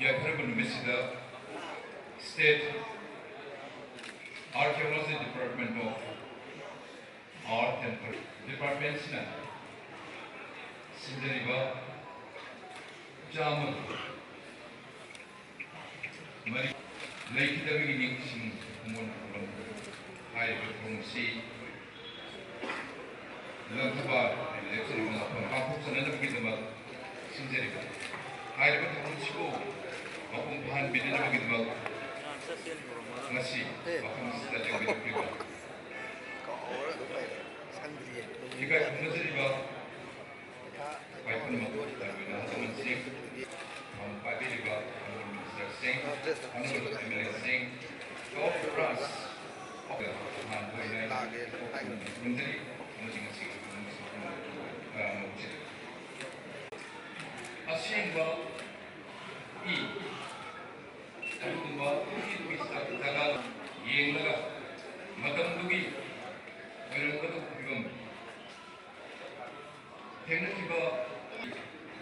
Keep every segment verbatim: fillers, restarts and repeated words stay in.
ꯌꯥꯏꯐꯔꯕ ꯅꯨꯃꯤꯠꯁꯤꯗ State Archaeology Department of Art and Culture Departmentꯁꯤꯅ ꯁꯤꯟꯖꯔꯤꯕ ꯆꯥꯝꯃ ꯃꯔꯤ ꯂꯩꯈꯤꯗꯕꯒꯤ ꯅꯤꯡꯁꯤꯡ ꯈꯨꯃꯣꯟ ꯈꯨꯔꯨꯝ ꯍꯥꯏꯔꯤꯕ ꯊꯧꯔꯝ ꯑꯁꯤ ꯂꯪꯊꯕꯥꯜ ꯂꯦꯞꯆꯔꯤꯕ ꯃꯐꯝ ꯄꯥꯡꯊꯣꯛꯆꯅꯅꯕꯒꯤꯗꯃꯛ ꯁꯤꯟꯖꯔꯤꯕ ꯍꯥꯏꯔꯤꯕ ꯊꯧꯔꯝꯁꯤꯕꯨ ꯃꯄꯨꯡ ꯐꯥꯍꯟꯕꯤꯅꯅꯕꯒꯤꯗꯃꯛ ꯉꯁꯤ ꯃꯐꯝ ꯑꯁꯤꯗ ꯂꯦꯡꯕꯤꯔꯛꯂꯤꯕ ꯏꯀꯥꯏ ꯈꯨꯝꯅꯖꯔꯤꯕ ꯄꯥꯏꯈꯨꯝ ꯃꯄꯨ ꯂꯩꯉꯥꯛ ꯃꯟꯇ꯭ꯔꯤ, ꯄꯥꯏꯕꯤꯔꯤꯕ Honourable Ministerꯁꯤꯡ, Honourable MLAꯁꯤꯡ, Top Branch of the ꯃꯥꯟ ꯑꯣꯏꯅ ꯈꯨꯔꯨꯝꯖꯔꯤ ꯑꯃꯗꯤ ꯉꯁꯤꯒꯤ ꯊꯧꯔꯝ ꯑꯁꯤꯕꯨ ꯃꯥꯡꯑꯣꯏꯅꯅ ꯃꯧꯖꯔꯤ꯫ ꯑꯁꯦꯡꯕ ꯏ ꯑꯗꯨꯒꯨꯝꯕ ꯏ ꯖꯒꯥ ꯌꯦꯡꯂꯒ ꯃꯇꯝꯗꯨꯒꯤ ꯑꯣꯏꯔꯝꯒꯗꯕ ꯐꯤꯕꯝ ꯊꯦꯡꯅꯈꯤꯕ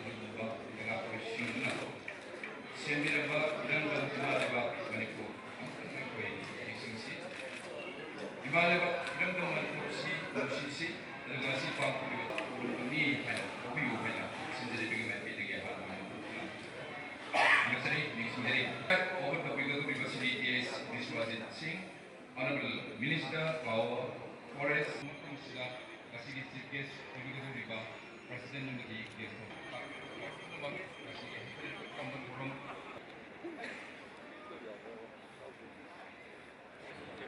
ꯂꯩꯉꯥꯛꯄꯁꯤꯡꯗꯨꯅ ꯁꯦꯝꯕꯤꯔꯝꯕ ꯏꯔꯝꯗꯝ ꯏꯃꯥ ꯂꯩꯕꯥꯛ ꯃꯅꯤꯄꯨꯔ ꯑꯃꯈꯛ ꯑꯩꯈꯣꯏ ꯅꯤꯡꯁꯤꯡꯁꯤ꯫ ꯏꯃꯥ ꯂꯩꯕꯥꯛ ꯏꯔꯝꯗꯝ ꯃꯅꯤꯄꯨꯔꯁꯤ ꯅꯨꯡꯁꯤꯁꯤ, ꯑꯗꯨꯒ ꯉꯁꯤ ꯄꯥꯡꯊꯣꯛꯂꯤꯕ ꯊꯧꯔꯝ ꯑꯗꯨꯅꯤ ꯍꯥꯏꯅ ꯂꯧꯕꯤꯌꯨ ꯍꯥꯏꯅ ꯁꯤꯟꯖꯔꯤꯕꯒꯤ ꯃꯥꯏꯀꯩꯗꯒꯤ ꯑꯍꯥꯟꯕ ꯑꯣꯏꯅ ꯊꯥꯒꯠꯆꯔꯤ, ꯅꯤꯡꯁꯤꯡꯖꯔꯤ꯫ ꯑꯣꯐꯔ ꯇꯧꯕꯤꯒꯗꯧꯔꯤꯕꯁꯤꯗꯤ ꯇꯤ ꯑꯦꯁ ꯕꯤꯁ꯭ꯋꯥꯖꯤꯠ ꯁꯤꯡ, Honorable Minister, Power, Forest, ꯃꯐꯝꯁꯤꯗ ꯉꯁꯤꯒꯤ Chief Guest ꯑꯣꯏꯕꯤꯒꯗꯧꯔꯤꯕ President ꯑꯃꯗꯤ Guest of Honour ꯄꯨꯝꯅꯃꯛ ꯉꯁꯤꯒꯤ ꯀꯝꯕ ꯊꯧꯔꯝ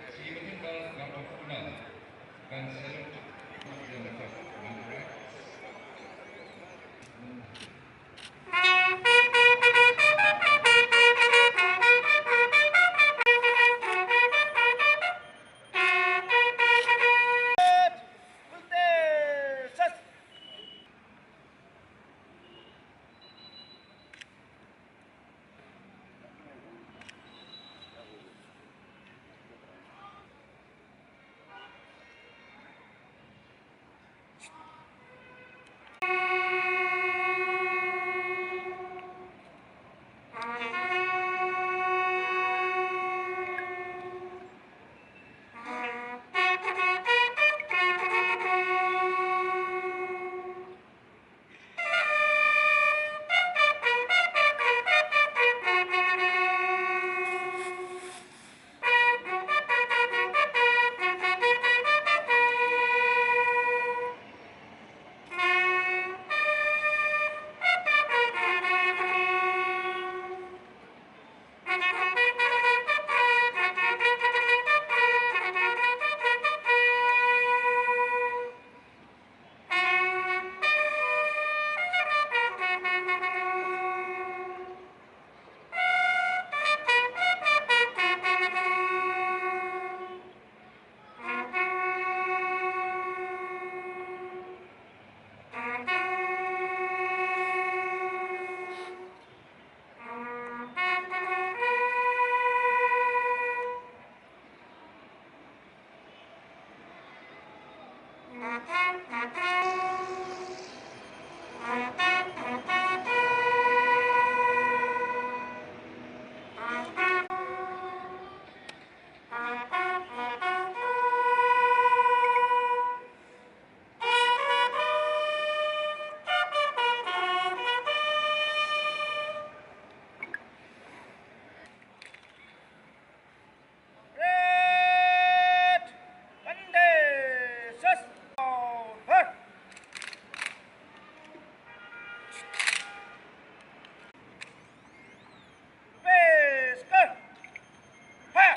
ꯑꯁꯤꯒꯤ ꯃꯇꯨꯡꯗ ꯂꯥꯎꯊꯣꯛꯇꯨꯅ gun salute Red, Monday, sus, over. Peace, go. Ha!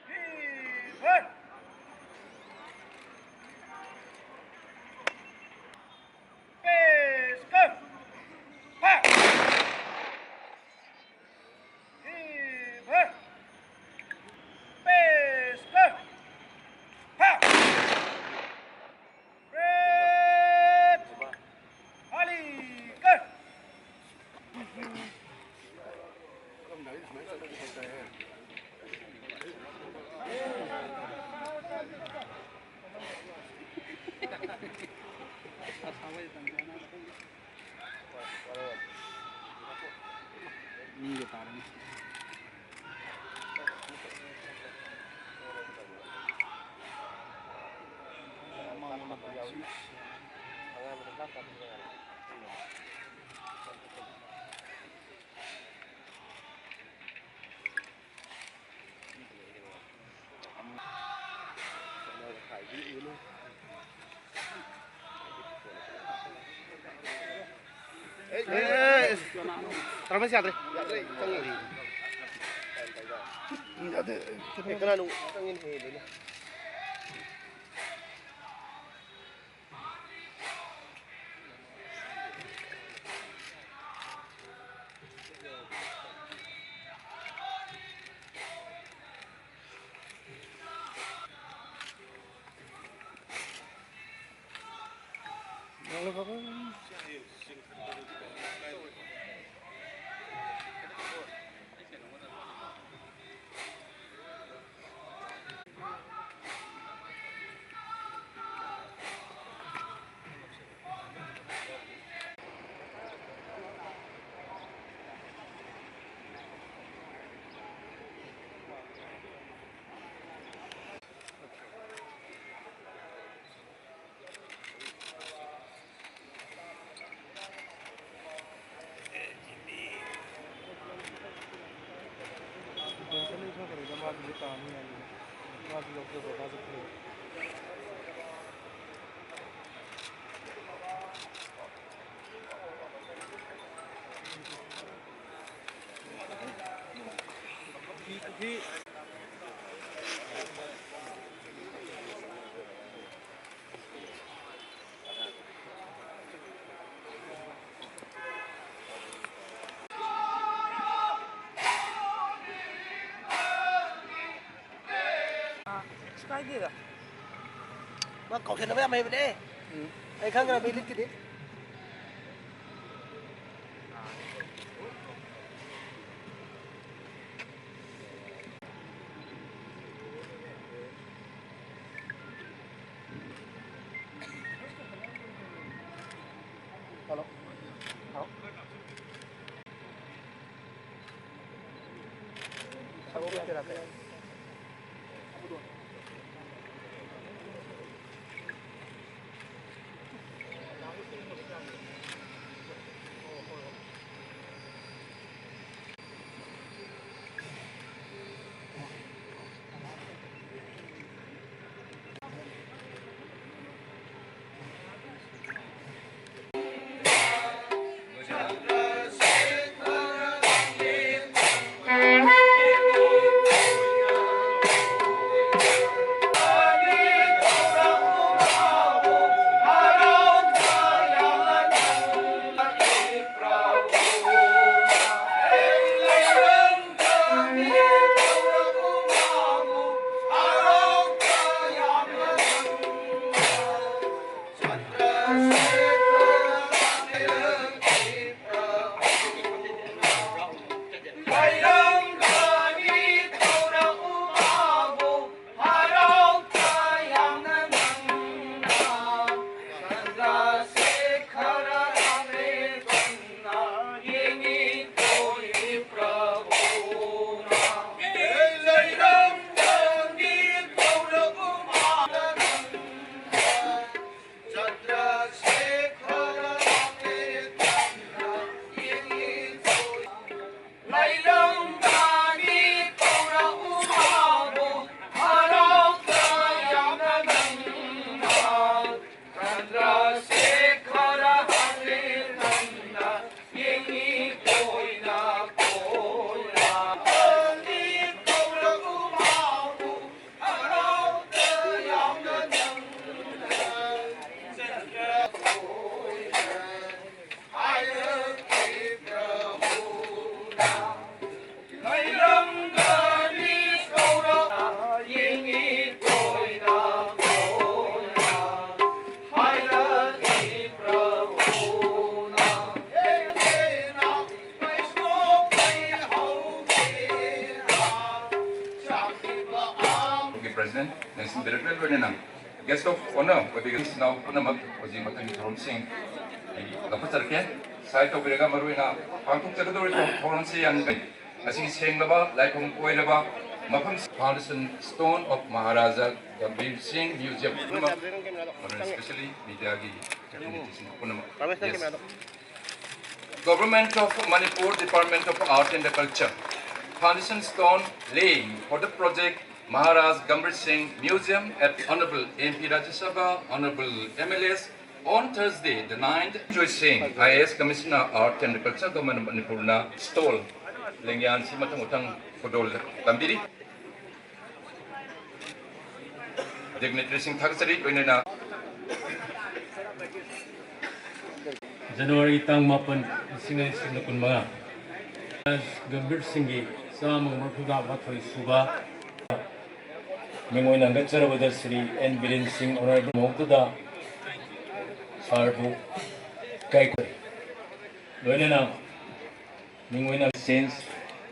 Fever. Peace, go. Ha! Fever. Peace, go. Ha! Red. Holly, go. ꯃꯤꯒ ꯇꯥꯔꯅꯤ꯫ ꯑꯦ, ꯑꯦ, ꯑꯦ, ꯇꯔꯥꯃꯁꯤ ꯌꯥꯗ꯭ꯔꯦ꯫ ꯌꯥꯗ꯭ꯔꯦ, ꯆꯪꯉꯦ꯫ ꯌꯥꯗꯦ꯫ ꯑꯦ, ꯀꯅꯥꯅꯣ? ꯆꯪꯉꯦꯅꯦꯍꯦ, ꯂꯣꯏꯅ꯫ ꯃꯥꯁꯨ ꯌꯥꯎꯖꯕ, ꯃꯥꯁꯨ ꯐꯩ꯫ ꯑꯥ, ꯀꯩꯁꯨ ꯀꯥꯏꯗꯦꯗ꯫ ꯃꯥ ꯀꯥꯎꯁꯟꯅꯕ ꯌꯥꯝ ꯍꯩꯕꯅꯦ꯫ ꯎꯝ꯫ ꯑꯩ ꯈꯪꯈ꯭ꯔꯕꯅꯤ ꯂꯤꯠꯀꯤꯗꯤ꯫ ꯍꯜꯂꯣ꯫ ꯍꯜꯂꯣ꯫ President ꯅꯦꯜꯁꯟ ꯕꯦꯔꯦꯠꯀ ꯂꯣꯏꯅꯅ guest of honour ꯑꯣꯏꯕꯤꯔꯤꯕ ꯏꯆꯤꯟ ꯏꯅꯥꯎ ꯄꯨꯝꯅꯃꯛ ꯍꯧꯖꯤꯛ ꯃꯊꯪꯒꯤ ꯊꯧꯔꯝꯁꯤꯡ ꯑꯩ ꯂꯧꯈꯠꯆꯔꯛꯀꯦ꯫ ꯁꯥꯏ ꯇꯧꯕꯤꯔꯒ ꯃꯔꯨꯑꯣꯏꯅ ꯄꯥꯡꯊꯣꯛꯆꯒꯗꯧꯔꯤꯕ ꯊꯧꯔꯝꯁꯤ ꯌꯥꯝꯅ ꯉꯁꯤꯒꯤ ꯁꯦꯡꯂꯕ ꯂꯥꯏꯐꯝ ꯑꯣꯏꯔꯕ ꯃꯐꯝ Foundation Stone of Maharaja Gambhir Singh Museum ꯄꯨꯝꯅꯃꯛ, ꯃꯔꯨꯑꯣꯏꯅ specially mediaꯒꯤ representativeꯁꯤꯡ ꯄꯨꯝꯅꯃꯛ꯫ Yes. Government of Manipur, Department of Art and Culture, foundation stone laying for the project Maharaj Gambhir Singh Museum at Honorable M P Rajya Sabha, Honorable M L As on Thursday the ninth. Joy Singh, I A S Commissioner, Art and Culture, Government of Manipurꯅ stall ꯂꯦꯡꯌꯥꯟꯁꯤ ꯃꯊꯪ ꯃꯊꯪ ꯈꯨꯗꯣꯜ ꯇꯝꯕꯤꯔꯤ꯫ Dignitaryꯁꯤꯡ ꯊꯥꯒꯠꯆꯔꯤ꯫ ꯂꯣꯏꯅꯅ January ꯇꯥꯡ ꯃꯥꯄꯟ, ꯂꯤꯁꯤꯡ ꯑꯅꯤ ꯀꯨꯟꯃꯉꯥ꯫ ꯒꯝꯚꯤꯔ ꯁꯤꯡꯒꯤ ꯆꯥꯝꯃꯒ ꯃꯔꯤꯐꯨꯇꯔꯥ ꯃꯥꯊꯣꯏ ꯁꯨꯕ ꯃꯤꯡ ꯑꯣꯏꯅ ꯍꯪꯒꯠꯆꯔꯕꯗ ꯁ꯭ꯔꯤ ꯑꯦꯟ ꯕꯤꯔꯦꯟ ꯁꯤꯡ honourable ꯃꯍꯨꯠꯇꯨꯗ ꯁꯥꯔꯕꯨ ꯏꯀꯥꯏ ꯈꯨꯝꯅꯩ꯫ ꯂꯣꯏꯅꯅ ꯃꯤꯡ ꯑꯣꯏꯅ Science,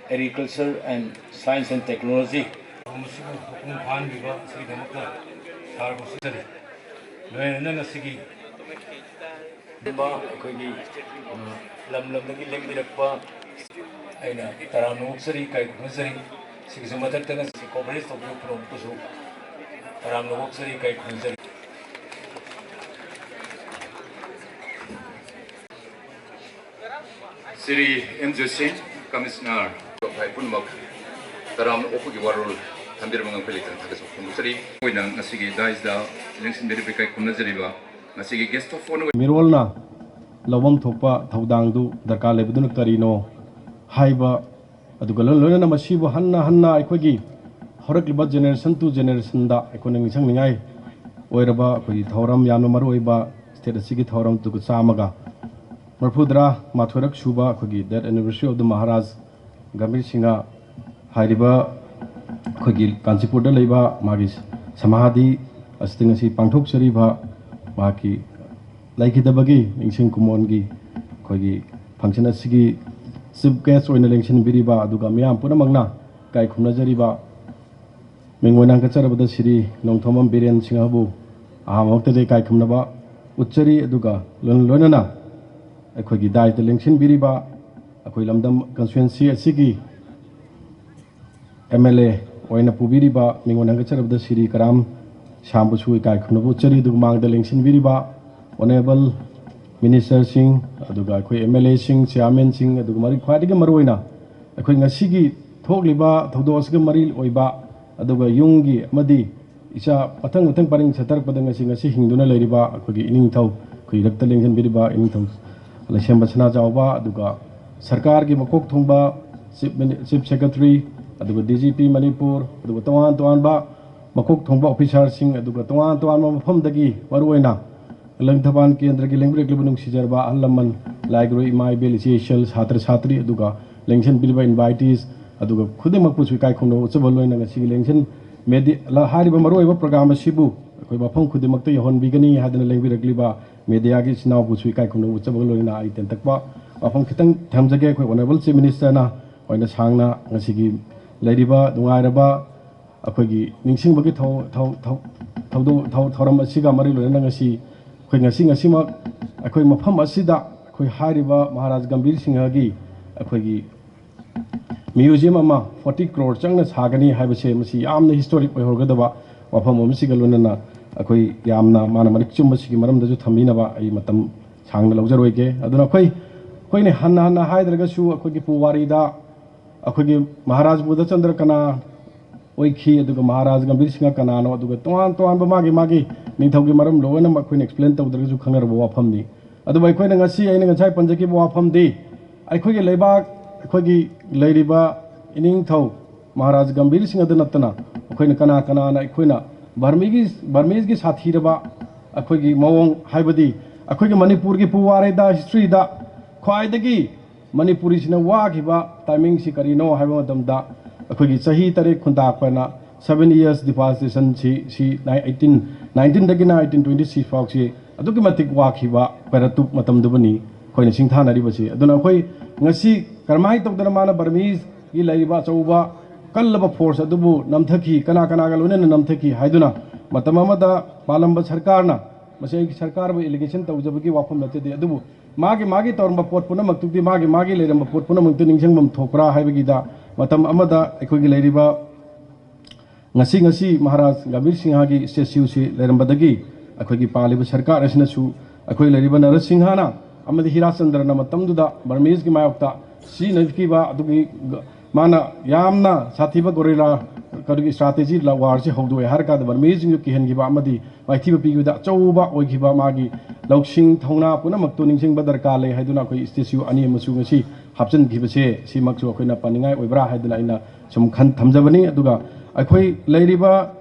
Agriculture and Science and Technology ꯃꯁꯤꯕꯨ ꯃꯄꯨꯡ ꯐꯥꯍꯟꯕꯤꯕ ꯑꯁꯤꯒꯤꯗꯃꯛꯇ ꯁꯥꯔꯕꯨ ꯁꯤꯖꯔꯤ꯫ ꯂꯣꯏꯅꯅ ꯉꯁꯤꯒꯤ ꯑꯩꯈꯣꯏꯒꯤ, ꯑ, ꯂꯝ ꯂꯝꯗꯒꯤ ꯂꯦꯡꯕꯤꯔꯛꯄ ꯑꯩꯅ ꯇꯔꯥꯝꯅ ꯑꯣꯛꯆꯔꯤ, ꯏꯀꯥꯏ ꯈꯨꯝꯅꯖꯔꯤ꯫ ꯁꯤꯒꯤꯁꯨ ꯃꯊꯛꯇ ꯉꯁꯤ coverage ꯇꯧꯕꯤꯕ ꯄꯨꯝꯅꯃꯛꯄꯨꯁꯨ ꯇꯔꯥꯝꯅ ꯑꯣꯛꯆꯔꯤ, ꯏꯀꯥꯏ ꯈꯨꯝꯅꯖꯔꯤ꯫ ꯁ꯭ꯔꯤ ꯑꯦꯝ ꯖꯣꯏꯁꯤꯡ, Commissioner, ꯄꯨꯝꯅꯃꯛ ꯇꯔꯥꯝꯅ ꯑꯣꯛꯄꯒꯤ ꯋꯥꯔꯣꯜ ꯊꯝꯕꯤꯔꯝꯕ ꯉꯝꯈꯩ ꯂꯩꯇꯅ ꯊꯥꯒꯠꯆꯕ ꯐꯣꯡꯗꯣꯛꯆꯔꯤ꯫ ꯑꯩꯈꯣꯏꯅ ꯉꯁꯤꯒꯤ dais ꯗ ꯂꯦꯡꯁꯤꯟꯕꯤꯔꯤꯕ ꯏꯀꯥꯏ ꯈꯨꯝꯅꯖꯔꯤꯕ ꯉꯁꯤꯒꯤ guest of honour ꯃꯤꯔꯣꯜꯅ ꯂꯧꯐꯝ ꯊꯣꯛꯄ ꯊꯧꯗꯥꯡꯗꯨ ꯗꯔꯀꯥꯔ ꯂꯩꯕꯗꯨꯅ ꯀꯔꯤꯅꯣ ꯍꯥꯏꯕ, ꯑꯗꯨꯒ ꯂꯣꯏ-, ꯂꯣꯏꯅꯅ ꯃꯁꯤꯕꯨ ꯍꯟꯅ ꯍꯟꯅ ꯑꯩꯈꯣꯏꯒꯤ ꯍꯧꯔꯛꯂꯤꯕ generation to generationꯗ ꯑꯩꯈꯣꯏꯅ ꯅꯤꯡꯁꯤꯡꯅꯤꯡꯉꯥꯏ ꯑꯣꯏꯔꯕ ꯑꯩꯈꯣꯏꯒꯤ ꯊꯧꯔꯝ, ꯌꯥꯝꯅ ꯃꯔꯨ ꯑꯣꯏꯕ state ꯑꯁꯤꯒꯤ ꯊꯧꯔꯝ, ꯑꯗꯨꯒ ꯆꯥꯝꯃꯒ ꯃꯔꯤꯐꯨꯇꯔꯥ ꯃꯥꯊꯣꯏꯔꯛ ꯁꯨꯕ ꯑꯩꯈꯣꯏꯒꯤ death anniversary of the Maharaj Gambhir Singh ꯍꯥꯏꯔꯤꯕ ꯑꯩꯈꯣꯏꯒꯤ ꯀꯥꯟꯆꯤꯄꯨꯔꯗ ꯂꯩꯕ ꯃꯥꯒꯤ ꯁꯃꯥꯙꯤ ꯑꯁꯤꯗ ꯉꯁꯤ ꯄꯥꯡꯊꯣꯛꯆꯔꯤꯕ ꯃꯍꯥꯛꯀꯤ ꯂꯩꯈꯤꯗꯕꯒꯤ ꯅꯤꯡꯁꯤꯡ ꯀꯨꯃꯣꯟꯒꯤ ꯑꯩꯈꯣꯏꯒꯤ function ꯑꯁꯤꯒꯤ chief guest ꯑꯣꯏꯅ ꯂꯦꯡꯁꯤꯟꯕꯤꯔꯤꯕ, ꯑꯗꯨꯒ ꯃꯤꯌꯥꯝ ꯄꯨꯝꯅꯃꯛꯅ ꯏꯀꯥꯏ ꯈꯨꯝꯅꯖꯔꯤꯕ ꯃꯤꯡ ꯑꯣꯏꯅ ꯍꯪꯒꯠꯆꯔꯕꯗ ꯁꯤꯔꯤ ꯅꯣꯡꯊꯣꯝꯕꯝ ꯕꯤꯔꯦꯟ ꯁꯤꯡꯍꯕꯨ ꯑꯍꯥꯟꯕꯃꯛꯇꯗ ꯏꯀꯥꯏ ꯈꯨꯝꯅꯕ ꯎꯠꯆꯔꯤ꯫ ꯑꯗꯨꯒ ꯂꯣꯏꯅ ꯂꯣꯏꯅꯅ ꯑꯩꯈꯣꯏꯒꯤ ꯗꯥꯏꯇ ꯂꯦꯡꯁꯤꯟꯕꯤꯔꯤꯕ ꯑꯩꯈꯣꯏ ꯂꯝꯗꯝ ꯀꯟꯁꯇꯤꯇ꯭ꯋꯦꯟꯁꯤ ꯑꯁꯤꯒꯤ ꯑꯦꯝ ꯑꯦꯜ ꯑꯦ ꯑꯣꯏꯅ ꯄꯨꯕꯤꯔꯤꯕ ꯃꯤꯡ ꯑꯣꯏꯅ ꯍꯪꯒꯠꯆꯔꯕꯗ ꯁꯤꯔꯤ ꯀꯔꯥꯝ ꯁꯥꯝꯕꯨꯁꯨ ꯏꯀꯥꯏ ꯈꯨꯝꯅꯕ ꯎꯠꯆꯔꯤ꯫ ꯑꯗꯨꯒ ꯃꯥꯡꯗ ꯂꯦꯡꯁꯤꯟꯕꯤꯔꯤꯕ ꯑꯣꯅꯔꯦꯕꯜ ꯃꯤꯅꯤꯁꯇꯔꯁꯤꯡ, ꯑꯗꯨꯒ ꯑꯩꯈꯣꯏ ꯑꯦꯝ ꯑꯦꯜ ꯑꯦꯁꯤꯡ, ꯆꯤꯌꯥꯔꯃꯦꯟꯁꯤꯡ, ꯑꯗꯨꯒ ꯃꯔꯤ ꯈ꯭ꯋꯥꯏꯗꯒꯤ ꯃꯔꯨꯑꯣꯏꯅ ꯑꯩꯈꯣꯏ ꯉꯁꯤꯒꯤ ꯊꯣꯛꯂꯤꯕ ꯊꯧꯗꯣꯛ ꯑꯁꯤꯒ ꯃꯔꯤ ꯑꯣꯏꯕ, ꯑꯗꯨꯒ ꯌꯨꯝꯒꯤ ꯑꯃꯗꯤ ꯏꯆꯥ ꯃꯊꯪ ꯃꯊꯪ ꯄꯔꯤꯡ ꯆꯠꯊꯔꯛꯄꯗ ꯉꯁꯤ, ꯉꯁꯤ ꯍꯤꯡꯗꯨꯅ ꯂꯩꯔꯤꯕ ꯑꯩꯈꯣꯏꯒꯤ ꯏꯅꯤꯡꯊꯧ, ꯑꯩꯈꯣꯏ ꯏꯔꯛꯇ ꯂꯦꯡꯁꯤꯟꯕꯤꯔꯤꯕ ꯏꯅꯤꯡꯊꯧ ꯂꯩꯁꯦꯝꯕ ꯁꯅꯥꯖꯥꯎꯕ, ꯑꯗꯨꯒ ꯁꯔꯀꯥꯔꯒꯤ ꯃꯀꯣꯛ ꯊꯣꯡꯕ ꯆꯤꯞ ꯃꯤꯅꯤ-, ꯆꯤꯞ ꯁꯦꯀ꯭ꯔꯦꯇꯔꯤ, ꯑꯗꯨꯒ ꯗꯤ ꯖꯤ ꯄꯤ ꯃꯅꯤꯄꯨꯔ, ꯑꯗꯨꯒ ꯇꯣꯉꯥꯟ ꯇꯣꯉꯥꯟꯕ ꯃꯀꯣꯛ ꯊꯣꯡꯕ ꯑꯣꯐꯤꯁꯥꯔꯁꯤꯡ, ꯑꯗꯨꯒ ꯇꯣꯉꯥꯟ ꯇꯣꯉꯥꯟꯕ ꯃꯐꯝꯗꯒꯤ ꯃꯔꯨꯑꯣꯏꯅ ꯂꯪꯊꯕꯥꯜ ꯀꯦꯟꯗ꯭ꯔꯒꯤ ꯂꯦꯡꯕꯤꯔꯛꯂꯤꯕ ꯅꯨꯡꯁꯤꯖꯔꯕ ꯑꯍꯜ ꯂꯃꯟ, ꯂꯥꯏꯒ꯭ꯔꯣꯏ ꯏꯃꯥ ꯏꯕꯦꯜ, ꯏꯆꯦ ꯏꯆꯜ, ꯁꯥꯇ꯭ꯔ ꯁꯥꯇ꯭ꯔꯤ, ꯑꯗꯨꯒ ꯂꯦꯡꯁꯤꯟꯕꯤꯔꯤꯕ ꯏꯟꯚꯥꯏꯇꯤꯁ, ꯑꯗꯨꯒ ꯈꯨꯗꯤꯡꯃꯛꯄꯨꯁꯨ ꯏꯀꯥꯏ ꯈꯨꯝꯅꯕ ꯎꯠꯆꯕ ꯂꯣꯏꯅ ꯉꯁꯤꯒꯤ ꯂꯦꯡꯁꯤꯟ ꯃꯦꯗꯤ-, ꯂ-, ꯍꯥꯏꯔꯤꯕ ꯃꯔꯨꯑꯣꯏꯕ ꯄ꯭ꯔꯣꯒ꯭ꯔꯥꯝ ꯑꯁꯤꯕꯨ ꯑꯩꯈꯣꯏ ꯃꯐꯝ ꯈꯨꯗꯤꯡꯃꯛꯇ ꯌꯧꯍꯟꯕꯤꯒꯅꯤ ꯍꯥꯏꯗꯨꯅ ꯂꯦꯡꯕꯤꯔꯛꯂꯤꯕ ꯃꯦꯗꯤꯌꯥꯒꯤ ꯏꯆꯤꯟ ꯏꯅꯥꯎꯕꯨꯁꯨ ꯏꯀꯥꯏ ꯈꯨꯝꯅꯕ ꯎꯠꯆꯕꯒ ꯂꯣꯏꯅꯅ ꯑꯩ ꯇꯦꯟꯇꯛꯄ ꯋꯥꯐꯝ ꯈꯤꯇꯪ ꯊꯝꯖꯒꯦ꯫ ꯑꯩꯈꯣꯏ ꯑꯣꯅꯔꯦꯕꯜ ꯆꯤꯐ ꯃꯤꯅꯤꯁꯇꯔꯅ ꯑꯣꯏꯅ ꯁꯥꯡꯅ ꯉꯁꯤꯒꯤ ꯂꯩꯔꯤꯕ ꯅꯨꯡꯉꯥꯏꯔꯕ ꯑꯩꯈꯣꯏꯒꯤ ꯅꯤꯡꯁꯤꯡꯕꯒꯤ ꯊꯧ-, ꯊꯧ-, ꯊꯧ-, ꯊꯧꯗꯣꯛ-, ꯊꯧ-, ꯊꯧꯔꯝ ꯑꯁꯤꯒ ꯃꯔꯤ ꯂꯣꯏꯅꯅ ꯉꯁꯤ ꯑꯩꯈꯣꯏ ꯉꯁꯤ, ꯉꯁꯤꯃꯛ ꯑꯩꯈꯣꯏ ꯃꯐꯝ ꯑꯁꯤꯗ ꯑꯩꯈꯣꯏ ꯍꯥꯏꯔꯤꯕ ꯃꯍꯥꯔꯥꯖ ꯒꯝꯚꯤꯔ ꯁꯤꯡꯍꯒꯤ ꯑꯩꯈꯣꯏꯒꯤ ꯃ꯭ꯌꯨꯖꯤꯌꯝ ꯑꯃ ꯐꯣꯔꯇꯤ ꯀ꯭ꯔꯣꯔ ꯆꯪꯅ ꯁꯥꯒꯅꯤ ꯍꯥꯏꯕꯁꯦ, ꯃꯁꯤ ꯌꯥꯝꯅ ꯍꯤꯁꯇꯣꯔꯤꯛ ꯑꯣꯏꯍꯧꯔꯒꯗꯕ ꯋꯥꯐꯝ ꯑꯃꯁꯤꯒ ꯂꯣꯏꯅꯅ ꯑꯩꯈꯣꯏ ꯌꯥꯝꯅ ꯃꯥꯅ ꯃꯔꯤꯛ ꯆꯨꯝꯕꯁꯤꯒꯤ ꯃꯔꯝꯗꯁꯨ ꯊꯝꯕꯤꯅꯕ ꯑꯩ ꯃꯇꯝ ꯁꯥꯡꯅ ꯂꯧꯖꯔꯣꯏꯒꯦ꯫ ꯑꯗꯨꯅ ꯑꯩꯈꯣꯏ, ꯑꯩꯈꯣꯏꯅ ꯍꯟꯅ ꯍꯟꯅ ꯍꯥꯏꯗ꯭ꯔꯒꯁꯨ ꯑꯩꯈꯣꯏꯒꯤ ꯄꯨꯋꯥꯔꯤꯗ ꯑꯩꯈꯣꯏꯒꯤ ꯃꯍꯥꯔꯥꯖ ꯕꯨꯙꯆꯟꯗ꯭ꯔ ꯀꯅꯥ ꯑꯣꯏꯈꯤ, ꯑꯗꯨꯒ ꯃꯍꯥꯔꯥꯖ ꯒꯝꯚꯤꯔ ꯁꯤꯡꯍ ꯀꯅꯥꯅꯣ, ꯑꯗꯨꯒ ꯇꯣꯉꯥꯟ ꯇꯣꯉꯥꯟꯕ ꯃꯥꯒꯤ ꯃꯥꯒꯤ ꯅꯤꯡꯊꯧꯒꯤ ꯃꯔꯝ ꯂꯣꯏꯅꯃꯛ ꯑꯩꯈꯣꯏꯅ ꯑꯦꯛꯁꯄ꯭ꯂꯦꯟ ꯇꯧꯗ꯭ꯔꯒꯁꯨ ꯈꯪꯅꯔꯕ ꯋꯥꯐꯝꯅꯤ꯫ ꯑꯗꯨꯕꯨ ꯑꯩꯈꯣꯏꯅ ꯉꯁꯤ, ꯑꯩꯅ ꯉꯁꯥꯏ ꯄꯟꯖꯈꯤꯕ ꯋꯥꯐꯝꯗꯤ, ꯑꯩꯈꯣꯏꯒꯤ ꯂꯩꯕꯥꯛ, ꯑꯩꯈꯣꯏꯒꯤ ꯂꯩꯔꯤꯕ ꯏꯅꯤꯡꯊꯧ ꯃꯍꯥꯔꯥꯖ ꯒꯝꯚꯤꯔ ꯁꯤꯡꯍꯗ ꯅꯠꯇꯅ ꯑꯩꯈꯣꯏꯅ ꯀꯅꯥ ꯀꯅꯥꯅ ꯑꯩꯈꯣꯏꯅ ꯕꯔꯃꯤꯒꯤ, ꯕꯔꯃꯤꯁꯒꯤ ꯁꯥꯊꯤꯔꯕ ꯑꯩꯈꯣꯏꯒꯤ ꯃꯑꯣꯡ, ꯍꯥꯏꯕꯗꯤ ꯑꯩꯈꯣꯏꯒꯤ ꯃꯅꯤꯄꯨꯔꯒꯤ ꯄꯨꯋꯥꯔꯤꯗ, ꯍꯤꯁꯇ꯭ꯔꯤꯗ ꯈ꯭ꯋꯥꯏꯗꯒꯤ ꯃꯅꯤꯄꯨꯔꯤꯁꯤꯅ ꯋꯥꯈꯤꯕ ꯇꯥꯏꯃꯤꯡꯁꯤ ꯀꯔꯤꯅꯣ ꯍꯥꯏꯕ ꯃꯇꯝꯗ, ꯑꯩꯈꯣꯏꯒꯤ ꯆꯍꯤ ꯇꯔꯦꯠ ꯈꯨꯟꯇꯥꯛꯄꯅ seven years deportation ꯁꯤ, ꯁꯤ ꯑꯩꯠꯇꯤꯟ ꯅꯥꯏꯟꯇꯤꯟꯗꯒꯤꯅ ꯑꯩꯠꯇꯤꯟ ꯇ꯭ꯋꯦꯟꯇꯤ ꯁꯤꯛꯁ ꯐꯥꯎꯁꯤ ꯑꯗꯨꯛꯀꯤ ꯃꯇꯤꯛ ꯋꯥꯈꯤꯕ ꯄꯦꯔꯥꯇꯨꯞ ꯃꯇꯝꯗꯨꯕꯨꯅꯤ ꯑꯩꯈꯣꯏꯅ ꯁꯤꯡꯊꯥꯅꯔꯤꯕꯁꯤ꯫ ꯑꯗꯨꯅ ꯑꯩꯈꯣꯏ ꯉꯁꯤ ꯀꯔꯝꯍꯥꯏꯅ ꯇꯧꯗꯅ ꯃꯥꯅ ꯕꯔꯃꯤꯁꯀꯤ ꯂꯩꯔꯤꯕ ꯑꯆꯧꯕ ꯀꯜꯂꯕ ꯐꯣꯔꯁ ꯑꯗꯨꯕꯨ ꯅꯝꯊꯈꯤ, ꯀꯅꯥ ꯀꯅꯥꯒ ꯂꯣꯏꯅꯅ ꯅꯝꯊꯈꯤ ꯍꯥꯏꯗꯨꯅ ꯃꯇꯝ ꯑꯃꯗ ꯄꯥꯜꯂꯝꯕ ꯁꯔꯀꯥꯔꯅ, ꯃꯁꯤ ꯑꯩꯒꯤ ꯁꯔꯀꯥꯔꯕꯨ ꯑꯦꯂꯤꯒꯦꯁꯟ ꯇꯧꯖꯕꯒꯤ ꯋꯥꯐꯝ ꯅꯠꯆꯗꯦ, ꯑꯗꯨꯕꯨ ꯃꯥꯒꯤ ꯃꯥꯒꯤ ꯇꯧꯔꯝꯕ ꯄꯣꯠ ꯄꯨꯝꯅꯃꯛꯇꯨꯗꯤ, ꯃꯥꯒꯤ ꯃꯥꯒꯤ ꯂꯩꯔꯝꯕ ꯄꯣꯠ ꯄꯨꯝꯅꯃꯛꯇꯨ ꯅꯤꯡꯁꯤꯡꯐꯝ ꯊꯣꯛꯄ꯭ꯔꯥ ꯍꯥꯏꯕꯒꯤꯗ ꯃꯇꯝ ꯑꯃꯗ ꯑꯩꯈꯣꯏꯒꯤ ꯂꯩꯔꯤꯕ ꯉꯁꯤ, ꯉꯁꯤ ꯃꯍꯥꯔꯥꯖ ꯒꯝꯚꯤꯔ ꯁꯤꯡꯍꯒꯤ ꯁ꯭ꯇꯦꯆꯨꯁꯤ ꯂꯩꯔꯝꯕꯗꯒꯤ ꯑꯩꯈꯣꯏꯒꯤ ꯄꯥꯜꯂꯤꯕ ꯁꯔꯀꯥꯔ ꯑꯁꯤꯅꯁꯨ ꯑꯩꯈꯣꯏ ꯂꯩꯔꯤꯕ ꯅꯔꯁꯤꯡꯍꯅ ꯑꯃꯗꯤ ꯍꯤꯔꯥꯆꯟꯗ꯭ꯔꯅ ꯃꯇꯝꯗꯨꯗ ꯕꯔꯃꯤꯁꯀꯤ ꯃꯥꯌꯣꯛꯇ ꯁꯤꯖꯤꯟꯅꯈꯤꯕ ꯑꯗꯨꯒꯤ ꯒ-, ꯃꯥꯅ ꯌꯥꯝꯅ ꯁꯥꯊꯤꯕ ꯒꯣꯔꯤꯂꯥ ꯀꯔꯤꯒꯤ ꯁ꯭ꯇ꯭ꯔꯥꯇꯦꯖꯤ ꯋꯥꯔꯁꯤ ꯍꯧꯗꯣꯛꯑꯦ ꯍꯥꯏꯔ ꯀꯥꯟꯗ ꯕꯔꯃꯤꯁꯤꯡꯁꯨ ꯀꯤꯍꯟꯈꯤꯕ ꯑꯃꯗꯤ ꯃꯥꯏꯊꯤꯕ ꯄꯤꯈꯤꯕꯗ ꯑꯆꯧꯕ ꯑꯣꯏꯈꯤꯕ ꯃꯥꯒꯤ ꯂꯧꯁꯤꯡ ꯊꯧꯅꯥ ꯄꯨꯝꯅꯃꯛꯇꯨ ꯅꯤꯡꯁꯤꯡꯕ ꯗꯔꯀꯥꯔ ꯂꯩ ꯍꯥꯏꯗꯨꯅ ꯑꯩꯈꯣꯏ ꯁ꯭ꯇꯦꯆꯨ ꯑꯅꯤ ꯑꯃꯁꯨ ꯉꯁꯤ ꯍꯥꯞꯆꯤꯟꯈꯤꯕꯁꯦ ꯁꯤꯃꯛꯁꯨ ꯑꯩꯈꯣꯏꯅ ꯄꯟꯅꯤꯡꯉꯥꯏ ꯑꯣꯏꯕ꯭ꯔꯥ ꯍꯥꯏꯗꯨꯅ ꯑꯩꯅ ꯁꯨꯝ ꯈꯟ ꯊꯝꯖꯕꯅꯤ꯫ ꯑꯗꯨꯒ ꯑꯩꯈꯣꯏ ꯂꯩꯔꯤꯕ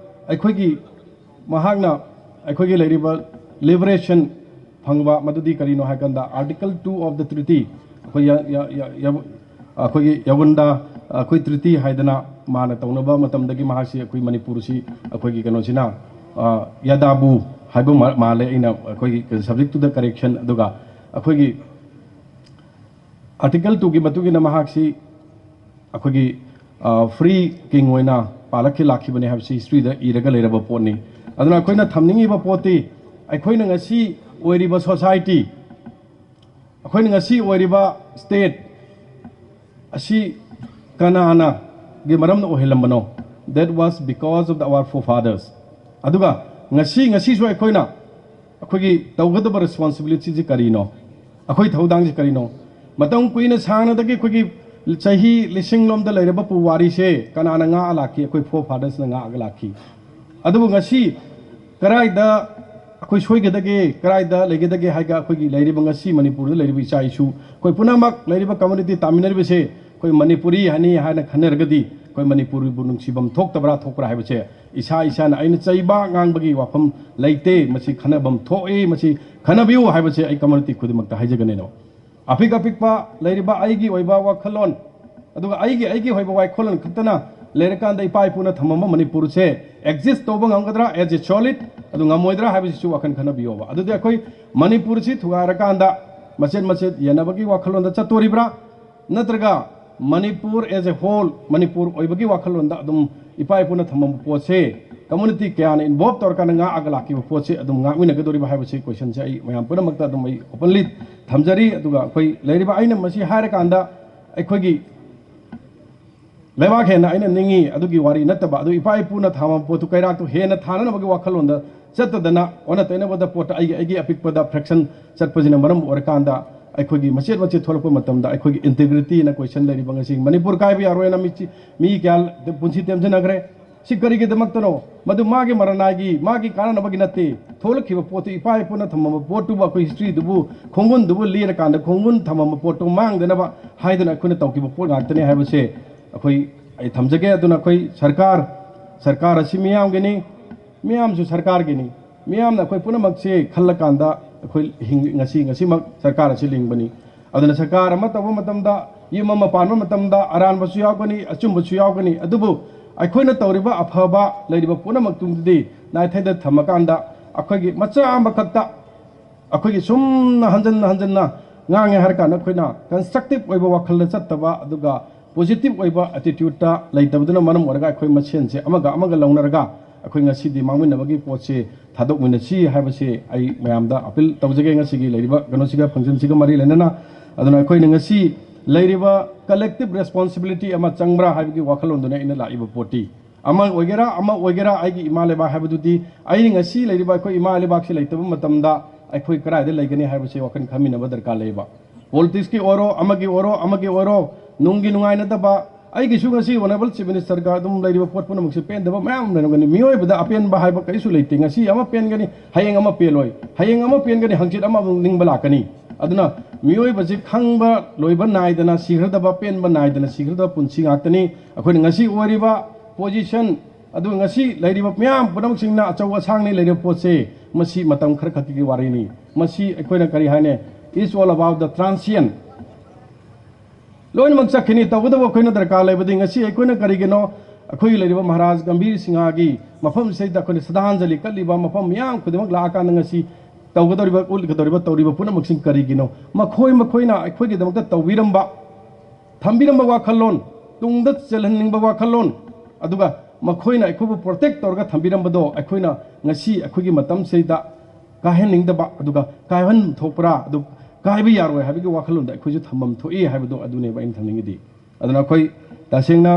ꯑꯩꯈꯣꯏꯒꯤ ꯃꯍꯥꯛꯅ ꯑꯩꯈꯣꯏꯒꯤ ꯂꯩꯔꯤꯕ ꯂꯤꯕꯔꯦꯁꯟ ꯐꯪꯕ ꯃꯗꯨꯗꯤ ꯀꯔꯤꯅꯣ ꯍꯥꯏ ꯀꯥꯟꯗ Article two of the treaty, ꯑꯩꯈꯣꯏ ꯌ-, ꯌ-, ꯌ-, ꯌ-, ꯑꯩꯈꯣꯏꯒꯤ ꯌꯥꯎꯟꯗ ꯑꯩꯈꯣꯏ ꯇ꯭ꯔꯤꯇꯤ ꯍꯥꯏꯗꯅ ꯃꯥꯅ ꯇꯧꯅꯕ ꯃꯇꯝꯗꯒꯤ ꯃꯍꯥꯛꯁꯤ ꯑꯩꯈꯣꯏ ꯃꯅꯤꯄꯨꯔꯁꯤ ꯑꯩꯈꯣꯏꯒꯤ ꯀꯩꯅꯣꯁꯤꯅ, ꯑ, ꯌꯥꯗꯥꯕꯨ ꯍꯥꯏꯕ ꯃꯥ-, ꯃꯥꯜꯂꯦ꯫ ꯑꯩꯅ ꯑꯩꯈꯣꯏꯒꯤ subject to the correction, ꯑꯗꯨꯒ ꯑꯩꯈꯣꯏꯒꯤ Article two ꯒꯤ ꯃꯇꯨꯡ ꯏꯟꯅ ꯃꯍꯥꯛꯁꯤ ꯑꯩꯈꯣꯏꯒꯤ, ꯑ, free king ꯑꯣꯏꯅ ꯄꯥꯜꯂꯛꯈꯤ ꯂꯥꯛꯈꯤꯕꯅꯤ ꯍꯥꯏꯕꯁꯤ history ꯗ ꯏꯔꯒ ꯂꯩꯔꯕ ꯄꯣꯠꯅꯤ꯫ ꯑꯗꯨꯅ ꯑꯩꯈꯣꯏꯅ ꯊꯝꯅꯤꯡꯉꯤꯕ ꯄꯣꯠꯇꯤ ꯑꯩꯈꯣꯏꯅ ꯉꯁꯤ ꯑꯣꯏꯔꯤꯕ society, ꯑꯩꯈꯣꯏꯅ ꯉꯁꯤ ꯑꯣꯏꯔꯤꯕ state ꯑꯁꯤ ꯀꯅꯥꯅꯒꯤ ꯃꯔꯝꯅ ꯑꯣꯏꯍꯜꯂꯝꯕꯅꯣ? That was because of the, our forefathers. ꯑꯗꯨꯒ ꯉꯁꯤ, ꯉꯁꯤꯁꯨ ꯑꯩꯈꯣꯏꯅ ꯑꯩꯈꯣꯏꯒꯤ ꯇꯧꯒꯗꯕ responsibility ꯁꯤ ꯀꯔꯤꯅꯣ? ꯑꯩꯈꯣꯏ ꯊꯧꯗꯥꯡꯁꯤ ꯀꯔꯤꯅꯣ? ꯃꯇꯝ ꯀꯨꯏꯅ ꯁꯥꯡꯅꯗꯒꯤ ꯑꯩꯈꯣꯏꯒꯤ ꯆꯍꯤ ꯂꯤꯁꯤꯡ ꯂꯣꯝꯗ ꯂꯩꯔꯕ ꯄꯨꯋꯥꯔꯤꯁꯦ ꯀꯅꯥꯅ ꯉꯥꯛꯑ ꯂꯥꯛꯈꯤ? ꯑꯩꯈꯣꯏ forefathers ꯅ ꯉꯥꯛꯑꯒ ꯂꯥꯛꯈꯤ꯫ ꯑꯗꯨꯕꯨ ꯉꯁꯤ ꯀꯗꯥꯏꯗ ꯑꯩꯈꯣꯏ ꯁꯣꯏꯒꯗꯒꯦ, ꯀꯗꯥꯏꯗ ꯂꯩꯒꯗꯒꯦ ꯍꯥꯏꯒ ꯑꯩꯈꯣꯏꯒꯤ ꯂꯩꯔꯤꯕ ꯉꯁꯤ ꯃꯅꯤꯄꯨꯔꯗ ꯂꯩꯔꯤꯕ ꯏꯆꯥ ꯏꯁꯨ, ꯑꯩꯈꯣꯏ ꯄꯨꯝꯅꯃꯛ ꯂꯩꯔꯤꯕ community ꯇꯥꯃꯤꯟꯅꯔꯤꯕꯁꯦ ꯑꯩꯈꯣꯏ ꯃꯅꯤꯄꯨꯔꯤ ꯍꯥꯏꯅꯤ ꯍꯥꯏꯅ ꯈꯟꯅꯔꯒꯗꯤ ꯑꯩꯈꯣꯏ ꯃꯅꯤꯄꯨꯔꯕꯨ ꯅꯨꯡꯁꯤꯐꯝ ꯊꯣꯛꯇꯕ꯭ꯔꯥ ꯊꯣꯛꯄ꯭ꯔꯥ ꯍꯥꯏꯕꯁꯦ ꯏꯁꯥ ꯏꯁꯥꯅ ꯑꯩꯅ ꯆꯩꯕ ꯉꯥꯡꯕꯒꯤ ꯋꯥꯐꯝ ꯂꯩꯇꯦ꯫ ꯃꯁꯤ ꯈꯟꯅꯐꯝ ꯊꯣꯛꯏ, ꯃꯁꯤ ꯈꯟꯅꯕꯤꯌꯨ ꯍꯥꯏꯕꯁꯦ ꯑꯩ community ꯈꯨꯗꯤꯡꯃꯛꯇ ꯍꯥꯏꯖꯒꯅꯤꯅꯣ꯫ ꯑꯄꯤꯛ ꯑꯄꯤꯛꯄ ꯂꯩꯔꯤꯕ ꯑꯩꯒꯤ ꯑꯣꯏꯕ ꯋꯥꯈꯜꯂꯣꯟ, ꯑꯗꯨꯒ ꯑꯩꯒꯤ, ꯑꯩꯒꯤ ꯑꯣꯏꯕ ꯋꯥꯈꯜꯂꯣꯟ ꯈꯛꯇꯅ ꯂꯩꯔꯀꯥꯟꯗ ꯏꯄꯥ ꯏꯄꯨꯅ ꯊꯝꯃꯝꯕ ꯃꯅꯤꯄꯨꯔꯁꯦ exist ꯇꯧꯕ ꯉꯝꯒꯗ꯭ꯔꯥ as a solid? ꯑꯗꯨ ꯉꯝꯃꯣꯏꯗ꯭ꯔꯥ ꯍꯥꯏꯕꯁꯤꯁꯨ ꯋꯥꯈꯜ ꯈꯟꯅꯕꯤꯌꯣꯕ꯫ ꯑꯗꯨꯗꯤ ꯑꯩꯈꯣꯏ ꯃꯅꯤꯄꯨꯔꯁꯤ ꯊꯨꯒꯥꯏꯔꯀꯥꯟꯗ ꯃꯆꯦꯠ ꯃꯆꯦꯠ ꯌꯦꯟꯅꯕꯒꯤ ꯋꯥꯈꯜꯂꯣꯟꯗ ꯆꯠꯇꯣꯔꯤꯕ꯭ꯔꯥ? ꯅꯠꯇ꯭ꯔꯒ Manipur as a whole, Manipur ꯑꯣꯏꯕꯒꯤ ꯋꯥꯈꯜꯂꯣꯟꯗ ꯑꯗꯨꯝ ꯏꯄꯥ ꯏꯄꯨꯅ ꯊꯝꯃꯝꯕ ꯄꯣꯠꯁꯦ community ꯀꯌꯥꯅ involve ꯇꯧꯔꯀꯥꯟꯗ ꯉꯥꯛꯑꯒ ꯂꯥꯛꯈꯤꯕ ꯄꯣꯠꯁꯦ ꯑꯗꯨꯝ ꯉꯥꯛꯃꯤꯟꯅꯒꯗꯧꯔꯤꯕ ꯍꯥꯏꯕꯁꯤ question ꯁꯦ ꯑꯩ ꯃꯌꯥꯝ ꯄꯨꯝꯅꯃꯛꯇ ꯑꯗꯨꯝ ꯑꯩ openly ꯊꯝꯖꯔꯤ꯫ ꯑꯗꯨꯒ ꯑꯩꯈꯣꯏ ꯂꯩꯔꯤꯕ, ꯑꯩꯅ ꯃꯁꯤ ꯍꯥꯏꯔꯀꯥꯟꯗ ꯑꯩꯈꯣꯏꯒꯤ ꯂꯩꯕꯥꯛ ꯍꯦꯟꯅ ꯑꯩꯅ ꯅꯤꯡꯉꯤ ꯑꯗꯨꯒꯤ ꯋꯥꯔꯤ ꯅꯠꯇꯕ, ꯑꯗꯨ ꯏꯄꯥ ꯏꯄꯨꯅ ꯊꯥꯕ ꯄꯣꯠꯇꯨ ꯀꯩꯔꯥꯛꯇꯨ ꯍꯦꯟꯅ ꯊꯥꯅꯅꯕꯒꯤ ꯋꯥꯈꯜꯂꯣꯟꯗ ꯆꯠꯇꯗꯅ, ꯑꯣꯟꯅ ꯇꯩꯅꯕꯗ ꯄꯣꯠꯇ ꯑꯩꯒꯤ, ꯑꯩꯒꯤ ꯑꯄꯤꯛꯄꯗ fraction ꯆꯠꯄꯁꯤꯅ ꯃꯔꯝ ꯑꯣꯏꯔꯀꯥꯟꯗ ꯑꯩꯈꯣꯏꯒꯤ ꯃꯆꯦꯠ ꯃꯆꯦꯠ ꯊꯣꯛꯂꯛꯄ ꯃꯇꯝꯗ ꯑꯩꯈꯣꯏꯒꯤ integrity ꯅ question ꯂꯩꯔꯤꯕ ꯉꯁꯤ ꯃꯅꯤꯄꯨꯔ ꯀꯥꯏꯕ ꯌꯥꯔꯣꯏꯅ ꯃꯤ ꯆꯤ-, ꯃꯤ ꯀꯌꯥ ꯄꯨꯟꯁꯤ ꯇꯦꯝꯖꯅꯈ꯭ꯔꯦ꯫ ꯁꯤ ꯀꯔꯤꯒꯤꯗꯃꯛꯇꯅꯣ? ꯃꯗꯨ ꯃꯥꯒꯤ ꯃꯔꯅꯥꯏꯒꯤ, ꯃꯥꯒꯤ ꯀꯥꯟꯅꯅꯕꯒꯤ ꯅꯠꯇꯦ꯫ ꯊꯣꯛꯂꯛꯈꯤꯕ ꯄꯣꯠꯇꯨ, ꯏꯄꯥ ꯏꯄꯨꯅ ꯊꯝꯃꯝꯕ ꯄꯣꯠꯇꯨꯕꯨ, ꯑꯩꯈꯣꯏ history ꯗꯨꯕꯨ, ꯈꯣꯡꯒꯨꯟꯗꯨꯕꯨ ꯂꯤꯔꯀꯥꯟꯗ ꯈꯣꯡꯒꯨꯟ ꯊꯝꯃꯝꯕ ꯄꯣꯠꯇꯨ ꯃꯥꯡꯗꯅꯕ ꯍꯥꯏꯗꯨꯅ ꯑꯩꯈꯣꯏꯅ ꯇꯧꯈꯤꯕ ꯄꯣꯠ ꯉꯥꯛꯇꯅꯤ ꯍꯥꯏꯕꯁꯦ ꯑꯩꯈꯣꯏ, ꯑꯩ ꯊꯝꯖꯒꯦ꯫ ꯑꯗꯨꯅ ꯑꯩꯈꯣꯏ ꯁꯔꯀꯥꯔ, ꯁꯔꯀꯥꯔ ꯑꯁꯤ ꯃꯤꯌꯥꯝꯒꯤꯅꯤ, ꯃꯤꯌꯥꯝꯁꯨ ꯁꯔꯀꯥꯔꯒꯤꯅꯤ꯫ ꯃꯤꯌꯥꯝꯅ ꯑꯩꯈꯣꯏ ꯄꯨꯝꯅꯃꯛꯁꯦ ꯈꯜꯂꯀꯥꯟꯗ ꯑꯩꯈꯣꯏ ꯍꯤꯡ-, ꯉꯁꯤ, ꯉꯁꯤꯃꯛ ꯁꯔꯀꯥꯔ ꯑꯁꯤ ꯂꯤꯡꯕꯅꯤ꯫ ꯑꯗꯨꯅ ꯁꯔꯀꯥꯔ ꯑꯃ ꯇꯧꯕ ꯃꯇꯝꯗ, ꯌꯨꯝ ꯑꯃ ꯄꯥꯟꯕ ꯃꯇꯝꯗ ꯑꯔꯥꯟꯕꯁꯨ ꯌꯥꯎꯒꯅꯤ, ꯑꯆꯨꯝꯕꯁꯨ ꯌꯥꯎꯒꯅꯤ꯫ ꯑꯗꯨꯕꯨ ꯑꯩꯈꯣꯏꯅ ꯇꯧꯔꯤꯕ ꯑꯐꯕ ꯂꯩꯔꯤꯕ ꯄꯨꯝꯅꯃꯛꯇꯨꯗꯤ ꯅꯥꯏꯊꯩꯗ ꯊꯝꯃꯀꯥꯟꯗ, ꯑꯩꯈꯣꯏꯒꯤ ꯃꯆꯥ ꯑꯃꯈꯛꯇ ꯑꯩꯈꯣꯏꯒꯤ ꯁꯨꯝꯅ ꯍꯟꯖꯟꯅ ꯍꯟꯖꯟꯅ ꯉꯥꯡꯉꯦ ꯍꯥꯏꯔ ꯀꯥꯟꯗ, ꯑꯩꯈꯣꯏꯅ constructive ꯑꯣꯏꯕ ꯋꯥꯈꯜꯗ ꯆꯠꯇꯕ, ꯑꯗꯨꯒ positive ꯑꯣꯏꯕ attitude ꯇ ꯂꯩꯇꯕꯗꯨꯅ ꯃꯔꯝ ꯑꯣꯏꯔꯒ ꯑꯩꯈꯣꯏ ꯃꯁꯦꯟꯁꯦ ꯑꯃꯒ ꯑꯃꯒ ꯂꯧꯅꯔꯒ ꯑꯩꯈꯣꯏ ꯉꯁꯤꯗꯤ ꯃꯥꯡꯃꯤꯟꯅꯕꯒꯤ ꯄꯣꯠꯁꯦ ꯊꯥꯗꯣꯛꯃꯤꯟꯅꯁꯤ ꯍꯥꯏꯕꯁꯦ ꯑꯩ ꯃꯌꯥꯝꯗ appeal ꯇꯧꯖꯒꯦ, ꯉꯁꯤꯒꯤ ꯂꯩꯔꯤꯕ ꯀꯩꯅꯣꯁꯤꯒ, function ꯁꯤꯒ ꯃꯔꯤ ꯂꯩꯅꯅ꯫ ꯑꯗꯨꯅ ꯑꯩꯈꯣꯏꯅ ꯉꯁꯤ ꯂꯩꯔꯤꯕ collective responsibility ꯑꯃ ꯆꯪꯕ꯭ꯔꯥ ꯍꯥꯏꯕꯒꯤ ꯋꯥꯈꯜꯂꯣꯟꯗꯨꯅ ꯑꯩꯅ ꯂꯥꯛꯏꯕ ꯄꯣꯠꯇꯤ꯫ ꯑꯃ ꯑꯣꯏꯒꯦꯔꯥ, ꯑꯃ ꯑꯣꯏꯒꯦꯔꯥ, ꯑꯩꯒꯤ ꯏꯃꯥ ꯂꯩꯕꯥꯛ ꯍꯥꯏꯕꯗꯨꯗꯤ, ꯑꯩꯅ ꯉꯁꯤ ꯂꯩꯔꯤꯕ ꯑꯩꯈꯣꯏ ꯏꯃꯥ ꯂꯩꯕꯥꯛꯁꯤ ꯂꯩꯇꯕ ꯃꯇꯝꯗ ꯑꯩꯈꯣꯏ ꯀꯗꯥꯏꯗ ꯂꯩꯒꯅꯤ ꯍꯥꯏꯕꯁꯤ ꯋꯥꯈꯜ ꯈꯟꯃꯤꯟꯅꯕ ꯗꯔꯀꯥꯔ ꯂꯩꯌꯦꯕ꯫ Politics ꯀꯤ ꯑꯣꯏꯔꯣ, ꯑꯃꯒꯤ ꯑꯣꯏꯔꯣ, ꯑꯃꯒꯤ ꯑꯣꯏꯔꯣ, ꯅꯨꯡꯒꯤ ꯅꯨꯡꯉꯥꯏꯅꯗꯕ, ꯑꯩꯒꯤꯁꯨ ꯉꯁꯤ Honourable Chief Minister ꯒ ꯑꯗꯨꯝ ꯂꯩꯔꯤꯕ ꯄꯣꯠ ꯄꯨꯝꯅꯃꯛꯁꯦ ꯄꯦꯟꯗꯕ ꯃꯌꯥꯝ ꯑꯃ ꯂꯩꯔꯝꯒꯅꯤ꯫ ꯃꯤꯑꯣꯏꯕꯗ ꯑꯄꯦꯟꯕ ꯍꯥꯏꯕ ꯀꯔꯤꯁꯨ ꯂꯩꯇꯦ꯫ ꯉꯁꯤ ꯑꯃ ꯄꯦꯟꯒꯅꯤ, ꯍꯌꯦꯡ ꯑꯃ ꯄꯦꯜꯂꯣꯏ, ꯍꯌꯦꯡ ꯑꯃ ꯄꯦꯟꯒꯅꯤ, ꯍꯪꯆꯤꯠ ꯑꯃ ꯑꯃꯨꯛ ꯅꯤꯡꯕ ꯂꯥꯛꯀꯅꯤ꯫ ꯑꯗꯨꯅ ꯃꯤꯑꯣꯏꯕꯁꯤ ꯈꯪꯕ ꯂꯣꯏꯕ ꯅꯥꯏꯗꯅ ꯁꯤꯈ꯭ꯔꯗꯕ, ꯄꯦꯟꯕ ꯅꯥꯏꯗꯅ ꯁꯤꯈ꯭ꯔꯗꯕ ꯄꯨꯟꯁꯤ ꯉꯥꯛꯇꯅꯤ꯫ ꯑꯩꯈꯣꯏꯅ ꯉꯁꯤ ꯑꯣꯏꯔꯤꯕ position, ꯑꯗꯨꯒ ꯉꯁꯤ ꯂꯩꯔꯤꯕ ꯃꯤꯌꯥꯝ ꯄꯨꯝꯅꯃꯛꯁꯤꯡꯅ ꯑꯆꯧ ꯑꯁꯥꯡꯅꯤ ꯂꯩꯔꯤꯕ ꯄꯣꯠꯁꯦ, ꯃꯁꯤ ꯃꯇꯝ ꯈꯔ ꯈꯛꯀꯤ ꯋꯥꯔꯤꯅꯤ꯫ ꯃꯁꯤ ꯑꯩꯈꯣꯏꯅ ꯀꯔꯤ ꯍꯥꯏꯅꯤ? It's all about the transient꯫ ꯂꯣꯏꯅꯃꯛ ꯆꯠꯈꯤꯅꯤ꯫ ꯇꯧꯒꯗꯕ ꯑꯩꯈꯣꯏꯅ ꯗꯔꯀꯥꯔ ꯂꯩꯕꯗꯤ, ꯉꯁꯤ ꯑꯩꯈꯣꯏꯅ ꯀꯔꯤꯒꯤꯅꯣ ꯑꯩꯈꯣꯏꯒꯤ ꯂꯩꯔꯤꯕ ꯃꯍꯥꯔꯥꯖ ꯒꯝꯚꯤꯔ ꯁꯤꯡꯍꯒꯤ ꯃꯐꯝꯁꯤꯗ ꯑꯩꯈꯣꯏꯅ ꯁ꯭ꯔꯗꯥꯟꯖꯂꯤ ꯀꯠꯂꯤꯕ, ꯃꯐꯝ ꯃꯤꯌꯥꯝ ꯈꯨꯗꯤꯡꯃꯛ ꯂꯥꯛꯑꯀꯥꯟꯗ ꯉꯁꯤ ꯇꯧꯒꯗꯧꯔꯤꯕ, ꯎꯠꯀꯗꯧꯔꯤꯕ, ꯇꯧꯔꯤꯕ ꯄꯨꯝꯅꯃꯛꯁꯤꯡ ꯀꯔꯤꯒꯤꯅꯣ? ꯃꯈꯣꯏ ꯃꯈꯣꯏꯅ ꯑꯩꯈꯣꯏꯒꯤꯗꯃꯛꯇ ꯇꯧꯕꯤꯔꯝꯕ ꯊꯝꯕꯤꯔꯝꯕ ꯋꯥꯈꯜꯂꯣꯟ, ꯇꯨꯡꯗ ꯆꯦꯜꯍꯟꯅꯤꯡꯕ ꯋꯥꯈꯜꯂꯣꯟ, ꯑꯗꯨꯒ ꯃꯈꯣꯏꯅ ꯑꯩꯈꯣꯏꯕꯨ ꯄ꯭ꯔꯣꯇꯦꯛ ꯇꯧꯔꯒ ꯊꯝꯕꯤꯔꯝꯕꯗꯣ ꯑꯩꯈꯣꯏꯅ ꯉꯁꯤ ꯑꯩꯈꯣꯏꯒꯤ ꯃꯇꯝꯁꯤꯗ ꯀꯥꯏꯍꯟꯅꯤꯡꯗꯕ, ꯑꯗꯨꯒ ꯀꯥꯏꯍꯟ ꯊꯣꯛꯄ꯭ꯔꯥ, ꯑꯗꯨ ꯀꯥꯏꯕ ꯌꯥꯔꯣꯏ ꯍꯥꯏꯕꯒꯤ ꯋꯥꯈꯜꯂꯣꯟꯗ ꯑꯩꯈꯣꯏꯁꯨ ꯊꯝꯐꯝ ꯊꯣꯛꯏ ꯍꯥꯏꯕꯗꯣ ꯑꯗꯨꯅꯦꯕ ꯑꯩꯅ ꯊꯝꯅꯤꯡꯉꯤꯗꯤ꯫ ꯑꯗꯨꯅ ꯑꯩꯈꯣꯏ ꯇꯁꯦꯡꯅ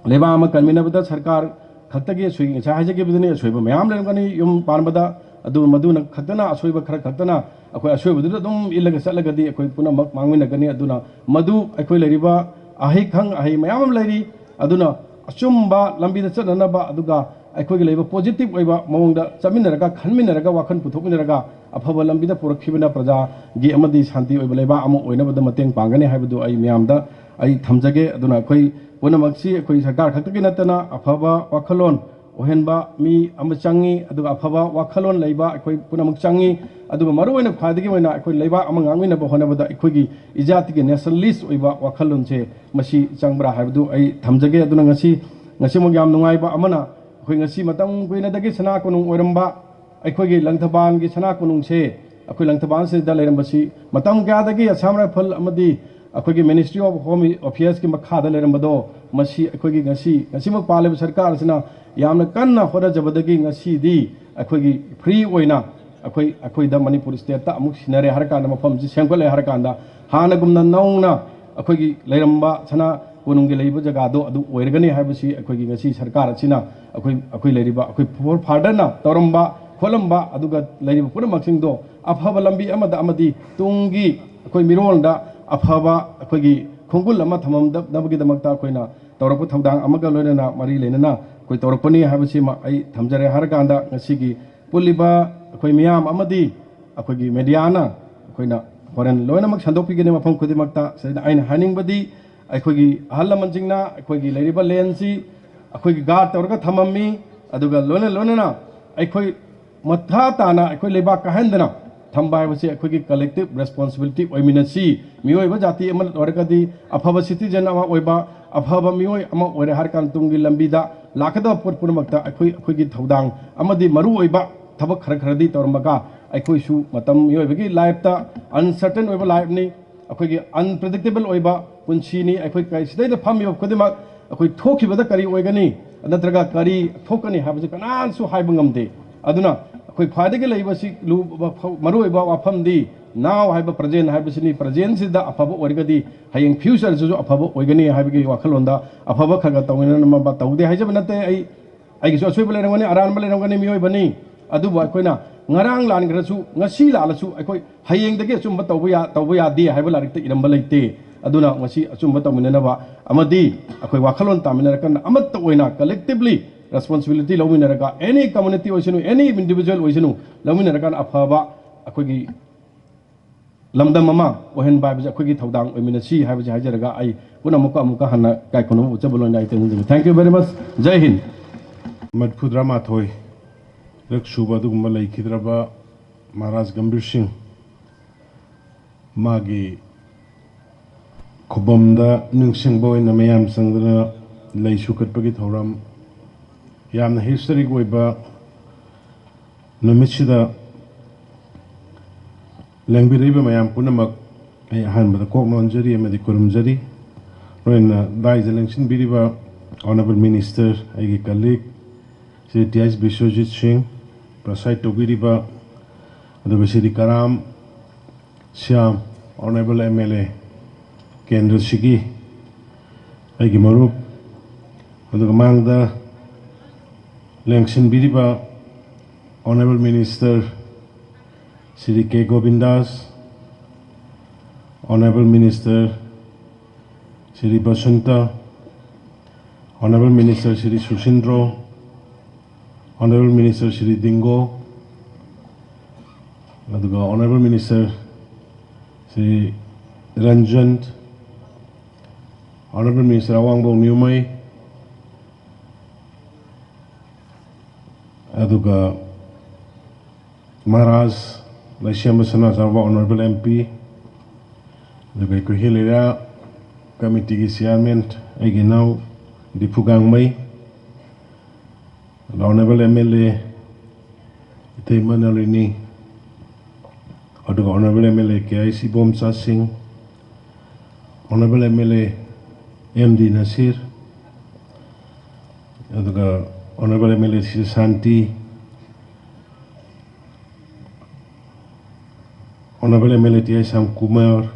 ꯂꯩꯕꯥꯛ ꯑꯃ ꯀꯟꯃꯤꯟꯅꯕꯗ ꯁꯔꯀꯥꯔ ꯈꯛꯇꯒꯤ ꯑꯁꯣꯏ-, ꯉꯁꯥꯏ ꯍꯥꯏꯖꯈꯤꯕꯗꯨꯅꯤ, ꯑꯁꯣꯏꯕ ꯃꯌꯥꯝ ꯂꯩꯔꯝꯒꯅꯤ ꯌꯨꯝ ꯄꯥꯟꯕꯗ, ꯑꯗꯨ ꯃꯗꯨꯅ ꯈꯛꯇꯅ, ꯑꯁꯣꯏꯕ ꯈꯔ ꯈꯛꯇꯅ ꯑꯩꯈꯣꯏ ꯑꯁꯣꯏꯕꯗꯨꯗ ꯑꯗꯨꯝ ꯏꯜꯂꯒ ꯆꯠꯂꯒꯗꯤ ꯑꯩꯈꯣꯏ ꯄꯨꯝꯅꯃꯛ ꯃꯥꯡꯃꯤꯟꯅꯒꯅꯤ꯫ ꯑꯗꯨꯅ ꯃꯗꯨ ꯑꯩꯈꯣꯏ ꯂꯩꯔꯤꯕ ꯑꯍꯩ ꯈꯪ ꯑꯍꯩ ꯃꯌꯥꯝ ꯑꯃ ꯂꯩꯔꯤ, ꯑꯗꯨꯅ ꯑꯆꯨꯝꯕ ꯂꯝꯕꯤꯗ ꯆꯠꯅꯅꯕ, ꯑꯗꯨꯒ ꯑꯩꯈꯣꯏꯒꯤ ꯂꯩꯕ ꯄꯣꯖꯤꯇꯤꯚ ꯑꯣꯏꯕ ꯃꯑꯣꯡꯗ ꯆꯠꯃꯤꯟꯅꯔꯒ, ꯈꯟꯃꯤꯟꯅꯔꯒ, ꯋꯥꯈꯜ ꯄꯨꯊꯣꯛꯃꯤꯟꯅꯔꯒ ꯑꯐꯕ ꯂꯝꯕꯤꯗ ꯄꯨꯔꯛꯈꯤꯕꯅ ꯄ꯭ꯔꯖꯥꯒꯤ ꯑꯃꯗꯤ ꯁꯥꯟꯇꯤ ꯑꯣꯏꯕ ꯂꯩꯕꯥꯛ ꯑꯃ ꯑꯣꯏꯅꯕꯗ ꯃꯇꯦꯡ ꯄꯥꯡꯒꯅꯤ ꯍꯥꯏꯕꯗꯨ ꯑꯩ ꯃꯌꯥꯝꯗ ꯑꯩ ꯊꯝꯖꯒꯦ꯫ ꯑꯗꯨꯅ ꯑꯩꯈꯣꯏ ꯄꯨꯝꯅꯃꯛꯁꯤ ꯑꯩꯈꯣꯏ ꯁꯔꯀꯥꯔ ꯈꯛꯇꯒꯤ ꯅꯠꯇꯅ ꯑꯐꯕ ꯋꯥꯈꯜꯂꯣꯟ ꯑꯣꯏꯍꯟꯕ ꯃꯤ ꯑꯃ ꯆꯪꯉꯤ, ꯑꯗꯨꯒ ꯑꯐꯕ ꯋꯥꯈꯜꯂꯣꯟ ꯂꯩꯕ ꯑꯩꯈꯣꯏ ꯄꯨꯝꯅꯃꯛ ꯆꯪꯉꯤ꯫ ꯑꯗꯨꯒ ꯃꯔꯨꯑꯣꯏꯅ ꯈ꯭ꯋꯥꯏꯗꯒꯤ ꯑꯣꯏꯅ ꯑꯩꯈꯣꯏ ꯂꯩꯕꯥꯛ ꯑꯃ ꯉꯥꯛꯃꯤꯟꯅꯕ ꯍꯣꯠꯅꯕꯗ ꯑꯩꯈꯣꯏꯒꯤ ꯏꯖꯥꯇꯤꯒꯤ ꯅꯦꯁꯅꯦꯂꯤꯁ ꯑꯣꯏꯕ ꯋꯥꯈꯜꯂꯣꯟꯁꯦ ꯃꯁꯤ ꯆꯪꯕ꯭ꯔꯥ ꯍꯥꯏꯕꯗꯨ ꯑꯩ ꯊꯝꯖꯒꯦ꯫ ꯑꯗꯨꯅ ꯉꯁꯤ, ꯉꯁꯤꯃꯛ ꯌꯥꯝ ꯅꯨꯡꯉꯥꯏꯕ ꯑꯃꯅ, ꯑꯩꯈꯣꯏ ꯉꯁꯤ ꯃꯇꯝ ꯀꯨꯏꯅꯗꯒꯤ ꯁꯅꯥ ꯀꯣꯅꯨꯡ ꯑꯣꯏꯔꯝꯕ ꯑꯩꯈꯣꯏꯒꯤ ꯂꯪꯊꯕꯥꯜꯒꯤ ꯁꯅꯥ ꯀꯣꯅꯨꯡꯁꯦ, ꯑꯩꯈꯣꯏ ꯂꯪꯊꯕꯥꯜꯁꯤꯗ ꯂꯩꯔꯝꯕꯁꯤ ꯃꯇꯝ ꯀꯌꯥꯗꯒꯤ ꯑꯁꯥꯝ ꯔꯥꯏꯐꯜ ꯑꯃꯗꯤ ꯑꯩꯈꯣꯏꯒꯤ Ministry of Home Affairsꯀꯤ ꯃꯈꯥꯗ ꯂꯩꯔꯝꯕꯗꯣ, ꯃꯁꯤ ꯑꯩꯈꯣꯏꯒꯤ ꯉꯁꯤ, ꯉꯁꯤꯃꯛ ꯄꯥꯜꯂꯤꯕ ꯁꯔꯀꯥꯔ ꯑꯁꯤꯅ ꯌꯥꯝꯅ ꯀꯟꯅ ꯍꯣꯠꯅꯖꯕꯗꯒꯤ ꯉꯁꯤꯗꯤ ꯑꯩꯈꯣꯏꯒꯤ ꯐ꯭ꯔꯤ ꯑꯣꯏꯅ ꯑꯩꯈꯣꯏ, ꯑꯩꯈꯣꯏꯗ ꯃꯅꯤꯄꯨꯔ ꯁ꯭ꯇꯦꯠꯇ ꯑꯃꯨꯛ ꯁꯤꯟꯅꯔꯦ ꯍꯥꯏꯔꯀꯥꯟꯗ, ꯃꯐꯝꯁꯤ ꯁꯦꯝꯒꯠꯂꯦ ꯍꯥꯏꯔꯀꯥꯟꯗ, ꯍꯥꯟꯅꯒꯨꯝꯅ ꯅꯧꯅ ꯑꯩꯈꯣꯏꯒꯤ ꯂꯩꯔꯝꯕ ꯁꯅꯥ ꯀꯣꯅꯨꯡꯒꯤ ꯂꯩꯔꯤꯕ ꯖꯒꯥꯗꯣ ꯑꯗꯨ ꯑꯣꯏꯔꯒꯅꯤ ꯍꯥꯏꯕꯁꯤ ꯑꯩꯈꯣꯏꯒꯤ ꯉꯁꯤ ꯁꯔꯀꯥꯔ ꯑꯁꯤꯅ ꯑꯩꯈꯣꯏ, ꯑꯩꯈꯣꯏ ꯂꯩꯔꯤꯕ ꯑꯩꯈꯣꯏ forefatherꯅ ꯇꯧꯔꯝꯕ ꯈꯣꯠꯂꯝꯕ, ꯑꯗꯨꯒ ꯂꯩꯔꯤꯕ ꯄꯨꯝꯅꯃꯛꯁꯤꯡꯗꯣ ꯑꯐꯕ ꯂꯝꯕꯤ ꯑꯃꯗ ꯑꯃꯗꯤ ꯇꯨꯡꯒꯤ ꯑꯩꯈꯣꯏ ꯃꯤꯔꯣꯜꯗ ꯑꯐꯕ ꯑꯩꯈꯣꯏꯒꯤ ꯈꯣꯡꯒꯨꯜ ꯑꯃ ꯊꯝꯃꯝꯗꯅꯕꯒꯤꯗꯃꯛꯇ ꯑꯩꯈꯣꯏꯅ ꯇꯧꯔꯛꯄ ꯊꯧꯗꯥꯡ ꯑꯃꯒ ꯂꯣꯏꯅꯅ ꯃꯔꯤ ꯂꯩꯅꯅ ꯑꯩꯈꯣꯏ ꯇꯧꯔꯛꯄꯅꯤ ꯍꯥꯏꯕꯁꯤꯃ ꯑꯩ ꯊꯝꯖꯔꯦ꯫ ꯍꯥꯏꯔꯀꯥꯟꯗ ꯉꯁꯤꯒꯤ ꯄꯨꯜꯂꯤꯕ ꯑꯩꯈꯣꯏ ꯃꯤꯌꯥꯝ ꯑꯃꯗꯤ ꯑꯩꯈꯣꯏꯒꯤ mediaꯅ ꯑꯩꯈꯣꯏꯅ ꯍꯣꯔꯦꯟ ꯂꯣꯏꯅꯃꯛ ꯁꯟꯗꯣꯛꯄꯤꯒꯅꯤ ꯃꯐꯝ ꯈꯨꯗꯤꯡꯃꯛꯇ꯫ ꯁꯤꯗ ꯑꯩꯅ ꯍꯥꯏꯅꯤꯡꯕꯗꯤ ꯑꯩꯈꯣꯏꯒꯤ ꯑꯍꯜ ꯂꯃꯟꯁꯤꯡꯅ ꯑꯩꯈꯣꯏꯒꯤ ꯂꯩꯔꯤꯕ landꯁꯤ ꯑꯩꯈꯣꯏꯒꯤ guard ꯇꯧꯔꯒ ꯊꯝꯃꯝꯃꯤ, ꯑꯗꯨꯒ ꯂꯣꯏꯅ ꯂꯣꯏꯅꯅ ꯑꯩꯈꯣꯏ ꯃꯈꯥ ꯇꯥꯅ ꯑꯩꯈꯣꯏ ꯂꯩꯕꯥꯛ ꯀꯥꯏꯍꯟꯗꯅ ꯊꯝꯕ ꯍꯥꯏꯕꯁꯤ ꯑꯩꯈꯣꯏꯒꯤ collective responsibility ꯑꯣꯏꯃꯤꯟꯅꯁꯤ꯫ ꯃꯤꯑꯣꯏꯕ ꯖꯥꯇꯤ ꯑꯃ ꯑꯣꯏꯔꯒꯗꯤ, ꯑꯐꯕ citizen ꯑꯃ ꯑꯣꯏꯕ, ꯑꯐꯕ ꯃꯤꯑꯣꯏ ꯑꯃ ꯑꯣꯏꯔꯦ ꯍꯥꯏꯔꯀꯥꯟꯗ ꯇꯨꯡꯒꯤ ꯂꯝꯕꯤꯗ ꯂꯥꯛꯀꯗꯕ ꯄꯣꯠ ꯄꯨꯝꯅꯃꯛꯇ ꯑꯩꯈꯣꯏ, ꯑꯩꯈꯣꯏꯒꯤ ꯊꯧꯗꯥꯡ ꯑꯃꯗꯤ ꯃꯔꯨꯑꯣꯏꯕ ꯊꯕꯛ ꯈꯔ ꯈꯔꯗꯤ ꯇꯧꯔꯝꯃꯒ, ꯑꯩꯈꯣꯏꯁꯨ ꯃꯇꯝ, ꯃꯤꯑꯣꯏꯕꯒꯤ lifeꯇ uncertain ꯑꯣꯏꯕ lifeꯅꯤ, ꯑꯩꯈꯣꯏꯒꯤ unpredictable ꯑꯣꯏꯕ ꯄꯨꯟꯁꯤꯅꯤ꯫ ꯑꯩꯈꯣꯏ ꯀꯔꯤ, ꯁꯤꯗꯩꯗ ꯐꯝꯃꯤꯕ ꯈꯨꯗꯤꯡꯃꯛ ꯑꯩꯈꯣꯏ ꯊꯣꯛꯈꯤꯕꯗ ꯀꯔꯤ ꯑꯣꯏꯒꯅꯤ ꯅꯠꯇ꯭ꯔꯒ ꯀꯔꯤ ꯊꯣꯛꯀꯅꯤ ꯍꯥꯏꯕꯁꯤ ꯀꯅꯥꯅꯁꯨ ꯍꯥꯏꯕ ꯉꯝꯗꯦ꯫ ꯑꯗꯨꯅ ꯑꯩꯈꯣꯏ ꯈ꯭ꯋꯥꯏꯗꯒꯤ ꯂꯩꯕꯁꯤ ꯂꯨꯕ ꯐ-, ꯃꯔꯨꯑꯣꯏꯕ ꯋꯥꯐꯝꯗꯤ now ꯍꯥꯏꯕ present ꯍꯥꯏꯕꯁꯤꯅꯤ꯫ Presentꯁꯤꯗ ꯑꯐꯕ ꯑꯣꯏꯔꯒꯗꯤ ꯍꯌꯦꯡ futureꯁꯤꯁꯨ ꯑꯐꯕ ꯑꯣꯏꯒꯅꯤ ꯍꯥꯏꯕꯒꯤ ꯋꯥꯈꯜꯂꯣꯟꯗ ꯑꯐꯕ ꯈꯔ ꯈꯔ ꯇꯧꯃꯤꯟꯅꯅꯕ ꯇꯧꯗꯦ ꯍꯥꯏꯖꯕ ꯅꯠꯇꯦ꯫ ꯑꯩ ꯑꯩꯒꯤꯁꯨ ꯑꯁꯣꯏꯕ ꯂꯩꯔꯝꯒꯅꯤ, ꯑꯔꯥꯟꯕ ꯂꯩꯔꯝꯒꯅꯤ, ꯃꯤꯑꯣꯏꯕꯅꯤ꯫ ꯑꯗꯨꯕꯨ ꯑꯩꯈꯣꯏꯅ ꯉꯔꯥꯡ ꯂꯥꯟꯈ꯭ꯔꯁꯨ, ꯉꯁꯤ ꯂꯥꯜꯂꯁꯨ, ꯑꯩꯈꯣꯏ ꯍꯌꯦꯡꯗꯒꯤ ꯑꯆꯨꯝꯕ ꯇꯧꯕ ꯌꯥ-, ꯇꯧꯕ ꯌꯥꯗꯦ ꯍꯥꯏꯕ ꯂꯥꯏꯔꯤꯛꯇ ꯏꯔꯝꯕ ꯂꯩꯇꯦ꯫ ꯑꯗꯨꯅ ꯉꯁꯤ ꯑꯆꯨꯝꯕ ꯇꯧꯃꯤꯟꯅꯅꯕ ꯑꯃꯗꯤ ꯑꯩꯈꯣꯏ ꯋꯥꯈꯜꯂꯣꯟ ꯇꯥꯃꯤꯟꯅꯔꯀꯥꯟꯗ ꯑꯃꯠꯇ ꯑꯣꯏꯅ collectively responsibility ꯂꯧꯃꯤꯟꯅꯔꯒ, any community ꯑꯣꯏꯁꯅꯨ, any individual ꯑꯣꯏꯁꯅꯨ, ꯂꯧꯃꯤꯟꯅꯔꯀꯥꯟꯗ ꯑꯐꯕ ꯑꯩꯈꯣꯏꯒꯤ ꯂꯝꯗꯝ ꯑꯃ ꯑꯣꯏꯍꯟꯕ ꯍꯥꯏꯕꯁꯦ ꯑꯩꯈꯣꯏꯒꯤ ꯊꯧꯗꯥꯡ ꯑꯣꯏꯃꯤꯟꯅꯁꯤ ꯍꯥꯏꯕꯁꯦ ꯍꯥꯏꯖꯔꯒ, ꯑꯩ ꯄꯨꯝꯅꯃꯛꯀ ꯑꯃꯨꯛꯀ ꯍꯟꯅ ꯏꯀꯥꯏ ꯈꯨꯝꯅꯕ ꯎꯠꯆꯕ ꯂꯣꯏꯅ ꯑꯩ ꯇꯦꯟꯖꯒꯦ꯫ Thank you very much. ꯖꯥꯏ ꯍꯤꯟꯗ꯫ ꯃꯔꯤꯐꯨꯇꯔꯥꯃꯥꯊꯣꯏ ꯔꯛ ꯁꯨꯕ ꯑꯗꯨꯒꯨꯝꯕ ꯂꯩꯈꯤꯗ꯭ꯔꯕ ꯃꯍꯥꯔꯥꯖ ꯒꯝꯚꯤꯔ ꯁꯤꯡ, ꯃꯥꯒꯤ ꯈꯨꯕꯝꯗ ꯅꯤꯡꯁꯤꯡꯕ ꯑꯣꯏꯅ ꯃꯌꯥꯝ ꯆꯪꯗꯨꯅ ꯂꯩꯁꯨ ꯀꯠꯄꯒꯤ ꯊꯧꯔꯝ, ꯌꯥꯝꯅ historic ꯑꯣꯏꯕ ꯅꯨꯃꯤꯠꯁꯤꯗ ꯂꯦꯡꯕꯤꯔꯛꯏꯕ ꯃꯌꯥꯝ ꯄꯨꯝꯅꯃꯛ ꯑꯩ ꯑꯍꯥꯟꯕꯗ ꯀꯣꯛ ꯅꯣꯟꯖꯔꯤ ꯑꯃꯗꯤ ꯈꯨꯔꯨꯝꯖꯔꯤ꯫ ꯂꯣꯏꯅꯅ ꯗꯥꯏꯁꯗ ꯂꯦꯡꯁꯤꯟꯕꯤꯔꯤꯕ Honourable Minister, ꯑꯩꯒꯤ colleague Shri T H Biswajit ꯁꯤꯡ, preside ꯇꯧꯕꯤꯔꯤꯕ, ꯑꯗꯨꯒ ꯁ꯭ꯔꯤ ꯀꯔꯥꯝ Shyam, Honourable M L A, ꯀꯦꯟꯗ꯭ꯔꯁꯤꯒꯤ ꯑꯩꯒꯤ ꯃꯔꯨꯞ, ꯑꯗꯨꯒ ꯃꯥꯡꯗ ꯂꯦꯡꯁꯤꯟꯕꯤꯔꯤꯕ Honourable Minister ꯁ꯭ꯔꯤ ꯀꯦ ꯒꯣꯕꯤꯟꯗꯥꯁ, Honourable Minister Shri Basanta, Honourable Minister Shri ꯁꯨꯁꯤꯟꯗ꯭ꯔꯣ, Honourable Minister Shri ꯗꯤꯡꯒꯣ, ꯑꯗꯨꯒ Honourable Minister Shri Ranjan, Honourable Minister ꯑꯋꯥꯡꯕꯧ ꯅ꯭ꯌꯨꯃꯩ, ꯑꯗꯨꯒ ꯃꯍꯥꯔꯥꯖ ꯂꯩꯁꯦꯝꯕ ꯁꯅꯥꯖꯥꯎꯕ Honourable M P, ꯑꯗꯨꯒ ꯑꯩꯈꯣꯏ Hill Area Committeeꯒꯤ Chairman, ꯑꯩꯒꯤ ꯏꯅꯥꯎ ꯗꯤꯐꯨ ꯒꯥꯡꯃꯩ, Honourable M L A ꯏꯇꯩꯃ ꯅꯂꯤꯅꯤ, ꯑꯗꯨꯒ Honourable M L A K H Ibomcha Singh, Honorable M L A M D Nasir, ꯑꯗꯨꯒ Honorable M L A Shri Shanti, Honorable M L A T I Shyam Kumar,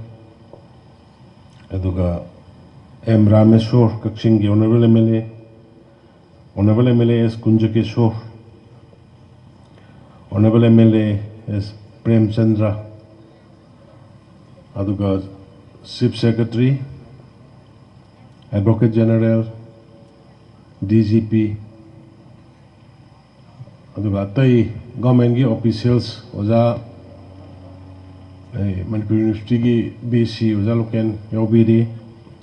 ꯑꯗꯨꯒ M Rameshwor, ꯀꯛꯆꯤꯡꯒꯤ Honorable M L A, Honorable M L A S ꯀꯨꯟꯖꯀꯤꯁꯣꯔ, Honorable M L A S Premchandra, ꯑꯗꯨꯒ Chief Secretary, Advocate General, D G P, ꯑꯗꯨꯒ ꯑꯇꯩ government ꯀꯤ officials, ꯑꯣꯖꯥ, ꯑꯩ Manipur University ꯒꯤ V C ꯑꯣꯖꯥ ꯂꯣꯀꯦꯟ ꯌꯥꯎꯕꯤꯔꯤ,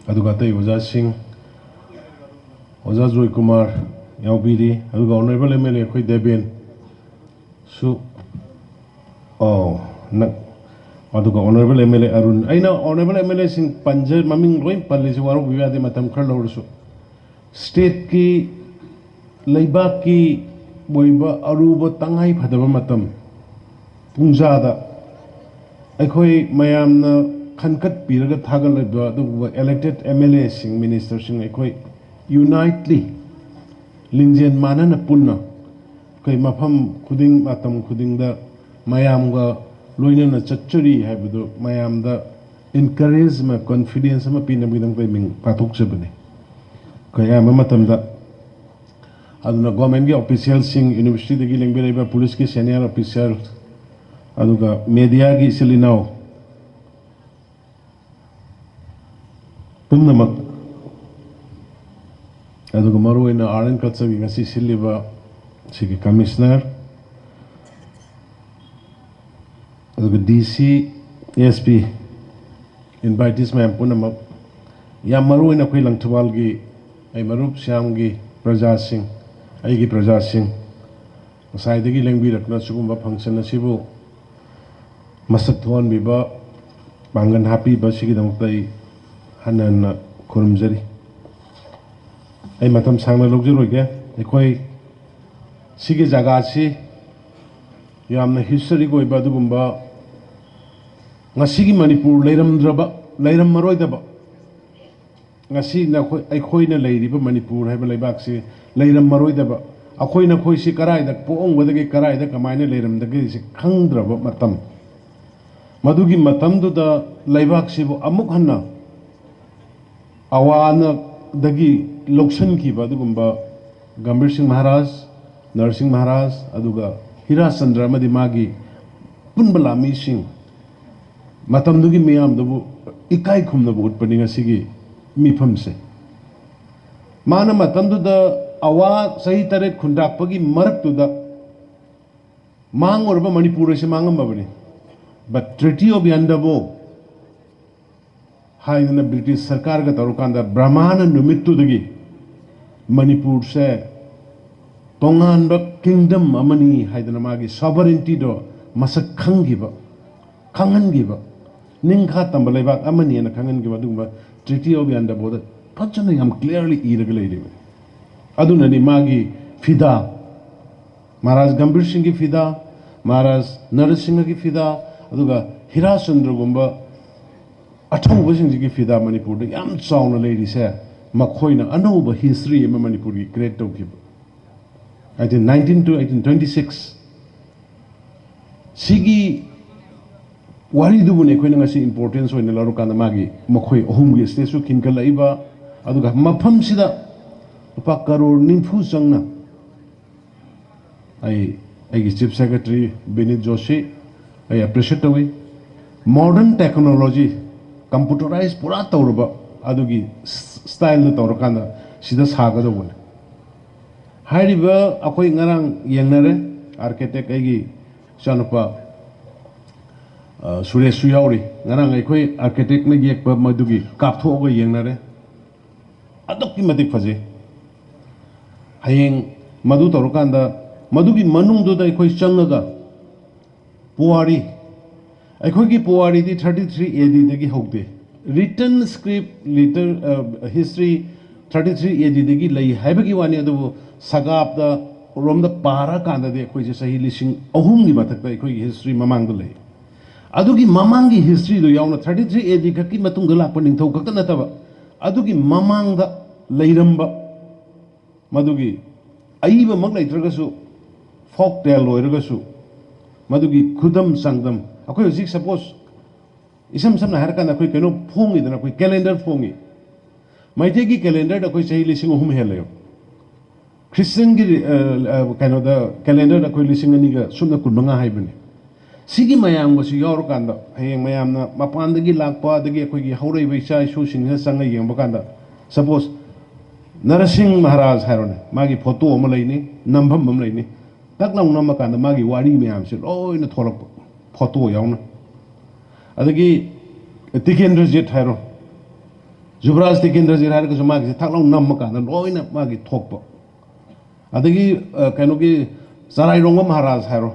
ꯑꯗꯨꯒ ꯑꯇꯩ ꯑꯣꯖꯥꯁꯤꯡ, ꯑꯣꯖꯥ ꯖꯣꯏꯀꯨꯃꯥꯔ ꯌꯥꯎꯕꯤꯔꯤ, ꯑꯗꯨꯒ Honorable M L A ꯑꯩꯈꯣꯏ ꯗꯦꯕꯦꯟꯁꯨ, ꯑꯣ, ꯅ-, ꯑꯗꯨꯒ Honorable M L A Arun. ꯑꯩꯅ Honorable M L A ꯁꯤꯡ ꯄꯟꯖ-, ꯃꯃꯤꯡ ꯂꯣꯏ ꯄꯜꯂꯤꯁꯤ ꯋꯥꯔꯧꯕꯤꯕ ꯌꯥꯗꯦ, ꯃꯇꯝ ꯈꯔ ꯂꯧꯔꯁꯨ꯫ State ꯀꯤ, ꯂꯩꯕꯥꯛꯀꯤ ꯑꯣꯏꯕ ꯑꯔꯨꯕ ꯇꯉꯥꯏ ꯐꯗꯕ ꯃꯇꯝ ꯄꯨꯡꯖꯥꯗ ꯑꯩꯈꯣꯏ ꯃꯌꯥꯝꯅ ꯈꯟꯒꯠꯄꯤꯔꯒ ꯊꯥꯒꯠꯂꯤꯕ ꯑꯗꯨꯒꯨꯝꯕ elected M L A ꯁꯤꯡ, minister ꯁꯤꯡ ꯑꯩꯈꯣꯏ unitely, ꯂꯤꯡꯖꯦꯜ ꯃꯥꯟꯅꯅ ꯄꯨꯟꯅ ꯑꯩꯈꯣꯏ ꯃꯐꯝ ꯈꯨꯗꯤꯡ, ꯃꯇꯝ ꯈꯨꯗꯤꯡꯗ ꯃꯌꯥꯝꯒ ꯂꯣꯏꯅꯅ ꯆꯠꯆꯔꯤ ꯍꯥꯏꯕꯗꯨ ꯃꯌꯥꯝꯗ encourage ꯑꯃ, confidence ꯑꯃ ꯄꯤꯅꯕꯒꯤꯗꯃꯛꯇ ꯑꯩ ꯃꯤꯡ ꯄꯥꯊꯣꯛꯆꯕꯅꯤ꯫ ꯑꯩꯈꯣꯏ ꯑꯌꯥꯝꯕ ꯃꯇꯝꯗ, ꯑꯗꯨꯅ government ꯀꯤ official ꯁꯤꯡ, university ꯗꯒꯤ ꯂꯦꯡꯕꯤꯔꯛꯏꯕ police ꯀꯤ senior officer, ꯑꯗꯨꯒ media ꯒꯤ ꯏꯆꯤꯜ ꯏꯅꯥꯎ ꯄꯨꯝꯅꯃꯛ, ꯑꯗꯨꯒ ꯃꯔꯨꯑꯣꯏꯅ Art and Culture ꯒꯤ ꯉꯁꯤ ꯁꯤꯜꯂꯤꯕ ꯁꯤꯒꯤ commissioner, ꯑꯗꯨꯒ D C, S P, invitees ꯃꯌꯥꯝ ꯄꯨꯝꯅꯃꯛ, ꯌꯥꯝ ꯃꯔꯨꯑꯣꯏꯅ ꯑꯩꯈꯣꯏ ꯂꯪꯊꯕꯥꯜꯒꯤ ꯑꯩ ꯃꯔꯨꯞ ꯁ꯭ꯌꯥꯝꯒꯤ ꯄ꯭ꯔꯖꯥꯁꯤꯡ, ꯑꯩꯒꯤ ꯄ꯭ꯔꯖꯥꯁꯤꯡ, ꯉꯁꯥꯏꯗꯒꯤ ꯂꯦꯡꯕꯤꯔꯛꯇꯨꯅ ꯁꯤꯒꯨꯝꯕ function ꯑꯁꯤꯕꯨ ꯃꯁꯛ ꯊꯣꯛꯍꯟꯕꯤꯕ, ꯄꯥꯡꯒꯜ ꯍꯥꯞꯄꯤꯕ, ꯁꯤꯒꯤꯗꯃꯛꯇ ꯑꯩ ꯍꯟꯅ ꯍꯟꯅ ꯈꯨꯔꯨꯝꯖꯔꯤ꯫ ꯑꯩ ꯃꯇꯝ ꯁꯥꯡꯅ ꯂꯧꯖꯔꯣꯏꯒꯦ꯫ ꯑꯩꯈꯣꯏ ꯁꯤꯒꯤ ꯖꯒꯥꯁꯤ ꯌꯥꯝꯅ historic ꯑꯣꯏꯕ ꯑꯗꯨꯒꯨꯝꯕ, ꯉꯁꯤꯒꯤ ꯃꯅꯤꯄꯨꯔ ꯂꯩꯔꯝꯗ꯭ꯔꯕ, ꯂꯩꯔꯝꯃꯔꯣꯏꯗꯕ ꯉꯁꯤ ꯅꯈꯣꯏ, ꯑꯩꯈꯣꯏꯅ ꯂꯩꯔꯤꯕ ꯃꯅꯤꯄꯨꯔ ꯍꯥꯏꯕ ꯂꯩꯕꯥꯛꯁꯤ ꯂꯩꯔꯝꯃꯔꯣꯏꯗꯕ, ꯑꯩꯈꯣꯏ ꯅꯈꯣꯏꯁꯤ ꯀꯔꯥꯏꯗ ꯄꯣꯛꯑꯝꯒꯗꯒꯦ, ꯀꯔꯥꯏꯗ ꯀꯃꯥꯏꯅ ꯂꯩꯔꯝꯗꯒꯦꯁꯤ ꯈꯪꯗ꯭ꯔꯕ ꯃꯇꯝ, ꯃꯗꯨꯒꯤ ꯃꯇꯝꯗꯨꯗ ꯂꯩꯕꯥꯛꯁꯤꯕꯨ ꯑꯃꯨꯛ ꯍꯟꯅ ꯑꯋꯥꯅꯗꯒꯤ ꯂꯧꯁꯤꯟꯈꯤꯕ ꯑꯗꯨꯒꯨꯝꯕ ꯒꯝꯚꯤꯔ ꯁꯤꯡ ꯃꯍꯥꯔꯥꯖ, ꯅꯔꯁꯤꯡ ꯃꯍꯥꯔꯥꯖ, ꯑꯗꯨꯒ ꯍꯤꯔꯥꯆꯟꯗ꯭ꯔ ꯑꯃꯗꯤ ꯃꯥꯒꯤ ꯄꯨꯟꯕ ꯂꯥꯟꯃꯤꯁꯤꯡ, ꯃꯇꯝꯗꯨꯒꯤ ꯃꯤꯌꯥꯝꯗꯨꯕꯨ ꯏꯀꯥꯏ ꯈꯨꯝꯅꯕ ꯎꯠꯄꯅꯤ ꯉꯁꯤꯒꯤ ꯃꯤꯐꯝꯁꯦ꯫ ꯃꯥꯅ ꯃꯇꯝꯗꯨꯗ ꯑꯋꯥ ꯆꯍꯤ ꯇꯔꯦꯠ ꯈꯨꯟꯗꯥꯛꯄꯒꯤ ꯃꯔꯛꯇꯨꯗ ꯃꯥꯡꯉꯨꯔꯕ ꯃꯅꯤꯄꯨꯔ ꯑꯁꯤ ꯃꯥꯡꯉꯝꯃꯕꯅꯤ꯫ But Treaty of Yandabo ꯍꯥꯏꯗꯅ ꯕ꯭ꯔꯤꯇꯤꯁ ꯁꯔꯀꯥꯔꯒ ꯇꯧꯔꯀꯥꯟꯗ ꯕ꯭ꯔꯍꯃꯥꯅ ꯅꯨꯃꯤꯠꯇꯨꯗꯒꯤ ꯃꯅꯤꯄꯨꯔꯁꯦ ꯇꯣꯉꯥꯟꯕ ꯀꯤꯡꯗꯝ ꯑꯃꯅꯤ ꯍꯥꯏꯗꯅ ꯃꯥꯒꯤ ꯁꯣꯚꯔꯦꯟꯇꯤꯗꯣ ꯃꯁꯛ ꯈꯪꯈꯤꯕ, ꯈꯪꯍꯟꯈꯤꯕ, ꯅꯤꯡꯈꯥ ꯇꯝꯕ ꯂꯩꯕꯥꯛ ꯑꯃꯅꯤ ꯍꯥꯏꯅ ꯈꯪꯍꯟꯈꯤꯕ ꯑꯗꯨꯒꯨꯝꯕ ꯇ꯭ꯔꯤꯇꯤ ꯑꯣꯐ ꯌꯥꯟꯗꯕꯣꯗ ꯐꯖꯅ ꯌꯥꯝ ꯀ꯭ꯂꯤꯌꯥꯔꯂꯤ ꯏꯔꯒ ꯂꯩꯔꯤꯕꯅꯤ꯫ ꯑꯗꯨꯅꯅꯤ ꯃꯥꯒꯤ ꯐꯤꯗꯥ, ꯃꯍꯥꯔꯥꯖ ꯒꯝꯚꯤꯔ ꯁꯤꯡꯒꯤ ꯐꯤꯗꯥ, ꯃꯍꯥꯔꯥꯖ ꯅꯔꯁꯤꯡꯍꯒꯤ ꯐꯤꯗꯥ, ꯑꯗꯨꯒ ꯍꯤꯔꯥꯆꯟꯗ꯭ꯔꯒꯨꯝꯕ ꯑꯊꯧꯕꯁꯤꯡꯁꯤꯒꯤ ꯐꯤꯗꯥ ꯃꯅꯤꯄꯨꯔꯗ ꯌꯥꯝ ꯆꯥꯎꯅ ꯂꯩꯔꯤꯁꯦ꯫ ꯃꯈꯣꯏꯅ ꯑꯅꯧꯕ ꯍꯤꯁꯇ꯭ꯔꯤ ꯑꯃ ꯃꯅꯤꯄꯨꯔꯒꯤ ꯀ꯭ꯔꯤꯌꯦꯠ ꯇꯧꯈꯤꯕ꯫ Eighteen nineteen to eighteen twenty six, ꯁꯤꯒꯤ ꯋꯥꯔꯤꯗꯨꯕꯨꯅꯦ ꯑꯩꯈꯣꯏꯅ ꯉꯁꯤ ꯏꯝꯄꯣꯔꯇꯦꯟꯁ ꯑꯣꯏꯅ ꯂꯧꯔꯀꯥꯟꯗ ꯃꯥꯒꯤ ꯃꯈꯣꯏ ꯑꯍꯨꯝꯒꯤ ꯁ꯭ꯇꯦꯆꯨ ꯈꯤꯟꯒꯠꯂꯛꯏꯕ, ꯑꯗꯨꯒ ꯃꯐꯝꯁꯤꯗ ꯂꯨꯄꯥ ꯀꯔꯣꯔ ꯅꯤꯐꯨ ꯆꯪꯅ ꯑꯩ, ꯑꯩꯒꯤ ꯆꯤꯐ ꯁꯦꯀ꯭ꯔꯦꯇꯔꯤ ꯕꯤꯅꯤꯠ ꯖꯣꯁꯤ ꯑꯩ ꯑꯦꯄ꯭ꯔꯤꯁꯤꯌꯦꯠ ꯇꯧꯏ꯫ ꯃꯣꯗꯔꯟ ꯇꯦꯛꯅꯣꯂꯣꯖꯤ, ꯀꯝꯄ꯭ꯌꯨꯇꯔꯥꯏꯁ ꯄꯨꯔꯥ ꯇꯧꯔꯕ ꯑꯗꯨꯒꯤ ꯁ꯭ꯇꯥꯏꯜꯗ ꯇꯧꯔꯀꯥꯟꯗ ꯁꯤꯗ ꯁꯥꯒꯗꯧꯕꯅꯤ꯫ ꯍꯥꯏꯔꯤꯕ ꯑꯩꯈꯣꯏ ꯉꯔꯥꯡ ꯌꯦꯡꯅꯔꯦ, ꯑꯥꯔꯀꯤꯇꯦꯛ ꯑꯩꯒꯤ ꯏꯆꯥꯅꯨꯄꯥ, ꯑ, ꯁꯨꯔꯦꯁꯁꯨ ꯌꯥꯎꯔꯤ꯫ ꯉꯔꯥꯡ ꯑꯩꯈꯣꯏ ꯑꯥꯔꯀꯤꯇꯦꯛꯅ ꯌꯦꯛꯄ ꯃꯗꯨꯒꯤ ꯀꯥꯞꯊꯣꯛꯑꯒ ꯌꯦꯡꯅꯔꯦ꯫ ꯑꯗꯨꯛꯀꯤ ꯃꯇꯤꯛ ꯐꯖꯩ꯫ ꯍꯌꯦꯡ ꯃꯗꯨ ꯇꯧꯔꯀꯥꯟꯗ ꯃꯗꯨꯒꯤ ꯃꯅꯨꯡꯗꯨꯗ ꯑꯩꯈꯣꯏ ꯆꯪꯉꯒ ꯄꯨꯋꯥꯔꯤ, ꯑꯩꯈꯣꯏꯒꯤ ꯄꯨꯋꯥꯔꯤꯗꯤ thirty three A D ꯗꯒꯤ ꯍꯧꯗꯦ꯫ Written script, liter-, ꯑ, history thirty three A D ꯗꯒꯤ ꯂꯩ ꯍꯥꯏꯕꯒꯤ ꯋꯥꯅꯤ, ꯑꯗꯨꯕꯨ ꯁꯒꯥꯞꯇ ꯔꯣꯝꯗ ꯄꯥꯔꯀꯥꯟꯗꯗꯤ ꯑꯩꯈꯣꯏꯁꯦ ꯆꯍꯤ ꯂꯤꯁꯤꯡ ꯑꯍꯨꯝꯒꯤ ꯃꯊꯛꯇ ꯑꯩꯈꯣꯏꯒꯤ ꯍꯤꯁꯇ꯭ꯔꯤ ꯃꯃꯥꯡꯗ ꯂꯩ꯫ ꯑꯗꯨꯒꯤ ꯃꯃꯥꯡꯒꯤ ꯍꯤꯁꯇ꯭ꯔꯤꯗꯨ ꯌꯥꯎꯅ thirty three A D ꯈꯛꯀꯤ ꯃꯇꯨꯡꯗ ꯂꯥꯛꯄ ꯅꯤꯡꯊꯧ ꯈꯛꯇ ꯅꯠꯇꯕ, ꯑꯗꯨꯒꯤ ꯃꯃꯥꯡꯗ ꯂꯩꯔꯝꯕ ꯃꯗꯨꯒꯤ ꯑꯏꯕꯃꯛ ꯂꯩꯇ꯭ꯔꯒꯁꯨ, ꯐꯣꯛ ꯇꯦꯜ ꯑꯣꯏꯔꯒꯁꯨ, ꯃꯗꯨꯒꯤ ꯈꯨꯗꯝ ꯆꯥꯡꯗꯝ, ꯑꯩꯈꯣꯏ ꯍꯧꯖꯤꯛ ꯁꯄꯣꯁ, ꯏꯁꯝ ꯁꯝꯅ ꯍꯥꯏꯔꯀꯥꯟꯗ ꯑꯩꯈꯣꯏ ꯀꯩꯅꯣ ꯐꯣꯡꯉꯤꯗꯅ, ꯑꯩꯈꯣꯏ ꯀꯦꯂꯦꯟꯗꯔ ꯐꯣꯡꯉꯤ꯫ ꯃꯩꯇꯩꯒꯤ ꯀꯦꯂꯦꯟꯗꯔꯗ ꯑꯩꯈꯣꯏ ꯆꯍꯤ ꯂꯤꯁꯤꯡ ꯑꯍꯨꯝ ꯍꯦꯜꯂꯦꯕ꯫ ꯈ꯭ꯔꯤꯁꯇꯤꯌꯟꯒꯤ ꯔꯤ-, ꯑ, ꯑ, ꯀꯩꯅꯣꯗ, ꯀꯦꯂꯦꯟꯗꯔꯗ ꯑꯩꯈꯣꯏ ꯂꯤꯁꯤꯡ ꯑꯅꯤꯒ ꯁꯨꯞꯅ ꯀꯨꯟ ꯃꯉꯥ ꯍꯥꯏꯕꯅꯤ꯫ ꯁꯤꯒꯤ ꯃꯌꯥꯝꯒꯁꯨ ꯌꯥꯎꯔꯀꯥꯟꯗ, ꯍꯌꯦꯡ ꯃꯌꯥꯝꯅ ꯃꯄꯥꯟꯗꯒꯤ ꯂꯥꯛꯄ, ꯑꯗꯒꯤ ꯑꯩꯈꯣꯏꯒꯤ ꯍꯧꯔꯛꯏꯕ ꯏꯆꯥ ꯏꯁꯨꯁꯤꯡꯁꯤꯅ ꯆꯪꯉ ꯌꯦꯡꯕ ꯀꯥꯟꯗ, ꯁꯄꯣꯁ, ꯅꯔꯁꯤꯡ ꯃꯍꯥꯔꯥꯖ ꯍꯥꯏꯔꯣꯅꯦ, ꯃꯥꯒꯤ ꯐꯣꯇꯣ ꯑꯃ ꯂꯩꯅꯤ, ꯅꯝꯐꯝ ꯑꯃ ꯂꯩꯅꯤ, ꯇꯛ ꯂꯥꯎ ꯅꯝꯃꯀꯥꯟꯗ ꯃꯥꯒꯤ ꯋꯥꯔꯤ ꯃꯌꯥꯝꯁꯦ ꯂꯣꯏꯅ ꯊꯣꯛꯂꯛꯄ, ꯐꯣꯇꯣ ꯌꯥꯎꯅ꯫ ꯑꯗꯒꯤ ꯇꯤꯀꯦꯟꯗ꯭ꯔꯖꯤꯠ ꯍꯥꯏꯔꯣ, ꯖꯨꯕꯔꯥꯖ ꯇꯤꯀꯦꯟꯗ꯭ꯔꯖꯤꯠ ꯍꯥꯏꯔꯒꯁꯨ ꯃꯥꯒꯤꯁꯦ ꯊꯛ ꯂꯥꯎ ꯅꯝꯃꯀꯥꯟꯗ ꯂꯣꯏꯅ ꯃꯥꯒꯤ ꯊꯣꯛꯄ꯫ ꯑꯗꯒꯤ, ꯑ, ꯀꯩꯅꯣꯒꯤ ꯆꯔꯥꯏꯔꯣꯡꯕ ꯃꯍꯥꯔꯥꯖ ꯍꯥꯏꯔꯣ,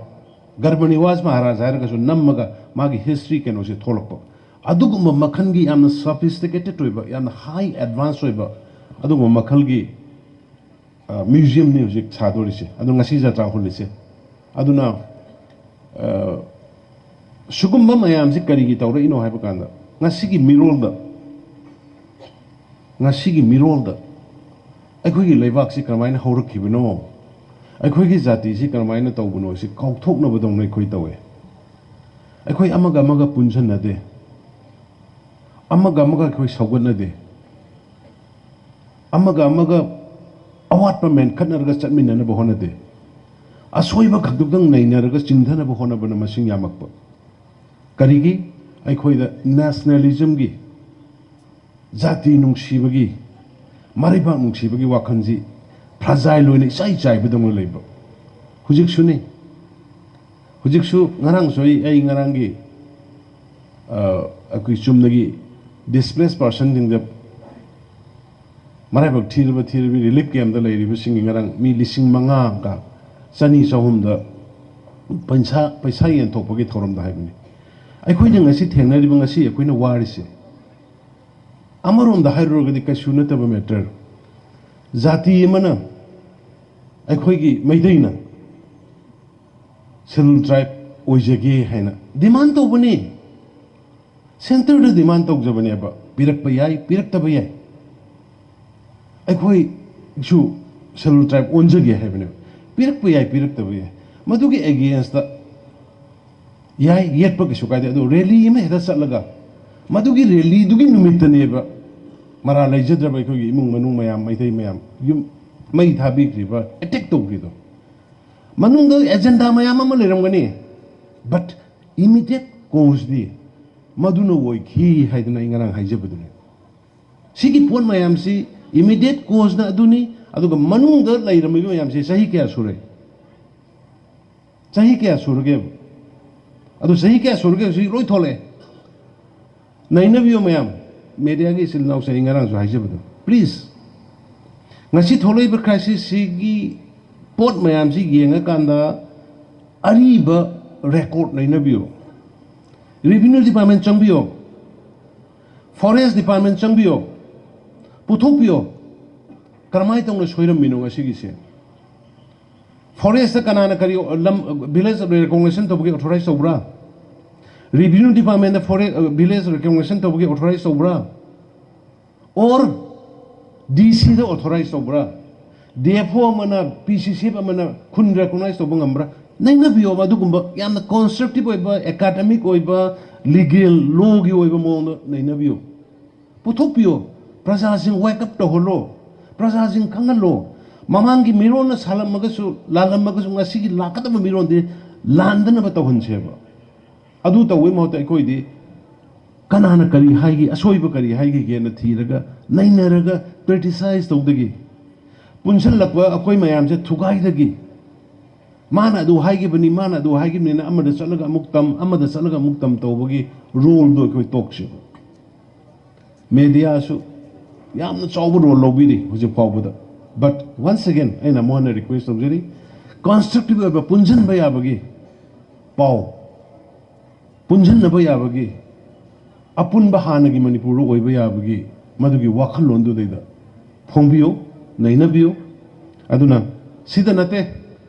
ꯒꯔꯚꯅꯤꯋꯥꯁ ꯃꯍꯥꯔꯥꯖ ꯍꯥꯏꯔꯒꯁꯨ ꯅꯝꯃꯒ ꯃꯥꯒꯤ ꯍꯤꯁꯇ꯭ꯔꯤ ꯀꯩꯅꯣꯁꯦ ꯊꯣꯛꯂꯛꯄ꯫ ꯑꯗꯨꯒꯨꯝꯕ ꯃꯈꯜꯒꯤ ꯌꯥꯝꯅ ꯁꯣꯐꯤꯁꯇꯤꯀꯦꯇꯦꯠ ꯑꯣꯏꯕ, ꯌꯥꯝꯅ ꯍꯥꯏ ꯑꯦꯗꯚꯥꯟꯁ ꯑꯣꯏꯕ ꯑꯗꯨꯒꯨꯝꯕ ꯃꯈꯜꯒꯤ, ꯑ, ꯃ꯭ꯌꯨꯖꯤꯌꯝꯅꯤ ꯍꯧꯖꯤꯛ ꯁꯥꯗꯣꯔꯤꯁꯦ, ꯑꯗꯣ ꯉꯁꯤ ꯖꯇ꯭ꯔꯥ ꯍꯣꯜꯂꯤꯁꯦ꯫ ꯑꯗꯨꯅ, ꯑ, ꯁꯤꯒꯨꯝꯕ ꯃꯌꯥꯝꯁꯤ ꯀꯔꯤꯒꯤ ꯇꯧꯔꯛꯏꯅꯣ ꯍꯥꯏꯕ ꯀꯥꯟꯗ, ꯉꯁꯤꯒꯤ ꯃꯤꯔꯣꯜꯗ, ꯉꯁꯤꯒꯤ ꯃꯤꯔꯣꯜꯗ ꯑꯩꯈꯣꯏꯒꯤ ꯂꯩꯕꯥꯛꯁꯤ ꯀꯔꯝꯍꯥꯏꯅ ꯍꯧꯔꯛꯈꯤꯕꯅꯣ, ꯑꯩꯈꯣꯏꯒꯤ ꯖꯥꯇꯤꯁꯤ ꯀꯔꯝꯍꯥꯏꯅ ꯇꯧꯕꯅꯣ ꯁꯤ ꯀꯥꯎꯊꯣꯛꯅꯕꯗꯧꯅ ꯑꯩꯈꯣꯏ ꯇꯧꯋꯦ꯫ ꯑꯩꯈꯣꯏ ꯑꯃꯒ ꯑꯃꯒ ꯄꯨꯟꯁꯟꯅꯗꯦ, ꯑꯃꯒ ꯑꯃꯒ ꯑꯩꯈꯣꯏ ꯁꯧꯒꯠꯅꯗꯦ, ꯑꯃꯒ ꯑꯃꯒ ꯑꯋꯥꯠꯄ ꯃꯦꯟꯈꯠꯅꯔꯒ ꯆꯠꯃꯤꯟꯅꯅꯕ ꯍꯣꯠꯅꯗꯦ, ꯑꯁꯣꯏꯕ ꯈꯛꯇꯪ ꯅꯩꯅꯔꯒ ꯆꯤꯡꯊꯅꯕ ꯍꯣꯠꯅꯕꯅ ꯃꯁꯤꯡ ꯌꯥꯝꯃꯛꯄ꯫ ꯀꯔꯤꯒꯤ? ꯑꯩꯈꯣꯏꯗ ꯅꯦꯁꯅꯦꯂꯤꯖꯝꯒꯤ, ꯖꯥꯇꯤ ꯅꯨꯡꯁꯤꯕꯒꯤ, ꯃꯔꯩꯕꯥꯛ ꯅꯨꯡꯁꯤꯕꯒꯤ ꯋꯥꯈꯜꯁꯤ ꯐ꯭ꯔꯖꯥꯏꯜ ꯑꯣꯏꯅ ꯏꯆꯥꯏ ꯆꯥꯏꯕꯗꯧꯅ ꯂꯩꯕ꯫ ꯍꯧꯖꯤꯛꯁꯨꯅꯤ꯫ ꯍꯧꯖꯤꯛꯁꯨ, ꯉꯔꯥꯡꯁꯨ ꯑꯩ, ꯑꯩ ꯉꯔꯥꯡꯒꯤ, ꯑ, ꯑꯩꯈꯣꯏ ꯆꯨꯝꯅꯒꯤ ꯗꯤꯁꯄ꯭ꯂꯦꯁ ꯄꯥꯔꯁꯟꯁꯤꯡꯗ ꯃꯔꯥꯏꯕꯛ ꯊꯤꯔꯕ ꯊꯤꯔꯕꯤ ꯔꯤꯂꯤꯐ ꯀꯦꯝꯞꯇ ꯂꯩꯔꯤꯕꯁꯤꯡꯒꯤ ꯉꯔꯥꯡ ꯃꯤ ꯂꯤꯁꯤꯡ ꯃꯉꯥꯒ ꯆꯅꯤ ꯆꯍꯨꯝꯗ ꯄꯩꯁꯥ, ꯄꯩꯁꯥ ꯌꯦꯟꯊꯣꯛꯄꯒꯤ ꯊꯧꯔꯝꯗ ꯍꯥꯏꯕꯅꯤ꯫ ꯑꯩꯈꯣꯏꯅ ꯉꯁꯤ ꯊꯦꯡꯅꯔꯤꯕ, ꯉꯁꯤ ꯑꯩꯈꯣꯏꯅ ꯋꯥꯔꯤꯁꯦ, ꯑꯃꯔꯣꯝꯗ ꯍꯥꯏꯔꯨꯔꯒꯗꯤ ꯀꯩꯁꯨ ꯅꯠꯇꯕ ꯃꯦꯇꯔ꯫ ꯖꯥꯇꯤ ꯑꯃꯅ ꯑꯩꯈꯣꯏꯒꯤ ꯃꯩꯇꯩꯅ ꯁꯦꯗꯨꯜ ꯇ꯭ꯔꯥꯏꯕ ꯑꯣꯏꯖꯒꯦ ꯍꯥꯏꯅ ꯗꯤꯃꯥꯟ ꯇꯧꯕꯅꯤ꯫ ꯁꯦꯟꯇꯔꯗ ꯗꯤꯃꯥꯟ ꯇꯧꯖꯕꯅꯦꯕ, ꯄꯤꯔꯛꯄ ꯌꯥꯏ, ꯄꯤꯔꯛꯇꯕ ꯌꯥꯏ꯫ ꯑꯩꯈꯣꯏꯁꯨ ꯁꯦꯂꯨꯜ ꯇ꯭ꯔꯥꯏꯕ ꯑꯣꯟꯖꯒꯦ ꯍꯥꯏꯕꯅꯦꯕ꯫ ꯄꯤꯔꯛꯄ ꯌꯥꯏ, ꯄꯤꯔꯛꯇꯕ ꯌꯥꯏ, ꯃꯗꯨꯒꯤ ꯑꯦꯒꯦꯟꯁꯇ ꯌꯥꯏ, ꯌꯦꯠꯄ ꯀꯩꯁꯨ ꯀꯥꯏꯗꯦ꯫ ꯑꯗꯣ ꯔꯦꯂꯤ ꯑꯃ ꯍꯦꯛꯇ ꯆꯠꯂꯒ ꯃꯗꯨꯒꯤ ꯔꯦꯂꯤꯗꯨꯒꯤ ꯅꯨꯃꯤꯠꯇꯅꯦꯕ ꯃꯔꯥ ꯂꯩꯖꯗ꯭ꯔꯕ ꯑꯩꯈꯣꯏꯒꯤ ꯏꯃꯨꯡ ꯃꯅꯨꯡ ꯃꯌꯥꯝ, ꯃꯩꯇꯩ ꯃꯌꯥꯝ ꯌꯨꯝ ꯃꯩ ꯊꯥꯕꯤꯈ꯭ꯔꯤꯕ, ꯑꯦꯇꯦꯛ ꯇꯧꯈ꯭ꯔꯤꯗꯣ꯫ ꯃꯅꯨꯡꯗ ꯑꯦꯖꯦꯟꯗꯥ ꯃꯌꯥꯝ ꯑꯃ ꯂꯩꯔꯝꯒꯅꯤ, but immediate causeꯗꯤ ꯃꯗꯨꯅ ꯑꯣꯏꯈꯤ ꯍꯥꯏꯗꯅ ꯑꯩ ꯉꯔꯥꯡ ꯍꯥꯏꯖꯕꯗꯨꯅꯤ꯫ ꯁꯤꯒꯤ ꯄꯣꯠ ꯃꯌꯥꯝꯁꯤ immediate causeꯅ ꯑꯗꯨꯅꯤ꯫ ꯑꯗꯨꯒ ꯃꯅꯨꯡꯗ ꯂꯩꯔꯝꯃꯤꯕ ꯃꯌꯥꯝꯁꯤ ꯆꯍꯤ ꯀꯌꯥ ꯁꯨꯔꯦ? ꯆꯍꯤ ꯀꯌꯥ ꯁꯨꯔꯒꯦꯕ? ꯑꯗꯨ ꯆꯍꯤ ꯀꯌꯥ ꯁꯨꯔꯒꯦ ꯍꯧꯖꯤꯛ ꯂꯣꯏ ꯊꯣꯛꯂꯛꯑꯦ꯫ ꯅꯩꯅꯕꯤꯌꯨ ꯃꯌꯥꯝ, ꯃꯦꯗꯤꯌꯥꯒꯤ ꯏꯆꯤꯜ ꯏꯅꯥꯎꯁꯦ ꯑꯩ ꯉꯔꯥꯡꯁꯨ ꯍꯥꯏꯖꯕꯗꯣ, ꯄ꯭ꯂꯤꯖ, ꯉꯁꯤ ꯊꯣꯛꯂꯛꯏꯕ ꯀ꯭ꯔꯥꯏꯁꯤꯁꯁꯤꯒꯤ ꯄꯣꯠ ꯃꯌꯥꯝꯁꯤ ꯌꯦꯡꯉꯀꯥꯟꯗ ꯑꯔꯤꯕ ꯔꯦꯀꯣꯔꯠ ꯅꯩꯅꯕꯤꯌꯨ꯫ ꯔꯦꯚꯤꯅ꯭ꯌꯨ ꯗꯤꯄꯥꯔꯠꯃꯦꯟ ꯆꯪꯕꯤꯌꯣ, ꯐꯣꯔꯦꯁ ꯗꯤꯄꯥꯔꯠꯃꯦꯟ ꯆꯪꯕꯤꯌꯣ, ꯄꯨꯊꯣꯛꯄꯤꯌꯣ꯫ ꯀꯔꯝꯍꯥꯏꯅ ꯇꯧꯅ ꯁꯣꯏꯔꯝꯃꯤꯅꯣ ꯉꯁꯤꯒꯤꯁꯦ? ꯐꯣꯔꯦꯁꯇ ꯀꯅꯥꯅ ꯀꯔꯤ ꯂꯝ, ꯚꯤꯂꯦꯖ ꯔꯦꯀꯣꯒꯅꯤꯁꯟ ꯇꯧꯕꯒꯤ ꯑꯣꯊꯣꯔꯥꯏꯁ ꯇꯧꯕ꯭ꯔꯥ? ꯔꯦꯚꯤꯅ꯭ꯌꯨ ꯗꯤꯄꯥꯔꯠꯃꯦꯟꯗ ꯐꯣꯔꯦ-, ꯚꯤꯂꯦꯖ ꯔꯦꯀꯣꯒꯅꯤꯁꯟ ꯇꯧꯕꯒꯤ ꯑꯣꯊꯣꯔꯥꯏꯁ ꯇꯧꯕ꯭ꯔꯥ? ꯑꯣꯔ ꯗꯤ ꯁꯤꯗ ꯑꯣꯊꯣꯔꯥꯏꯁ ꯇꯧꯕ꯭ꯔꯥ? ꯗꯤ ꯑꯦꯐ ꯑꯣ ꯑꯃꯅ, ꯄꯤ ꯁꯤ ꯁꯤ ꯑꯦꯐ ꯑꯃꯅ ꯈꯨꯟ ꯔꯦꯀꯣꯒꯅꯥꯏꯁ ꯇꯧꯕ ꯉꯝꯕ꯭ꯔꯥ? ꯅꯩꯅꯕꯤꯌꯣꯕ꯫ ꯑꯗꯨꯒꯨꯝꯕ ꯌꯥꯝꯅ ꯀꯟꯁꯇ꯭ꯔꯛꯇꯤꯚ ꯑꯣꯏꯕ, ꯑꯦꯀꯥꯗꯃꯤꯛ ꯑꯣꯏꯕ, ꯂꯤꯒꯦꯜ ꯂꯣꯒꯤ ꯑꯣꯏꯕ ꯃꯑꯣꯡꯗ ꯅꯩꯅꯕꯤꯌꯨ꯫ ꯄꯨꯊꯣꯛꯄꯤꯌꯣ꯫ ꯄ꯭ꯔꯖꯥꯁꯤꯡ ꯋꯦꯛ ꯑꯞ ꯇꯧꯍꯜꯂꯣ꯫ ꯄ꯭ꯔꯖꯥꯁꯤꯡ ꯈꯪꯍꯜꯂꯣ꯫ ꯃꯃꯥꯡꯒꯤ ꯃꯤꯔꯣꯟꯅ ꯁꯥꯜꯂꯝꯃꯒꯁꯨ, ꯂꯥꯜꯂꯝꯃꯒꯁꯨ, ꯉꯁꯤꯒꯤ ꯂꯥꯛꯀꯗꯕ ꯃꯤꯔꯣꯟꯗꯤ ꯂꯥꯟꯗꯅꯕ ꯇꯧꯍꯟꯁꯦꯕ꯫ ꯑꯗꯨ ꯇꯧꯕꯩ ꯃꯍꯨꯠꯇ ꯑꯩꯈꯣꯏꯗꯤ ꯀꯅꯥꯅ ꯀꯔꯤ ꯍꯥꯏꯒꯦ, ꯑꯁꯣꯏꯕ ꯀꯔꯤ ꯍꯥꯏꯈꯤꯒꯦꯅ ꯊꯤꯔꯒ, ꯅꯩꯅꯔꯒ, ꯀ꯭ꯔꯤꯇꯤꯁꯥꯏꯖ ꯇꯧꯗꯒꯤ, ꯄꯨꯟꯁꯤꯜꯂꯛꯄ ꯑꯩꯈꯣꯏ ꯃꯌꯥꯝꯁꯦ ꯊꯨꯒꯥꯏꯗꯒꯤ, ꯃꯥꯅ ꯑꯗꯨ ꯍꯥꯏꯈꯤꯕꯅꯤ, ꯃꯥꯅ ꯑꯗꯨ ꯍꯥꯏꯈꯤꯕꯅꯤꯅ ꯑꯃꯗ ꯆꯠꯂꯒ ꯑꯃꯨꯛ ꯇꯝ, ꯑꯃꯗ ꯆꯠꯂꯒ ꯑꯃꯨꯛ ꯇꯝ ꯇꯧꯕꯒꯤ ꯔꯣꯜꯗꯣ ꯑꯩꯈꯣꯏ ꯇꯣꯛꯁꯦꯕ꯫ ꯃꯦꯗꯤꯌꯥꯁꯨ ꯌꯥꯝꯅ ꯆꯥꯎꯕ ꯔꯣꯜ ꯂꯧꯕꯤꯔꯤ ꯍꯧꯖꯤꯛ ꯐꯥꯎꯕꯗ꯫ But once again, ꯑꯩꯅ ꯑꯃꯨꯛ ꯍꯟꯅ ꯔꯤꯀ꯭ꯋꯦꯁ ꯇꯧꯖꯔꯤ, ꯀꯟꯁꯇ꯭ꯔꯛꯇꯤꯚ ꯑꯣꯏꯕ ꯄꯨꯟꯁꯤꯟꯕ ꯌꯥꯕꯒꯤ ꯄꯥꯎ, ꯄꯨꯟꯁꯤꯟꯅꯕ ꯌꯥꯕꯒꯤ, ꯑꯄꯨꯟꯕ ꯍꯥꯟꯅꯒꯤ ꯃꯅꯤꯄꯨꯔꯗ ꯑꯣꯏꯕ ꯌꯥꯕꯒꯤ ꯃꯗꯨꯒꯤ ꯋꯥꯈꯜꯂꯣꯟꯗꯨꯗꯩꯗ ꯐꯣꯡꯕꯤꯌꯨ, ꯅꯩꯅꯕꯤꯌꯨ꯫ ꯑꯗꯨꯅ ꯁꯤꯗ ꯅꯠꯇꯦ,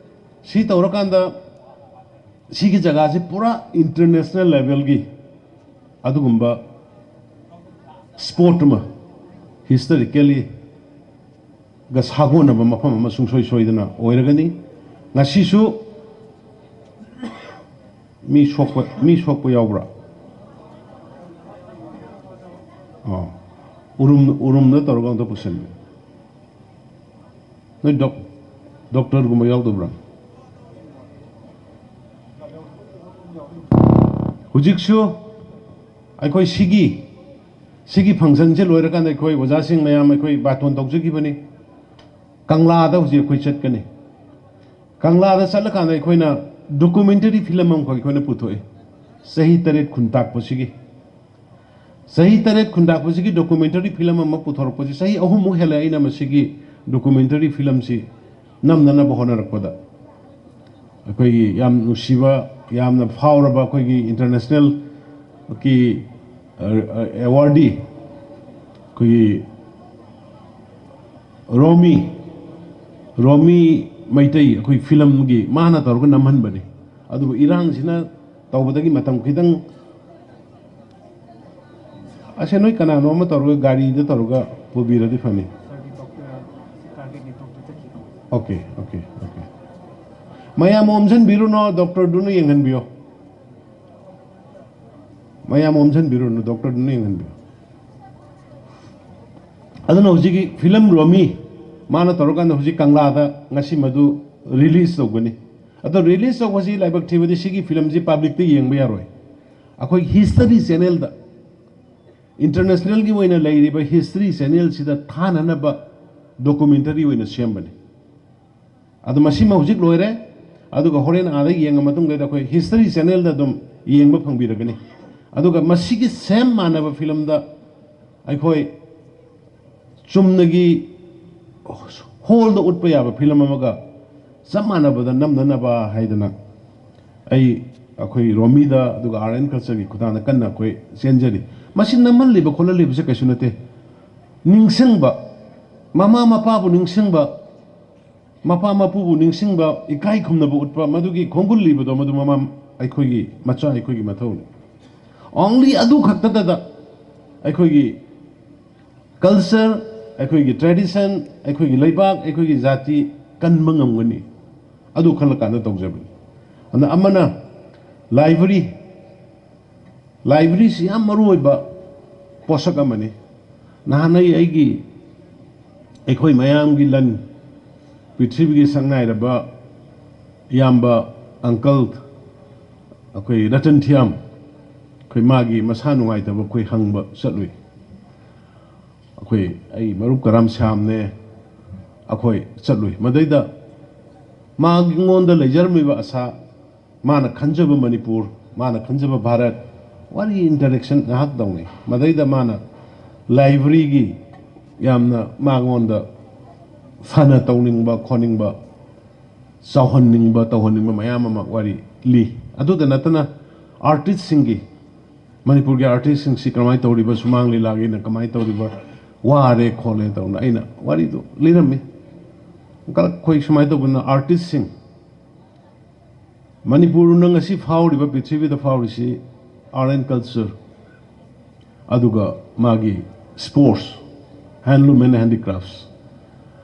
ꯁꯤ ꯇꯧꯔꯀꯥꯟꯗ ꯁꯤꯒꯤ ꯖꯒꯥꯁꯤ ꯄꯨꯔꯥ ꯏꯟꯇꯔꯅꯦꯁꯅꯦꯜ ꯂꯦꯚꯦꯜꯒꯤ ꯑꯗꯨꯒꯨꯝꯕ ꯁ꯭ꯄꯣꯠ ꯑꯃ, ꯍꯤꯁꯇꯣꯔꯤꯀꯦꯜꯂꯤ ꯒ ꯁꯥꯒꯣꯟꯅꯕ ꯃꯐꯝ ꯑꯃ ꯁꯨꯡꯁꯣꯏ ꯁꯣꯏꯗꯅ ꯑꯣꯏꯔꯒꯅꯤ꯫ ꯉꯁꯤꯁꯨ ꯃꯤ ꯁꯣꯛꯄ, ꯃꯤ ꯁꯣꯛꯄ ꯌꯥꯎꯕ꯭ꯔꯥ? ꯑꯣ, ꯎꯔꯨꯝ, ꯎꯔꯨꯝꯗ ꯇꯧꯔꯒ ꯑꯝꯇ ꯄꯨꯁꯤꯟꯕꯤꯌꯨ꯫ ꯅꯣꯏ ꯗꯣꯛ-, ꯗꯣꯛꯇꯔꯒꯨꯝꯕ ꯌꯥꯎꯗꯕ꯭ꯔꯥ? ꯍꯧꯖꯤꯛꯁꯨ ꯑꯩꯈꯣꯏ ꯁꯤꯒꯤ, ꯁꯤꯒꯤ ꯐꯪꯁꯟꯁꯦ ꯂꯣꯏꯔꯀꯥꯟꯗ ꯑꯩꯈꯣꯏ ꯑꯣꯖꯥꯁꯤꯡ ꯃꯌꯥꯝ ꯑꯩꯈꯣꯏ ꯕꯥꯇꯣꯟ ꯇꯧꯖꯈꯤꯕꯅꯤ꯫ ꯀꯪꯂꯥꯗ ꯍꯧꯖꯤꯛ ꯑꯩꯈꯣꯏ ꯆꯠꯀꯅꯤ꯫ ꯀꯪꯂꯥꯗ ꯆꯠꯂꯀꯥꯟꯗ ꯑꯩꯈꯣꯏꯅ ꯗꯣꯀꯨꯃꯦꯟꯇꯔꯤ ꯐꯤꯂꯝ ꯑꯃꯈꯛ ꯑꯩꯈꯣꯏꯅ ꯄꯨꯊꯣꯛꯏ꯫ ꯆꯍꯤ ꯇꯔꯦꯠ ꯈꯨꯟꯇꯥꯛꯄꯁꯤꯒꯤ꯫ ꯆꯍꯤ ꯇꯔꯦꯠ ꯈꯨꯟꯇꯥꯛꯄꯁꯤꯒꯤ ꯗꯣꯀꯨꯃꯦꯟꯇꯔꯤ ꯐꯤꯂꯝ ꯑꯃ ꯄꯨꯊꯣꯔꯛꯄꯁꯤ ꯆꯍꯤ ꯑꯍꯨꯝꯃꯨꯛ ꯍꯦꯜꯂꯦ ꯑꯩꯅ ꯃꯁꯤꯒꯤ ꯗꯣꯀꯨꯃꯦꯟꯇꯔꯤ ꯐꯤꯂꯝꯁꯤ ꯅꯝꯅꯅꯕ ꯍꯣꯠꯅꯔꯛꯄꯗ꯫ ꯑꯩꯈꯣꯏꯒꯤ ꯌꯥꯝ ꯅꯨꯡꯁꯤꯕ, ꯌꯥꯝꯅ ꯐꯥꯎꯔꯕ ꯑꯩꯈꯣꯏꯒꯤ ꯏꯟꯇꯔꯅꯦꯁꯅꯦꯜꯒꯤ, ꯑ, ꯑ, ꯑꯦꯋꯥꯔꯗꯤ ꯑꯩꯈꯣꯏꯒꯤ ꯔꯣꯃꯤ, ꯔꯣꯃꯤ ꯃꯩꯇꯩ ꯑꯩꯈꯣꯏ ꯐꯤꯂꯝꯒꯤ ꯃꯥꯅ ꯇꯧꯔꯒ ꯅꯝꯍꯟꯕꯅꯤ꯫ ꯑꯗꯨꯕꯨ ꯏꯔꯥꯡꯁꯤꯅ ꯇꯧꯕꯗꯒꯤ ꯃꯇꯝ ꯈꯤꯇꯪ, ꯑꯁꯦ ꯅꯣꯏ ꯀꯅꯥꯅꯣ ꯑꯃ ꯇꯧꯔꯒ ꯒꯥꯔꯤꯗ ꯇꯧꯔꯒ ꯄꯨꯕꯤꯔꯗꯤ ꯐꯅꯤ꯫ Okay, okay, okay. ꯃꯌꯥꯝ ꯑꯣꯝꯁꯤꯟꯕꯤꯔꯨꯅꯣ, ꯗꯣꯛꯇꯔꯗꯨꯅ ꯌꯦꯡꯍꯟꯕꯤꯌꯣ꯫ ꯃꯌꯥꯝ ꯑꯣꯝꯁꯤꯟꯕꯤꯔꯨꯅꯨ, ꯗꯣꯛꯇꯔꯗꯨꯅ ꯌꯦꯡꯍꯟꯕꯤꯌꯨ꯫ ꯑꯗꯨꯅ ꯍꯧꯖꯤꯛꯀꯤ ꯐꯤꯂꯝ ꯔꯣꯃꯤ ꯃꯥꯅ ꯇꯧꯔꯀꯥꯟꯗ ꯍꯧꯖꯤꯛ ꯀꯪꯂꯥꯗ ꯉꯁꯤ ꯃꯗꯨ ꯔꯤꯂꯤꯁ ꯇꯧꯒꯅꯤ꯫ ꯑꯗꯣ ꯔꯤꯂꯤꯁ ꯇꯧꯕꯁꯤ ꯂꯥꯏꯕꯛ ꯊꯤꯕꯗꯤ ꯁꯤꯒꯤ ꯐꯤꯂꯝꯁꯤ ꯄꯕ꯭ꯂꯤꯛꯇ ꯌꯦꯡꯕ ꯌꯥꯔꯣꯏ꯫ ꯑꯩꯈꯣꯏ ꯍꯤꯁꯇꯔꯤ ꯆꯦꯅꯦꯜꯗ, ꯏꯟꯇꯔꯅꯦꯁꯅꯦꯜꯒꯤ ꯑꯣꯏꯅ ꯂꯩꯔꯤꯕ ꯍꯤꯁꯇꯔꯤ ꯆꯦꯅꯦꯜꯁꯤꯗ ꯊꯥꯅꯅꯕ ꯗꯣꯀꯨꯃꯦꯟꯇꯔꯤ ꯑꯣꯏꯅ ꯁꯦꯝꯕꯅꯤ꯫ ꯑꯗꯣ ꯃꯁꯤꯃ ꯍꯧꯖꯤꯛ ꯂꯣꯏꯔꯦ꯫ ꯑꯗꯨꯒ ꯍꯣꯔꯦꯟ ꯑꯥꯗ ꯌꯦꯡꯉ ꯃꯇꯨꯡꯗ ꯑꯩꯈꯣꯏ ꯍꯤꯁꯇꯔꯤ ꯆꯦꯅꯦꯜꯗ ꯑꯗꯨꯝ ꯌꯦꯡꯕ ꯐꯪꯕꯤꯔꯒꯅꯤ꯫ ꯑꯗꯨꯒ ꯃꯁꯤꯒꯤ ꯁꯦꯝ ꯃꯥꯟꯅꯕ ꯐꯤꯂꯝꯗ ꯑꯩꯈꯣꯏ ꯆꯨꯝꯅꯒꯤ ꯍꯣꯜꯗ ꯎꯠꯄ ꯌꯥꯕ ꯐꯤꯂꯝ ꯑꯃꯒ ꯆꯞ ꯃꯥꯟꯅꯕꯗ ꯅꯝꯅꯅꯕ ꯍꯥꯏꯗꯅ ꯑꯩ ꯑꯩꯈꯣꯏ ꯔꯣꯃꯤꯗ ꯑꯗꯨꯒ ꯑꯥꯔꯠ ꯑꯦꯟ ꯀꯜꯆꯔꯒꯤ ꯈꯨꯠꯊꯥꯡꯗ ꯀꯟꯅ ꯑꯩꯈꯣꯏ ꯆꯦꯟꯖꯔꯤ꯫ ꯃꯁꯤ ꯅꯝꯍꯜꯂꯤꯕ ꯈꯣꯠꯍꯜꯂꯤꯕꯁꯦ ꯀꯩꯁꯨ ꯅꯠꯇꯦ꯫ ꯅꯤꯡꯁꯤꯡꯕ, ꯃꯃꯥ ꯃꯄꯥꯕꯨ ꯅꯤꯡꯁꯤꯡꯕ, ꯃꯄꯥ ꯃꯄꯨꯕꯨ ꯅꯤꯡꯁꯤꯡꯕ, ꯏꯀꯥꯏ ꯈꯨꯝꯅꯕ ꯎꯠꯄ, ꯃꯗꯨꯒꯤ ꯈꯣꯡꯒꯨꯜ ꯂꯤꯕꯗꯣ ꯃꯗꯨ ꯃꯃꯥ ꯑꯩꯈꯣꯏꯒꯤ ꯃꯆꯥ ꯑꯩꯈꯣꯏꯒꯤ ꯃꯊꯧꯅꯤ꯫ Only ꯑꯗꯨ ꯈꯛꯇꯗ ꯑꯩꯈꯣꯏꯒꯤ culture, ꯑꯩꯈꯣꯏꯒꯤ tradition, ꯑꯩꯈꯣꯏꯒꯤ ꯂꯩꯕꯥꯛ, ꯑꯩꯈꯣꯏꯒꯤ ꯖꯥꯇꯤ ꯀꯟꯕ ꯉꯝꯒꯅꯤ꯫ ꯑꯗꯨ ꯈꯜꯂꯀꯥꯟꯗ ꯇꯧꯖꯕꯅꯤ꯫ ꯑꯗꯨꯅ ꯑꯃꯅ library, libraryꯁꯤ ꯌꯥꯝ ꯃꯔꯨ ꯑꯣꯏꯕ ꯄꯣꯠꯁꯛ ꯑꯃꯅꯤ꯫ ꯅꯍꯥꯟ ꯑꯩ ꯑꯩꯒꯤ ꯑꯩꯈꯣꯏ ꯃꯌꯥꯝꯒꯤ ꯂꯟ, ꯄ꯭ꯔꯤꯊꯤꯕꯤꯒꯤ ꯁꯛꯅꯥꯏꯔꯕ ꯏꯌꯥꯝꯕ uncle ꯑꯩꯈꯣꯏ ꯔꯇꯟ ꯊꯤꯌꯥꯝ, ꯑꯩꯈꯣꯏ ꯃꯥꯒꯤ ꯃꯁꯥ ꯅꯨꯡꯉꯥꯏꯇꯕ ꯑꯩꯈꯣꯏ ꯍꯪꯕ ꯆꯠꯂꯨꯏ꯫ ꯑꯩꯈꯣꯏ ꯑꯩ ꯃꯔꯨꯞ ꯀꯔꯥꯝ ꯁ꯭ꯌꯥꯝꯅꯦ, ꯑꯩꯈꯣꯏ ꯆꯠꯂꯨꯏ꯫ ꯃꯗꯩꯗ ꯃꯥꯉꯣꯟꯗ ꯂꯩꯖꯔꯝꯃꯤꯕ ꯑꯁꯥ, ꯃꯥꯅ ꯈꯟꯖꯕ ꯃꯅꯤꯄꯨꯔ, ꯃꯥꯅ ꯈꯟꯖꯕ ꯚꯥꯔꯠ, ꯋꯥꯔꯤ interaction ꯉꯥꯏꯍꯥꯛ ꯇꯧꯅꯩ꯫ ꯃꯗꯩꯗ ꯃꯥꯅ libraryꯒꯤ ꯌꯥꯝꯅ ꯃꯉꯣꯟꯗ ꯐꯅ ꯇꯧꯅꯤꯡꯕ ꯈꯣꯠꯅꯤꯡꯕ, ꯆꯥꯎꯍꯟꯅꯤꯡꯕ ꯇꯧꯍꯟꯅꯤꯡꯕ ꯃꯌꯥꯝ ꯑꯃ ꯋꯥꯔꯤ ꯂꯤ꯫ ꯑꯗꯨꯗ ꯅꯠꯇꯅ artistꯁꯤꯡꯒꯤ, ꯃꯅꯤꯄꯨꯔꯒꯤ artistꯁꯤꯡꯁꯤ ꯀꯃꯥꯏꯅ ꯇꯧꯔꯤꯕ, ꯁꯨꯃꯥꯡ ꯂꯤꯂꯥꯒꯤꯅ ꯀꯃꯥꯏꯅ ꯇꯧꯔꯤꯕ, ꯋꯥꯔꯦ ꯈꯣꯠꯂꯦ ꯇꯧꯅ ꯑꯩꯅ ꯋꯥꯔꯤꯗꯨ ꯂꯤꯔꯝꯃꯤ꯫ ꯑꯩꯈꯣꯏ ꯁꯨꯃꯥꯏꯅ ꯇꯧꯗꯅ artistꯁꯤꯡ, ꯃꯅꯤꯄꯨꯔꯅ ꯉꯁꯤ ꯐꯥꯎꯔꯤꯕ, ꯄ꯭ꯔꯤꯊꯤꯕꯤꯗ ꯐꯥꯎꯔꯤꯁꯤ art and culture, ꯑꯗꯨꯒ ꯃꯥꯒꯤ sports, handloom and handicrafts꯫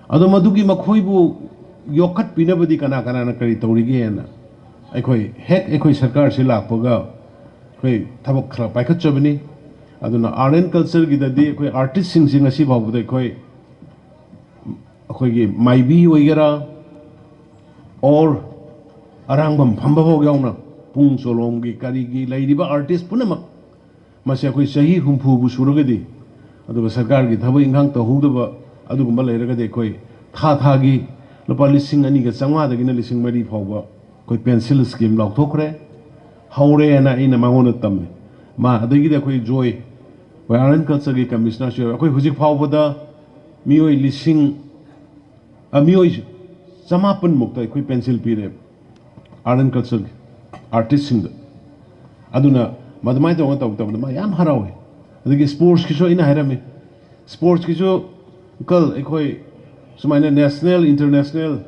ꯑꯗꯣ ꯃꯗꯨꯒꯤ ꯃꯈꯣꯏꯕꯨ ꯌꯣꯛꯈꯠꯄꯤꯅꯕꯗꯤ ꯀꯅꯥ ꯀꯅꯥꯅ ꯀꯔꯤ ꯇꯧꯔꯤꯒꯦꯅ ꯑꯩꯈꯣꯏ ꯍꯦꯛ ꯑꯩꯈꯣꯏ ꯁꯔꯀꯥꯔꯁꯤ ꯂꯥꯛꯄꯒ ꯑꯩꯈꯣꯏ ꯊꯕꯛ ꯈꯔ ꯄꯥꯏꯈꯠꯆꯕꯅꯤ꯫ ꯑꯗꯨꯅ art and cultureꯒꯤꯗꯗꯤ ꯑꯩꯈꯣꯏ artistꯁꯤꯡꯁꯤ ꯉꯁꯤ ꯐꯥꯎꯕꯗ ꯑꯩꯈꯣꯏ, ꯑꯩꯈꯣꯏꯒꯤ ꯃꯥꯏꯕꯤ ꯑꯣꯏꯒꯦꯔꯥ, or ꯑꯔꯥꯡꯕꯝ ꯐꯝꯕ ꯐꯥꯎ ꯌꯥꯎꯅ, ꯄꯨꯡ ꯆꯣꯂꯣꯝꯒꯤ ꯀꯔꯤꯒꯤ ꯂꯩꯔꯤꯕ artist ꯄꯨꯝꯅꯃꯛ, ꯃꯁꯤ ꯑꯩꯈꯣꯏ ꯆꯍꯤ ꯍꯨꯝꯐꯨꯕꯨ ꯁꯨꯔꯒꯗꯤ, ꯑꯗꯨꯒ ꯁꯔꯀꯥꯔꯒꯤ ꯊꯕꯛ ꯏꯪꯈꯥꯡ ꯇꯧꯍꯧꯗꯕ ꯑꯗꯨꯒꯨꯝꯕ ꯂꯩꯔꯒꯗꯤ, ꯑꯩꯈꯣꯏ ꯊꯥ ꯊꯥꯒꯤ ꯂꯨꯄꯥ ꯂꯤꯁꯤꯡ ꯑꯅꯤꯒ ꯆꯥꯝꯃꯉꯥꯗꯒꯤꯅ ꯂꯤꯁꯤꯡ ꯃꯔꯤ ꯐꯥꯎꯕ ꯑꯩꯈꯣꯏ pencil scheme ꯂꯥꯎꯊꯣꯛꯈ꯭ꯔꯦ, ꯍꯧꯔꯦꯅ ꯑꯩꯅ ꯃꯉꯣꯟꯗ ꯇꯝꯃꯤ꯫ ꯃꯥ ꯑꯗꯒꯤꯗꯤ ꯑꯩꯈꯣꯏ ꯖꯣꯏ, ꯑꯩꯈꯣꯏ art and cultureꯒꯤ commissionerꯁꯨ ꯌꯥꯎꯋꯦ꯫ ꯑꯩꯈꯣꯏ ꯍꯧꯖꯤꯛ ꯐꯥꯎꯕꯗ ꯃꯤꯑꯣꯏ ꯂꯤꯁꯤꯡ, ꯑ, ꯃꯤꯑꯣꯏ ꯆꯃꯥꯄꯟꯃꯨꯛꯇ ꯑꯩꯈꯣꯏ pencil ꯄꯤꯔꯦ, art and cultureꯒꯤ artistꯁꯤꯡꯗ꯫ ꯑꯗꯨꯅ ꯃꯗꯨꯃꯥꯏꯅ ꯇꯧꯔꯒ ꯇꯧ ꯇꯧꯕꯗ ꯃꯥ ꯌꯥꯝ ꯍꯔꯥꯎꯋꯦ꯫ ꯑꯗꯒꯤ sportsꯀꯤꯁꯨ ꯑꯩꯅ ꯍꯥꯏꯔꯝꯃꯤ, sportsꯀꯤꯁꯨ uncle, ꯑꯩꯈꯣꯏ ꯁꯨꯃꯥꯏꯅ national, international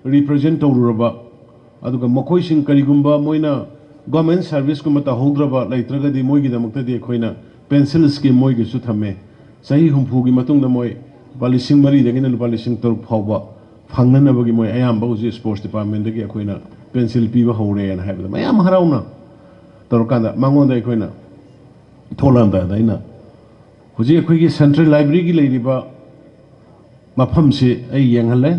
represent ꯇꯧꯔꯨꯔꯕ, ꯑꯗꯨꯒ ꯃꯈꯣꯏꯁꯤꯡ ꯀꯔꯤꯒꯨꯝꯕ ꯃꯣꯏꯅ ꯒꯣꯔꯃꯦꯟ ꯁꯔꯚꯤꯁꯀꯨꯝꯕ ꯇꯧꯍꯧꯗ꯭ꯔꯕ ꯂꯩꯇ꯭ꯔꯒꯗꯤ ꯃꯣꯏꯒꯤꯗꯃꯛꯇꯗꯤ ꯑꯩꯈꯣꯏꯅ ꯄꯦꯟꯁꯤꯜ ꯁ꯭ꯀꯤꯝ ꯃꯣꯏꯒꯤꯁꯨ ꯊꯝꯃꯦ꯫ ꯆꯍꯤ ꯍꯨꯝꯐꯨꯒꯤ ꯃꯇꯨꯡꯗ ꯃꯣꯏ ꯂꯨꯄꯥ ꯂꯤꯁꯤꯡ ꯃꯔꯤꯗꯒꯤꯅ ꯂꯨꯄꯥ ꯂꯤꯁꯤꯡ ꯇꯔꯨꯛ ꯐꯥꯎꯕ ꯐꯪꯅꯅꯕꯒꯤ ꯃꯣꯏ ꯑꯌꯥꯝꯕ ꯍꯧꯖꯤꯛ ꯁ꯭ꯄꯣꯔꯠꯁ ꯗꯤꯄꯥꯔꯠꯃꯦꯟꯗꯒꯤ ꯑꯩꯈꯣꯏꯅ ꯄꯦꯟꯁꯤꯜ ꯄꯤꯕ ꯍꯧꯔꯦꯅ ꯍꯥꯏꯕꯗ ꯃꯌꯥꯝ ꯍꯔꯥꯎꯅ ꯇꯧꯔꯀꯥꯟꯗ ꯃꯉꯣꯟꯗ ꯑꯩꯈꯣꯏꯅ ꯊꯣꯛꯂꯛꯑꯝꯗꯥꯏꯗ ꯑꯩꯅ ꯍꯧꯖꯤꯛ ꯑꯩꯈꯣꯏꯒꯤ ꯁꯦꯟꯇ꯭ꯔꯦꯜ ꯂꯥꯏꯕ꯭ꯔꯦꯔꯤꯒꯤ ꯂꯩꯔꯤꯕ ꯃꯐꯝꯁꯤ ꯑꯩ ꯌꯦꯡꯍꯜꯂꯦ꯫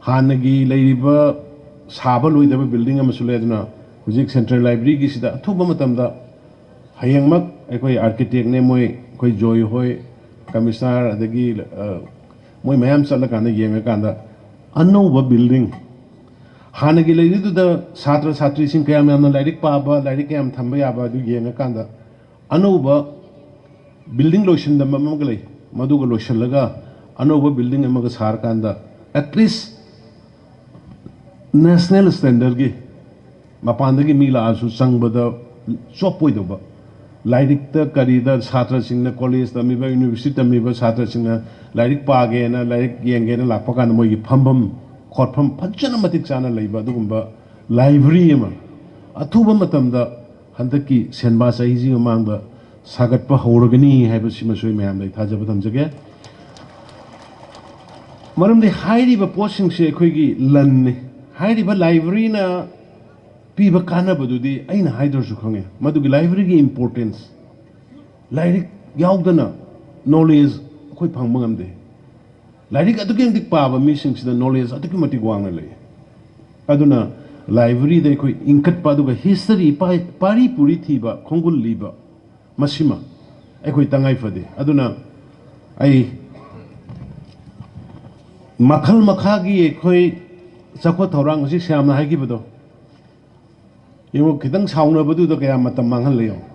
ꯍꯥꯟꯅꯒꯤ ꯂꯩꯔꯤꯕ ꯁꯥꯕ ꯂꯣꯏꯗꯕ ꯕꯤꯜꯗꯤꯡ ꯑꯃꯁꯨ ꯂꯩ꯫ ꯑꯗꯨꯅ ꯍꯧꯖꯤꯛ ꯁꯦꯟꯇ꯭ꯔꯦꯜ ꯂꯥꯏꯕ꯭ꯔꯦꯔꯤꯒꯤꯁꯤꯗ ꯑꯊꯨꯕ ꯃꯇꯝꯗ ꯍꯌꯦꯡꯃꯛ ꯑꯩꯈꯣꯏ ꯑꯥꯔꯀꯤꯇꯦꯛꯅꯦ ꯃꯣꯏ, ꯑꯩꯈꯣꯏ ꯖꯣꯏ ꯍꯣꯏ, ꯀꯃꯤꯁꯅꯔ, ꯑꯗꯒꯤ, ꯑ, ꯃꯣꯏ ꯃꯌꯥꯝ ꯆꯠꯂꯀꯥꯟꯗ ꯌꯦꯡꯉꯀꯥꯟꯗ ꯑꯅꯧꯕ ꯕꯤꯜꯗꯤꯡ, ꯍꯥꯟꯅꯒꯤ ꯂꯩꯔꯤꯗꯨꯗ ꯁꯥꯇ꯭ꯔ ꯁꯥꯇ꯭ꯔꯤꯁꯤꯡ ꯀꯌꯥꯝ ꯌꯥꯝꯅ ꯂꯥꯏꯔꯤꯛ ꯄꯥꯕ, ꯂꯥꯏꯔꯤꯛ ꯀꯌꯥꯝ ꯊꯝꯕ ꯌꯥꯕ ꯑꯗꯨ ꯌꯦꯡꯉꯀꯥꯟꯗ ꯑꯅꯧꯕ ꯕꯤꯜꯗꯤꯡ ꯂꯣꯏꯁꯤꯟꯗꯕ ꯑꯃꯒ ꯂꯩ, ꯃꯗꯨꯒ ꯂꯣꯏꯁꯤꯜꯂꯒ ꯑꯅꯧꯕ ꯕꯤꯜꯗꯤꯡ ꯑꯃꯒ ꯁꯥꯔꯀꯥꯟꯗ at least ꯅꯦꯁꯅꯦꯜ ꯁ꯭ꯇꯦꯟꯗꯔꯒꯤ ꯃꯄꯥꯟꯗꯒꯤ ꯃꯤ ꯂꯥꯛꯑꯁꯨ ꯆꯪꯕꯗ ꯆꯣꯞꯄꯣꯏꯗꯧꯕ, ꯂꯥꯏꯔꯤꯛꯇ ꯀꯔꯤꯗ ꯁꯥꯇ꯭ꯔꯁꯤꯡꯅ, ꯀꯣꯂꯦꯖ ꯇꯝꯃꯤꯕ, ꯌꯨꯅꯤꯚꯔꯁꯤꯇꯤ ꯇꯝꯃꯤꯕ ꯁꯥꯇ꯭ꯔꯁꯤꯡꯅ ꯂꯥꯏꯔꯤꯛ ꯄꯥꯒꯦꯅ, ꯂꯥꯏꯔꯤꯛ ꯌꯦꯡꯒꯦꯅ ꯂꯥꯛꯄ ꯀꯥꯟꯗ ꯃꯣꯏꯒꯤ ꯐꯝꯐꯝ ꯈꯣꯠꯐꯝ ꯐꯖꯅ ꯃꯇꯤꯛ ꯆꯥꯅ ꯂꯩꯕ ꯑꯗꯨꯒꯨꯝꯕ ꯂꯥꯏꯕ꯭ꯔꯦꯔꯤ ꯑꯃ ꯑꯊꯨꯕ ꯃꯇꯝꯗ ꯍꯟꯗꯛꯀꯤ ꯁꯦꯟꯕꯥ ꯆꯍꯤꯁꯤ ꯃꯃꯥꯡꯗ ꯁꯥꯒꯠꯄ ꯍꯧꯔꯒꯅꯤ ꯍꯥꯏꯕꯁꯤꯃꯁꯨ ꯑꯩ ꯃꯌꯥꯝꯗ ꯑꯩ ꯊꯥꯖꯕ ꯊꯝꯖꯒꯦ꯫ ꯃꯔꯝꯗꯤ ꯍꯥꯏꯔꯤꯕ ꯄꯣꯠꯁꯤꯡꯁꯦ ꯑꯩꯈꯣꯏꯒꯤ ꯂꯟꯅꯤ꯫ ꯍꯥꯏꯔꯤꯕ ꯂꯥꯏꯕ꯭ꯔꯦꯔꯤꯅ ꯄꯤꯕ ꯀꯥꯟꯅꯕꯗꯨꯗꯤ ꯑꯩꯅ ꯍꯥꯏꯗ꯭ꯔꯁꯨ ꯈꯪꯉꯦ, ꯃꯗꯨꯒꯤ ꯂꯥꯏꯕ꯭ꯔꯦꯔꯤꯒꯤ ꯏꯝꯄꯣꯔꯇꯦꯟꯁ꯫ ꯂꯥꯏꯔꯤꯛ ꯌꯥꯎꯗꯅ ꯅꯣꯂꯦꯖ ꯑꯩꯈꯣꯏ ꯐꯪꯕ ꯉꯝꯗꯦ꯫ ꯂꯥꯏꯔꯤꯛ ꯑꯗꯨꯛꯀꯤ ꯃꯇꯤꯛ ꯄꯥꯕ ꯃꯤꯁꯤꯡꯁꯤꯗ ꯅꯣꯂꯦꯖ ꯑꯗꯨꯛꯀꯤ ꯃꯇꯤꯛ ꯋꯥꯡꯅ ꯂꯩ꯫ ꯑꯗꯨꯅ ꯂꯥꯏꯕ꯭ꯔꯦꯔꯤꯗ ꯑꯩꯈꯣꯏ ꯏꯟꯈꯠꯄ, ꯑꯗꯨꯒ ꯍꯤꯁꯇꯔꯤ, ꯄꯥꯔꯤ ꯄꯨꯔꯤ ꯊꯤꯕ, ꯈꯣꯡꯒꯨꯜ ꯂꯤꯕ, ꯃꯁꯤꯃ ꯑꯩꯈꯣꯏ ꯇꯉꯥꯏ ꯐꯗꯦ꯫ ꯑꯗꯨꯅ ꯑꯩ ꯃꯈꯜ ꯃꯈꯥꯒꯤ ꯑꯩꯈꯣꯏ ꯆꯥꯎꯈꯠ ꯊꯧꯔꯥꯡ, ꯍꯧꯖꯤꯛ ꯁ꯭ꯌꯥꯝꯅ ꯍꯥꯏꯈꯤꯕꯗꯣ, ꯌꯦꯡꯉꯨ, ꯈꯤꯇꯪ ꯁꯥꯎꯅꯕꯗꯨꯗ ꯀꯌꯥ ꯃꯇꯝ ꯃꯥꯡꯍꯜꯂꯦ ꯌꯦꯡꯉꯨ꯫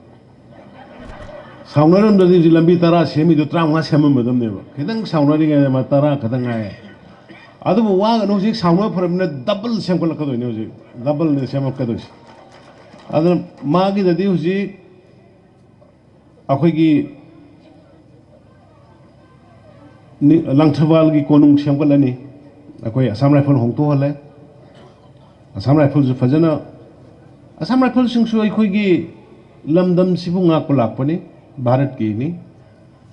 ꯁꯥꯎꯅꯔꯝꯗ꯭ꯔꯗꯤ ꯍꯧꯖꯤꯛ ꯂꯝꯕꯤ ꯇꯔꯥ ꯁꯦꯝꯃꯤꯗꯣ ꯇꯔꯥꯃꯉꯥ ꯁꯦꯝꯃꯝꯃꯗꯕꯅꯦꯕ꯫ ꯈꯤꯇꯪ ꯁꯥꯎꯅꯔꯤꯉꯩꯗ ꯃꯥ ꯇꯔꯥ ꯈꯛꯇꯪ ꯉꯥꯏꯔꯦ꯫ ꯑꯗꯨꯕꯨ ꯋꯥꯒꯅꯨ, ꯍꯧꯖꯤꯛ ꯁꯥꯎꯅ ꯐꯔꯕꯅꯤꯅ ꯗꯕꯜ ꯁꯦꯝꯒꯠꯂꯛꯀꯗꯣꯏꯅꯦ, ꯍꯧꯖꯤꯛ ꯗꯕꯜꯅꯦ ꯁꯦꯝꯃꯛꯀꯗꯣꯏꯁꯦ꯫ ꯑꯗꯨꯅ ꯃꯥꯒꯤꯗꯗꯤ ꯍꯧꯖꯤꯛ ꯑꯩꯈꯣꯏꯒꯤ ꯅꯤ-, ꯂꯪꯊꯕꯥꯜꯒꯤ ꯀꯣꯅꯨꯡ ꯁꯦꯝꯒꯠꯂꯅꯤ꯫ ꯑꯩꯈꯣꯏ ꯑꯁꯥꯝ ꯔꯥꯏꯐꯜ ꯍꯣꯡꯗꯣꯛꯍꯜꯂꯦ꯫ ꯑꯁꯥꯝ ꯔꯥꯏꯐꯜꯁꯨ ꯐꯖꯅ ꯑꯁꯥꯝ ꯔꯥꯏꯐꯜꯁꯤꯡꯁꯨ ꯑꯩꯈꯣꯏꯒꯤ ꯂꯝꯗꯝꯁꯤꯕꯨ ꯉꯥꯛꯄ ꯂꯥꯛꯄꯅꯤ, ꯚꯥꯔꯠꯀꯤꯅꯤ,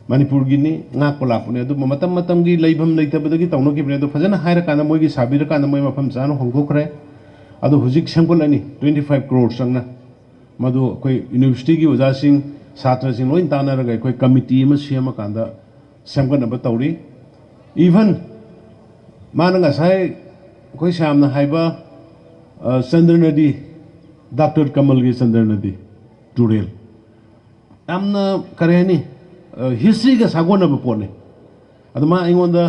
ꯃꯅꯤꯄꯨꯔꯒꯤꯅꯤ, ꯉꯥꯛꯄ ꯂꯥꯛꯄꯅꯤ꯫ ꯑꯗꯨꯕꯨ ꯃꯇꯝ ꯃꯇꯝꯒꯤ ꯂꯩꯐꯝ ꯂꯩꯇꯕꯗꯒꯤ ꯇꯧꯅꯈꯤꯕꯅꯤ꯫ ꯑꯗꯨ ꯐꯖꯅ ꯍꯥꯏꯔꯀꯥꯟꯗ, ꯃꯣꯏꯒꯤ ꯁꯥꯕꯤꯔꯀꯥꯟꯗ ꯃꯣꯏ ꯃꯐꯝ ꯆꯥꯅ ꯍꯣꯡꯗꯣꯛꯈ꯭ꯔꯦ꯫ ꯑꯗꯨ ꯍꯧꯖꯤꯛ ꯁꯦꯝꯒꯠꯂꯅꯤ, twenty five crore ꯆꯪꯅ꯫ ꯃꯗꯨ ꯑꯩꯈꯣꯏ ꯌꯨꯅꯤꯚꯔꯁꯤꯇꯤꯒꯤ ꯑꯣꯖꯥꯁꯤꯡ, ꯁꯥꯇ꯭ꯔꯁꯤꯡ ꯂꯣꯏ ꯇꯥꯟꯅꯔꯒ ꯑꯩꯈꯣꯏ ꯀꯃꯤꯇꯤ ꯑꯃ ꯁꯦꯝꯃꯀꯥꯟꯗ ꯁꯦꯝꯒꯠꯅꯕ ꯇꯧꯔꯤ꯫ Even ꯃꯥꯅ ꯉꯁꯥꯏ ꯑꯩꯈꯣꯏ ꯁ꯭ꯌꯥꯝꯅ ꯍꯥꯏꯕ, ꯑ, ꯆꯟꯗ꯭ꯔ ꯅꯗꯤ, ꯗꯥꯛꯇꯔ ꯀꯃꯜꯒꯤ ꯆꯟꯗ꯭ꯔ ꯅꯗꯤ ꯇꯨꯔꯦꯜ, ꯌꯥꯝꯅ, ꯀꯔꯤ ꯍꯥꯏꯅꯤ, ꯑ, ꯍꯤꯁꯇ꯭ꯔꯤꯒ ꯁꯥꯒꯣꯟꯅꯕ ꯄꯣꯠꯅꯤ꯫ ꯑꯗꯨ ꯃꯥ ꯑꯩꯉꯣꯟꯗ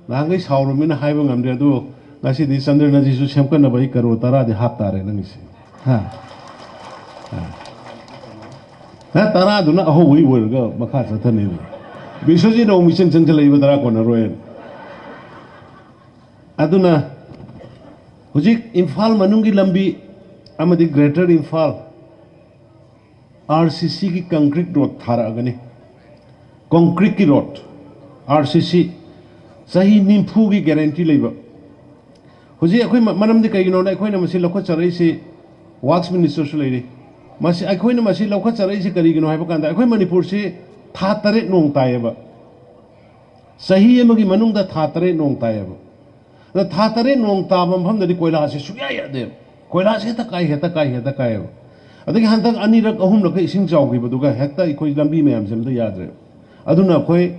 ꯅꯍꯥꯟꯈꯩ ꯁꯥꯎꯔꯃꯤꯅ ꯍꯥꯏꯕ ꯉꯝꯗ꯭ꯔꯦ, ꯑꯗꯨ ꯉꯁꯤꯗꯤ ꯆꯟꯗ꯭ꯔ ꯅꯗꯤꯁꯨ ꯁꯦꯝꯒꯠꯅꯕ ꯑꯩ ꯀꯔꯣꯔ ꯇꯔꯥꯗꯤ ꯍꯥꯞ ꯇꯥꯔꯦ ꯅꯪꯒꯤꯁꯦ꯫ ꯍꯥ? ꯍꯥ? ꯍꯥ, ꯇꯔꯥꯗꯨꯅ ꯑꯍꯧꯕꯩ ꯑꯣꯏꯔꯒ ꯃꯈꯥ ꯆꯠꯊꯅꯦꯕ꯫ ꯕꯤꯁ꯭ꯋꯖꯤꯠꯅ ꯑꯃꯨꯛ ꯃꯤꯆꯪ ꯆꯪꯁꯤꯜꯂꯛꯏꯕ ꯇꯔꯥ ꯀꯣꯟꯅꯔꯣꯏꯅ꯫ ꯑꯗꯨꯅ ꯍꯧꯖꯤꯛ ꯏꯝꯐꯥꯜ ꯃꯅꯨꯡꯒꯤ ꯂꯝꯕꯤ ꯑꯃꯗꯤ ꯒ꯭ꯔꯦꯇꯔ ꯏꯝꯐꯥꯜ ꯑꯥꯔ ꯁꯤ ꯁꯤꯒꯤ ꯀꯪꯀ꯭ꯔꯤꯠ ꯔꯣꯗ ꯊꯥꯔꯛꯑꯒꯅꯤ꯫ ꯀꯪꯀ꯭ꯔꯤꯠꯀꯤ ꯔꯣꯗ, ꯑꯥꯔ ꯁꯤ ꯁꯤ, ꯆꯍꯤ ꯅꯤꯐꯨꯒꯤ ꯒꯦꯔꯦꯟꯇꯤ ꯂꯩꯕ꯫ ꯍꯧꯖꯤꯛ ꯑꯩꯈꯣꯏ ꯃ-, ꯃꯔꯝꯗꯤ ꯀꯩꯒꯤꯅꯣꯗ ꯑꯩꯈꯣꯏꯅ ꯃꯁꯤ ꯂꯧꯈꯠꯆꯔꯛꯏꯁꯤ, ꯋꯥꯛꯁ ꯃꯤꯅꯤꯁꯇꯔꯁꯨ ꯂꯩꯔꯤ꯫ ꯃꯁꯤ, ꯑꯩꯈꯣꯏꯅ ꯃꯁꯤ ꯂꯧꯈꯠꯆꯔꯛꯏꯁꯤ ꯀꯔꯤꯒꯤꯅꯣ ꯍꯥꯏꯕ ꯀꯥꯟꯗ, ꯑꯩꯈꯣꯏ ꯃꯅꯤꯄꯨꯔꯁꯤ ꯊꯥ ꯇꯔꯦꯠ ꯅꯣꯡ ꯇꯥꯏꯌꯦꯕ꯫ ꯆꯍꯤ ꯑꯃꯒꯤ ꯃꯅꯨꯡꯗ ꯊꯥ ꯇꯔꯦꯠ ꯅꯣꯡ ꯇꯥꯏꯌꯦꯕ꯫ ꯑꯗ ꯊꯥ ꯇꯔꯦꯠ ꯅꯣꯡ ꯇꯥꯕ ꯃꯐꯝꯗꯗꯤ ꯀꯣꯏꯂꯥꯁꯦ ꯁꯨꯡꯌꯥ ꯌꯥꯗꯦꯕ꯫ ꯀꯣꯏꯂꯥꯁꯦ ꯍꯦꯛꯇ ꯀꯥꯏ, ꯍꯦꯛꯇ ꯀꯥꯏ, ꯍꯦꯛꯇ ꯀꯥꯏꯌꯦꯕ꯫ ꯑꯗꯒꯤ ꯍꯟꯗꯛ ꯑꯅꯤꯔꯛ, ꯑꯍꯨꯝꯂꯛꯀ ꯏꯁꯤꯡ ꯆꯥꯎꯈꯤꯕꯗꯨꯒ ꯍꯦꯛꯇ ꯑꯩꯈꯣꯏ ꯂꯝꯕꯤ ꯃꯌꯥꯝꯁꯦ ꯑꯝꯇ ꯌꯥꯗ꯭ꯔꯦꯕ꯫ ꯑꯗꯨꯅ ꯑꯩꯈꯣꯏ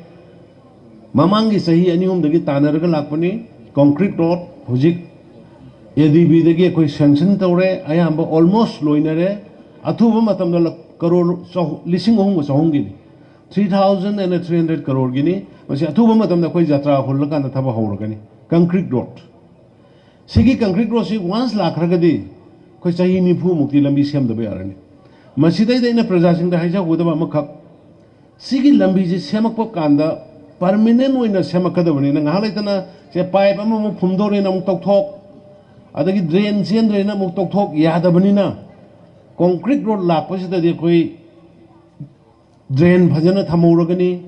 ꯃꯃꯥꯡꯒꯤ ꯆꯍꯤ ꯑꯅꯤ ꯑꯍꯨꯝꯗꯒꯤ ꯇꯥꯟꯅꯔꯒ ꯂꯥꯛꯄꯅꯤ꯫ ꯀꯪꯀ꯭ꯔꯤꯠ ꯔꯣꯗ ꯍꯧꯖꯤꯛ ꯑꯦ ꯗꯤ ꯕꯤꯗꯒꯤ ꯑꯩꯈꯣꯏ ꯁꯦꯡꯁꯟ ꯇꯧꯔꯦ, ꯑꯌꯥꯝꯕ almost ꯂꯣꯏꯅꯔꯦ꯫ ꯑꯊꯨꯕ ꯃꯇꯝꯗ ꯂ-, ꯀꯔꯣꯔ ꯆꯍꯨ-, ꯂꯤꯁꯤꯡ ꯑꯍꯨꯝꯒ ꯆꯍꯨꯝꯒꯤꯅꯤ꯫ Three thousand and three hundred ꯀꯔꯣꯔꯒꯤꯅꯤ꯫ ꯃꯁꯤ ꯑꯊꯨꯕ ꯃꯇꯝꯗ ꯑꯩꯈꯣꯏ ꯖꯇ꯭ꯔꯥ ꯍꯨꯜꯂꯀꯥꯟꯗ ꯊꯕꯛ ꯍꯧꯔꯒꯅꯤ꯫ Concrete road. ꯁꯤꯒꯤ ꯀꯪꯀ꯭ꯔꯤꯠ ꯔꯣꯗꯁꯤ once ꯂꯥꯛꯈ꯭ꯔꯒꯗꯤ ꯑꯩꯈꯣꯏ ꯆꯍꯤ ꯅꯤꯐꯨꯃꯨꯛꯇꯤ ꯂꯝꯕꯤ ꯁꯦꯝꯗꯕ ꯌꯥꯔꯅꯤ꯫ ꯃꯁꯤꯗꯩꯗ ꯑꯩꯅ ꯄ꯭ꯔꯖꯥꯁꯤꯡꯗ ꯍꯥꯏꯖꯍꯧꯒꯗꯕ ꯑꯃꯈꯛ, ꯁꯤꯒꯤ ꯂꯝꯕꯤꯁꯤ ꯁꯦꯝꯃꯛꯄ ꯀꯥꯟꯗ permanent ꯑꯣꯏꯅ ꯁꯦꯝꯃꯛꯀꯗꯕꯅꯤꯅ, ꯉꯥꯏꯍꯥꯛ ꯂꯩꯇꯅ ꯁꯦ ꯄꯥꯏꯞ ꯑꯃꯃꯨꯛ ꯐꯨꯝꯗꯣꯔꯦꯅ ꯑꯃꯨꯛ ꯇꯧꯊꯣꯛ, ꯑꯗꯒꯤ ꯗ꯭ꯔꯦꯟ ꯆꯦꯟꯗ꯭ꯔꯦꯅ ꯑꯃꯨꯛ ꯇꯧꯊꯣꯛ ꯌꯥꯗꯕꯅꯤꯅ, ꯀꯪꯀ꯭ꯔꯤꯠ ꯔꯣꯗ ꯂꯥꯛꯄꯁꯤꯗꯗꯤ ꯑꯩꯈꯣꯏ ꯗ꯭ꯔꯦꯟ ꯐꯖꯅ ꯊꯝꯍꯧꯔꯒꯅꯤ,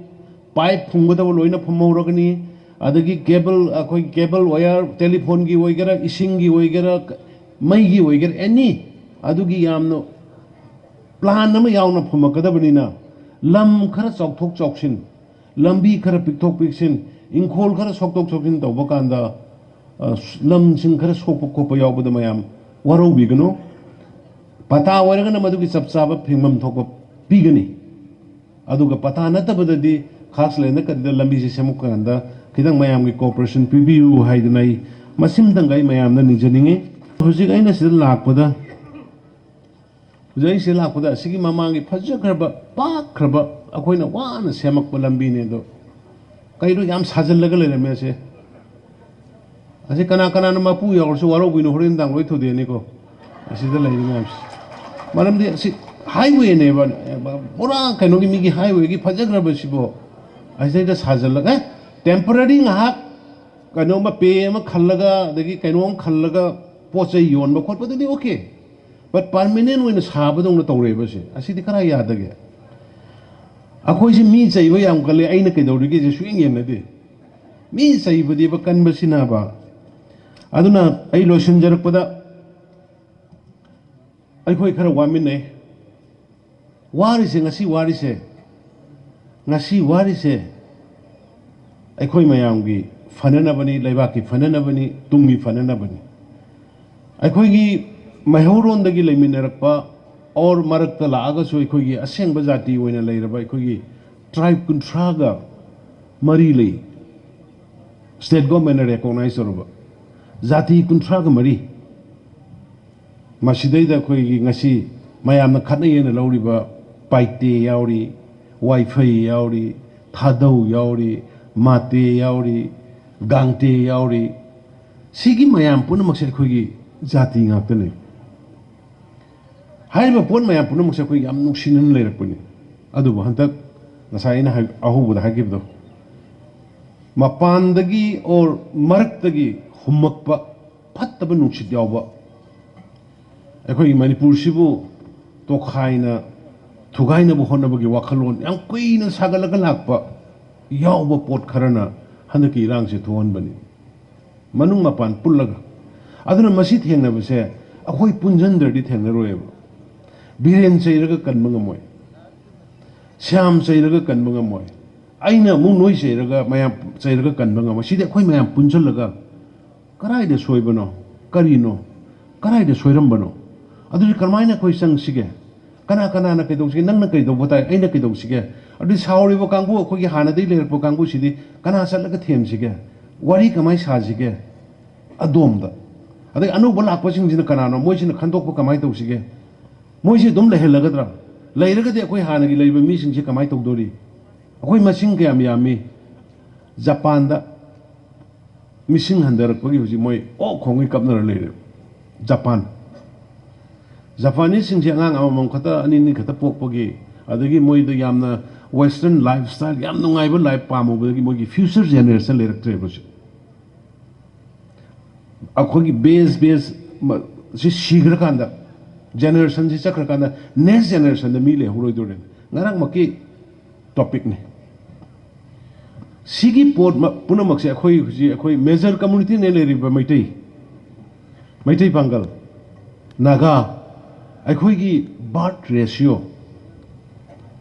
ꯄꯥꯏꯞ ꯐꯨꯝꯒꯗꯕ ꯂꯣꯏꯅ ꯐꯨꯝꯍꯧꯔꯒꯅꯤ, ꯑꯗꯒꯤ ꯀꯦꯕꯜ, ꯑꯩꯈꯣꯏ ꯀꯦꯕꯜ ꯋꯥꯌꯔ, ꯇꯦꯂꯤꯐꯣꯟꯒꯤ ꯑꯣꯏꯒꯦꯔꯥ, ꯏꯁꯤꯡꯒꯤ ꯑꯣꯏꯒꯦꯔꯥ, ꯃꯩꯒꯤ ꯑꯣꯏꯒꯦꯔꯥ, ꯑꯦꯅꯤ ꯑꯗꯨꯒꯤ ꯌꯥꯝꯅ ꯄ꯭ꯂꯥꯟ ꯑꯃ ꯌꯥꯎꯅ ꯐꯨꯝꯃꯛꯀꯗꯕꯅꯤꯅ, ꯂꯝ ꯈꯔ ꯆꯥꯎꯊꯣꯛ ꯆꯥꯎꯁꯤꯟ, ꯂꯝꯕꯤ ꯈꯔ ꯄꯤꯛꯊꯣꯛ ꯄꯤꯛꯁꯤꯟ, ꯏꯪꯈꯣꯜ ꯈꯔ ꯁꯣꯛꯇꯣꯛ ꯁꯣꯛꯆꯤꯟ ꯇꯧꯕ ꯀꯥꯟꯗ, ꯑ, ꯂꯝꯁꯤꯡ ꯈꯔ ꯁꯣꯛꯄ ꯈꯣꯠꯄ ꯌꯥꯎꯕꯗ ꯃꯌꯥꯝ ꯋꯥꯔꯧꯕꯤꯒꯅꯨ꯫ ꯄꯇꯥ ꯑꯣꯏꯔꯒꯅ ꯃꯗꯨꯒꯤ ꯆꯞ ꯆꯥꯕ ꯐꯤꯡꯐꯝ ꯊꯣꯛꯄ ꯄꯤꯒꯅꯤ꯫ ꯑꯗꯨꯒ ꯄꯇꯥ ꯅꯠꯇꯕꯗꯗꯤ ꯈꯥꯁ ꯂꯩꯅ ꯀꯔꯤꯗ ꯂꯝꯕꯤꯁꯦ ꯁꯦꯝꯃꯛꯄ ꯀꯥꯟꯗ ꯈꯤꯇꯪ ꯃꯌꯥꯝꯒꯤ cooperation ꯄꯤꯕꯤꯌꯨ ꯍꯥꯏꯗꯅ ꯑꯩ ꯃꯁꯤꯝꯇꯪꯒ ꯑꯩ ꯃꯌꯥꯝꯗ ꯅꯤꯖꯅꯤꯡꯉꯤ꯫ ꯍꯧꯖꯤꯛ ꯑꯩꯅ ꯁꯤꯗ ꯂꯥꯛꯄꯗ, ꯍꯧꯖꯤꯛ ꯑꯩ ꯁꯤꯗ ꯂꯥꯛꯄꯗ ꯑꯁꯤꯒꯤ ꯃꯃꯥꯡꯒꯤ ꯐꯖꯈ꯭ꯔꯕ, ꯄꯥꯛꯈ꯭ꯔꯕ, ꯑꯩꯈꯣꯏꯅ ꯋꯥꯅ ꯁꯦꯝꯃꯛꯄ ꯂꯝꯕꯤꯅꯦ ꯑꯗꯣ, ꯀꯩꯅꯣ ꯌꯥꯝ ꯁꯥꯖꯜꯂꯒ ꯂꯩꯔꯝꯃꯦ ꯑꯁꯦ꯫ ꯑꯁꯤ ꯀꯅꯥ ꯀꯅꯥꯅ ꯃꯄꯨ ꯌꯥꯎꯔꯁꯨ ꯋꯥꯔꯧꯕꯤꯅꯨ, ꯍꯣꯔꯦꯟ ꯅꯨꯡꯗꯥꯡ ꯂꯣꯏ ꯊꯨꯗꯦꯛꯑꯅꯤꯀꯣ꯫ ꯑꯁꯤꯗ ꯂꯩꯔꯤ ꯃꯌꯥꯝꯁꯦ꯫ ꯃꯔꯝꯗꯤ ꯑꯁꯤ highwayꯅꯦꯕ, ꯄꯨꯔꯥ ꯀꯩꯅꯣꯒꯤ, ꯃꯤꯒꯤ highwayꯒꯤ ꯐꯖꯈ꯭ꯔꯕꯁꯤꯕꯣ꯫ ꯑꯁꯤꯗꯩꯗ ꯁꯥꯖꯜꯂꯒ, ꯑꯦ, temporary ꯉꯥꯏꯍꯥꯛ ꯀꯩꯅꯣꯝꯃ, ꯄꯦ ꯑꯃ ꯈꯜꯂꯒ, ꯑꯗꯒꯤ ꯀꯩꯅꯣꯝ ꯈꯜꯂꯒ ꯄꯣꯠ ꯆꯩ ꯌꯣꯟꯕ ꯈꯣꯠꯄꯗꯨꯗꯤ okay꯫ But permanent ꯑꯣꯏꯅ ꯁꯥꯕꯗꯧꯅ ꯇꯧꯔꯦꯕ ꯁꯦ꯫ ꯑꯁꯤꯗꯤ ꯀꯔꯥꯏ ꯌꯥꯗꯒꯦ? ꯑꯩꯈꯣꯏꯁꯦ ꯃꯤ ꯆꯩꯕ ꯌꯥꯝ ꯀꯜꯂꯦ, ꯑꯩꯅ ꯀꯩꯗꯧꯔꯤꯒꯦꯁꯦ ꯁꯨꯌꯦꯡ ꯌꯦꯡꯅꯗꯦ꯫ ꯃꯤ ꯆꯩꯕꯗꯤꯕ ꯀꯟꯕꯁꯤꯅꯕ꯫ ꯑꯗꯨꯅ ꯑꯩ ꯂꯣꯏꯁꯤꯟꯖꯔꯛꯄꯗ, ꯑꯩꯈꯣꯏ ꯈꯔ ꯋꯥꯃꯤꯟꯅꯩ꯫ ꯋꯥꯔꯤꯁꯦ, ꯉꯁꯤ ꯋꯥꯔꯤꯁꯦ, ꯉꯁꯤ ꯋꯥꯔꯤꯁꯦ ꯑꯩꯈꯣꯏ ꯃꯌꯥꯝꯒꯤ ꯐꯅꯅꯕꯅꯤ, ꯂꯩꯕꯥꯛꯀꯤ ꯐꯅꯅꯕꯅꯤ, ꯇꯨꯡꯒꯤ ꯐꯅꯅꯕꯅꯤ꯫ ꯑꯩꯈꯣꯏꯒꯤ ꯃꯩꯍꯧꯔꯣꯟꯗꯒꯤ ꯂꯩꯃꯤꯟꯅꯔꯛꯄ, or ꯃꯔꯛꯇ ꯂꯥꯛꯑꯒꯁꯨ ꯑꯩꯈꯣꯏꯒꯤ ꯑꯁꯦꯡꯕ ꯖꯥꯇꯤ ꯑꯣꯏꯅ ꯂꯩꯔꯕ ꯑꯩꯈꯣꯏꯒꯤ tribe ꯀꯨꯟꯊ꯭ꯔꯥꯒ ꯃꯔꯤ ꯂꯩ꯫ State governmentꯅ recognize ꯇꯧꯔꯕ ꯖꯥꯇꯤ ꯀꯨꯟꯊ꯭ꯔꯥꯒ ꯃꯔꯤ꯫ ꯃꯁꯤꯗꯩꯗ ꯑꯩꯈꯣꯏꯒꯤ ꯉꯁꯤ ꯃꯌꯥꯝꯅ ꯈꯠꯅꯩ ꯍꯥꯏꯅ ꯂꯧꯔꯤꯕ ꯄꯥꯏꯇꯦ ꯌꯥꯎꯔꯤ, ꯋꯥꯏꯐꯩ ꯌꯥꯎꯔꯤ, ꯊꯥꯗꯧ ꯌꯥꯎꯔꯤ, ꯃꯥꯇꯦ ꯌꯥꯎꯔꯤ, ꯒꯥꯡꯇꯦ ꯌꯥꯎꯔꯤ꯫ ꯁꯤꯒꯤ ꯃꯌꯥꯝ ꯄꯨꯝꯅꯃꯛꯁꯦ ꯑꯩꯈꯣꯏꯒꯤ ꯖꯥꯇꯤ ꯉꯥꯛꯇꯅꯤ꯫ ꯍꯥꯏꯔꯤꯕ ꯄꯣꯠ ꯃꯌꯥꯝ ꯄꯨꯝꯅꯃꯛꯁꯦ ꯑꯩꯈꯣꯏ ꯌꯥꯝ ꯅꯨꯡꯁꯤꯅꯅ ꯂꯩꯔꯛꯄꯅꯤ꯫ ꯑꯗꯨꯕꯨ ꯍꯟꯗꯛ ꯉꯁꯥꯏ ꯑꯩꯅ ꯍꯥꯏ-, ꯑꯍꯧꯕꯗ ꯍꯥꯏꯈꯤꯕꯗꯣ, ꯃꯄꯥꯟꯗꯒꯤ or ꯃꯔꯛꯇꯒꯤ ꯍꯨꯝꯃꯛꯄ ꯐꯠꯇꯕ ꯅꯨꯡꯁꯤꯠ ꯌꯥꯎꯕ, ꯑꯩꯈꯣꯏꯒꯤ ꯃꯅꯤꯄꯨꯔꯁꯤꯕꯨ ꯇꯣꯈꯥꯏꯅ ꯊꯨꯒꯥꯏꯅꯕ ꯍꯣꯠꯅꯕꯒꯤ ꯋꯥꯈꯜꯂꯣꯟ ꯌꯥꯝ ꯀꯨꯏꯅ ꯁꯥꯒꯠꯂꯒ ꯂꯥꯛꯄ ꯌꯥꯎꯕ ꯄꯣꯠ ꯈꯔꯅ ꯍꯟꯗꯛꯀꯤ ꯏꯔꯥꯡꯁꯦ ꯊꯣꯛꯍꯟꯕꯅꯤ, ꯃꯅꯨꯡ ꯃꯄꯥꯟ ꯄꯨꯜꯂꯒ꯫ ꯑꯗꯨꯅ ꯃꯁꯤ ꯊꯦꯡꯅꯕꯁꯦ ꯑꯩꯈꯣꯏ ꯄꯨꯟꯁꯤꯟꯗ꯭ꯔꯗꯤ ꯊꯦꯡꯅꯔꯣꯏꯕ꯫ ꯕꯤꯔꯦꯟ ꯆꯩꯔꯒ ꯀꯟꯕ ꯉꯝꯃꯣꯏ, ꯁ꯭ꯌꯥꯝ ꯆꯩꯔꯒ ꯀꯟꯕ ꯉꯝꯃꯣꯏ, ꯑꯩꯅ ꯑꯃꯨꯛ ꯅꯣꯏ ꯆꯩꯔꯒ, ꯃꯌꯥꯝ ꯆꯩꯔꯒ ꯀꯟꯕ ꯉꯝꯃꯣꯏ꯫ ꯁꯤꯗꯤ ꯑꯩꯈꯣꯏ ꯃꯌꯥꯝ ꯄꯨꯟꯁꯤꯜꯂꯒ ꯀꯗꯥꯏꯗ ꯁꯣꯏꯕꯅꯣ, ꯀꯔꯤꯅꯣ, ꯀꯗꯥꯏꯗ ꯁꯣꯏꯔꯝꯕꯅꯣ, ꯑꯗꯨꯗꯤ ꯀꯔꯝꯍꯥꯏꯅ ꯑꯩꯈꯣꯏ ꯆꯪꯁꯤꯒꯦ? ꯀꯅꯥ ꯀꯅꯥꯅ ꯀꯩꯗꯧꯁꯤꯒꯦ? ꯅꯪꯅ ꯀꯩꯗꯧꯕ ꯇꯥꯏ, ꯑꯩꯅ ꯀꯩꯗꯧꯁꯤꯒꯦ? ꯑꯗꯨꯗꯤ ꯁꯥꯎꯔꯤꯕ ꯀꯥꯡꯕꯨ, ꯑꯩꯈꯣꯏꯒꯤ ꯍꯥꯟꯅꯗꯒꯤ ꯂꯩꯔꯛꯄ ꯀꯥꯡꯕꯨꯁꯤꯗꯤ ꯀꯅꯥ ꯆꯠꯂꯒ ꯊꯦꯝꯁꯤꯒꯦ? ꯋꯥꯔꯤ ꯀꯃꯥꯏꯅ ꯁꯥꯁꯤꯒꯦ? ꯑꯗꯣꯝꯗ꯫ ꯑꯗꯩ ꯑꯅꯧꯕ ꯂꯥꯛꯄꯁꯤꯡꯁꯤꯅ ꯀꯅꯥꯅꯣ? ꯃꯣꯏꯁꯤꯅ ꯈꯟꯗꯣꯛꯄ ꯀꯃꯥꯏꯅ ꯇꯧꯁꯤꯒꯦ? ꯃꯣꯏꯁꯤ ꯑꯗꯨꯝ ꯂꯩꯍꯜꯂꯒꯗ꯭ꯔꯥ? ꯂꯩꯔꯒꯗꯤ ꯑꯩꯈꯣꯏ ꯍꯥꯟꯅꯒꯤ ꯂꯩꯕ ꯃꯤꯁꯤꯡꯁꯤ ꯀꯃꯥꯏꯅ ꯇꯧꯗꯣꯔꯤ? ꯑꯩꯈꯣꯏ ꯃꯁꯤꯡ ꯀꯌꯥꯝ ꯌꯥꯝꯃꯤ? ꯖꯄꯥꯟꯗ ꯃꯤꯁꯤꯡ ꯍꯟꯊꯔꯛꯄꯒꯤ ꯍꯧꯖꯤꯛ ꯃꯣꯏ ꯑꯣꯛ ꯈꯣꯡꯒꯩ ꯀꯞꯅꯔ ꯂꯩꯔꯦ꯫ ꯖꯄꯥꯟ, ꯖꯄꯥꯅꯤꯁꯁꯤꯡꯁꯦ ꯑꯉꯥꯡ ꯑꯃꯃꯝ ꯈꯛꯇ, ꯑꯅꯤ ꯑꯅꯤ ꯈꯛꯇ ꯄꯣꯛꯄꯒꯤ, ꯑꯗꯒꯤ ꯃꯣꯏꯗ ꯌꯥꯝꯅ western lifestyle, ꯌꯥꯝ ꯅꯨꯡꯉꯥꯏꯕ life ꯄꯥꯝꯃꯨꯕꯗꯒꯤ ꯃꯣꯏꯒꯤ future generation ꯂꯩꯔꯛꯇ꯭ꯔꯦꯕ ꯍꯧꯖꯤꯛ꯫ ꯑꯩꯈꯣꯏꯒꯤ base, base ꯃ-, ꯁꯤ ꯁꯤꯈ꯭ꯔꯀꯥꯟꯗ, generationꯁꯤ ꯆꯠꯈ꯭ꯔꯀꯥꯟꯗ next generationꯗ ꯃꯤ ꯂꯩꯍꯧꯔꯣꯏꯗꯣꯔꯦ꯫ ꯉꯔꯥꯡꯃꯛꯀꯤ topicꯅꯤ꯫ ꯁꯤꯒꯤ ꯄꯣꯠ ꯃ-, ꯄꯨꯝꯅꯃꯛꯁꯦ ꯑꯩꯈꯣꯏ ꯍꯧꯖꯤꯛ, ꯑꯩꯈꯣꯏ major communityꯅꯦ ꯂꯩꯔꯤꯕ ꯃꯩꯇꯩ, ꯃꯩꯇꯩ ꯄꯥꯡꯒꯜ, ꯅꯥꯒꯥ, ꯑꯩꯈꯣꯏꯒꯤ birth ratio,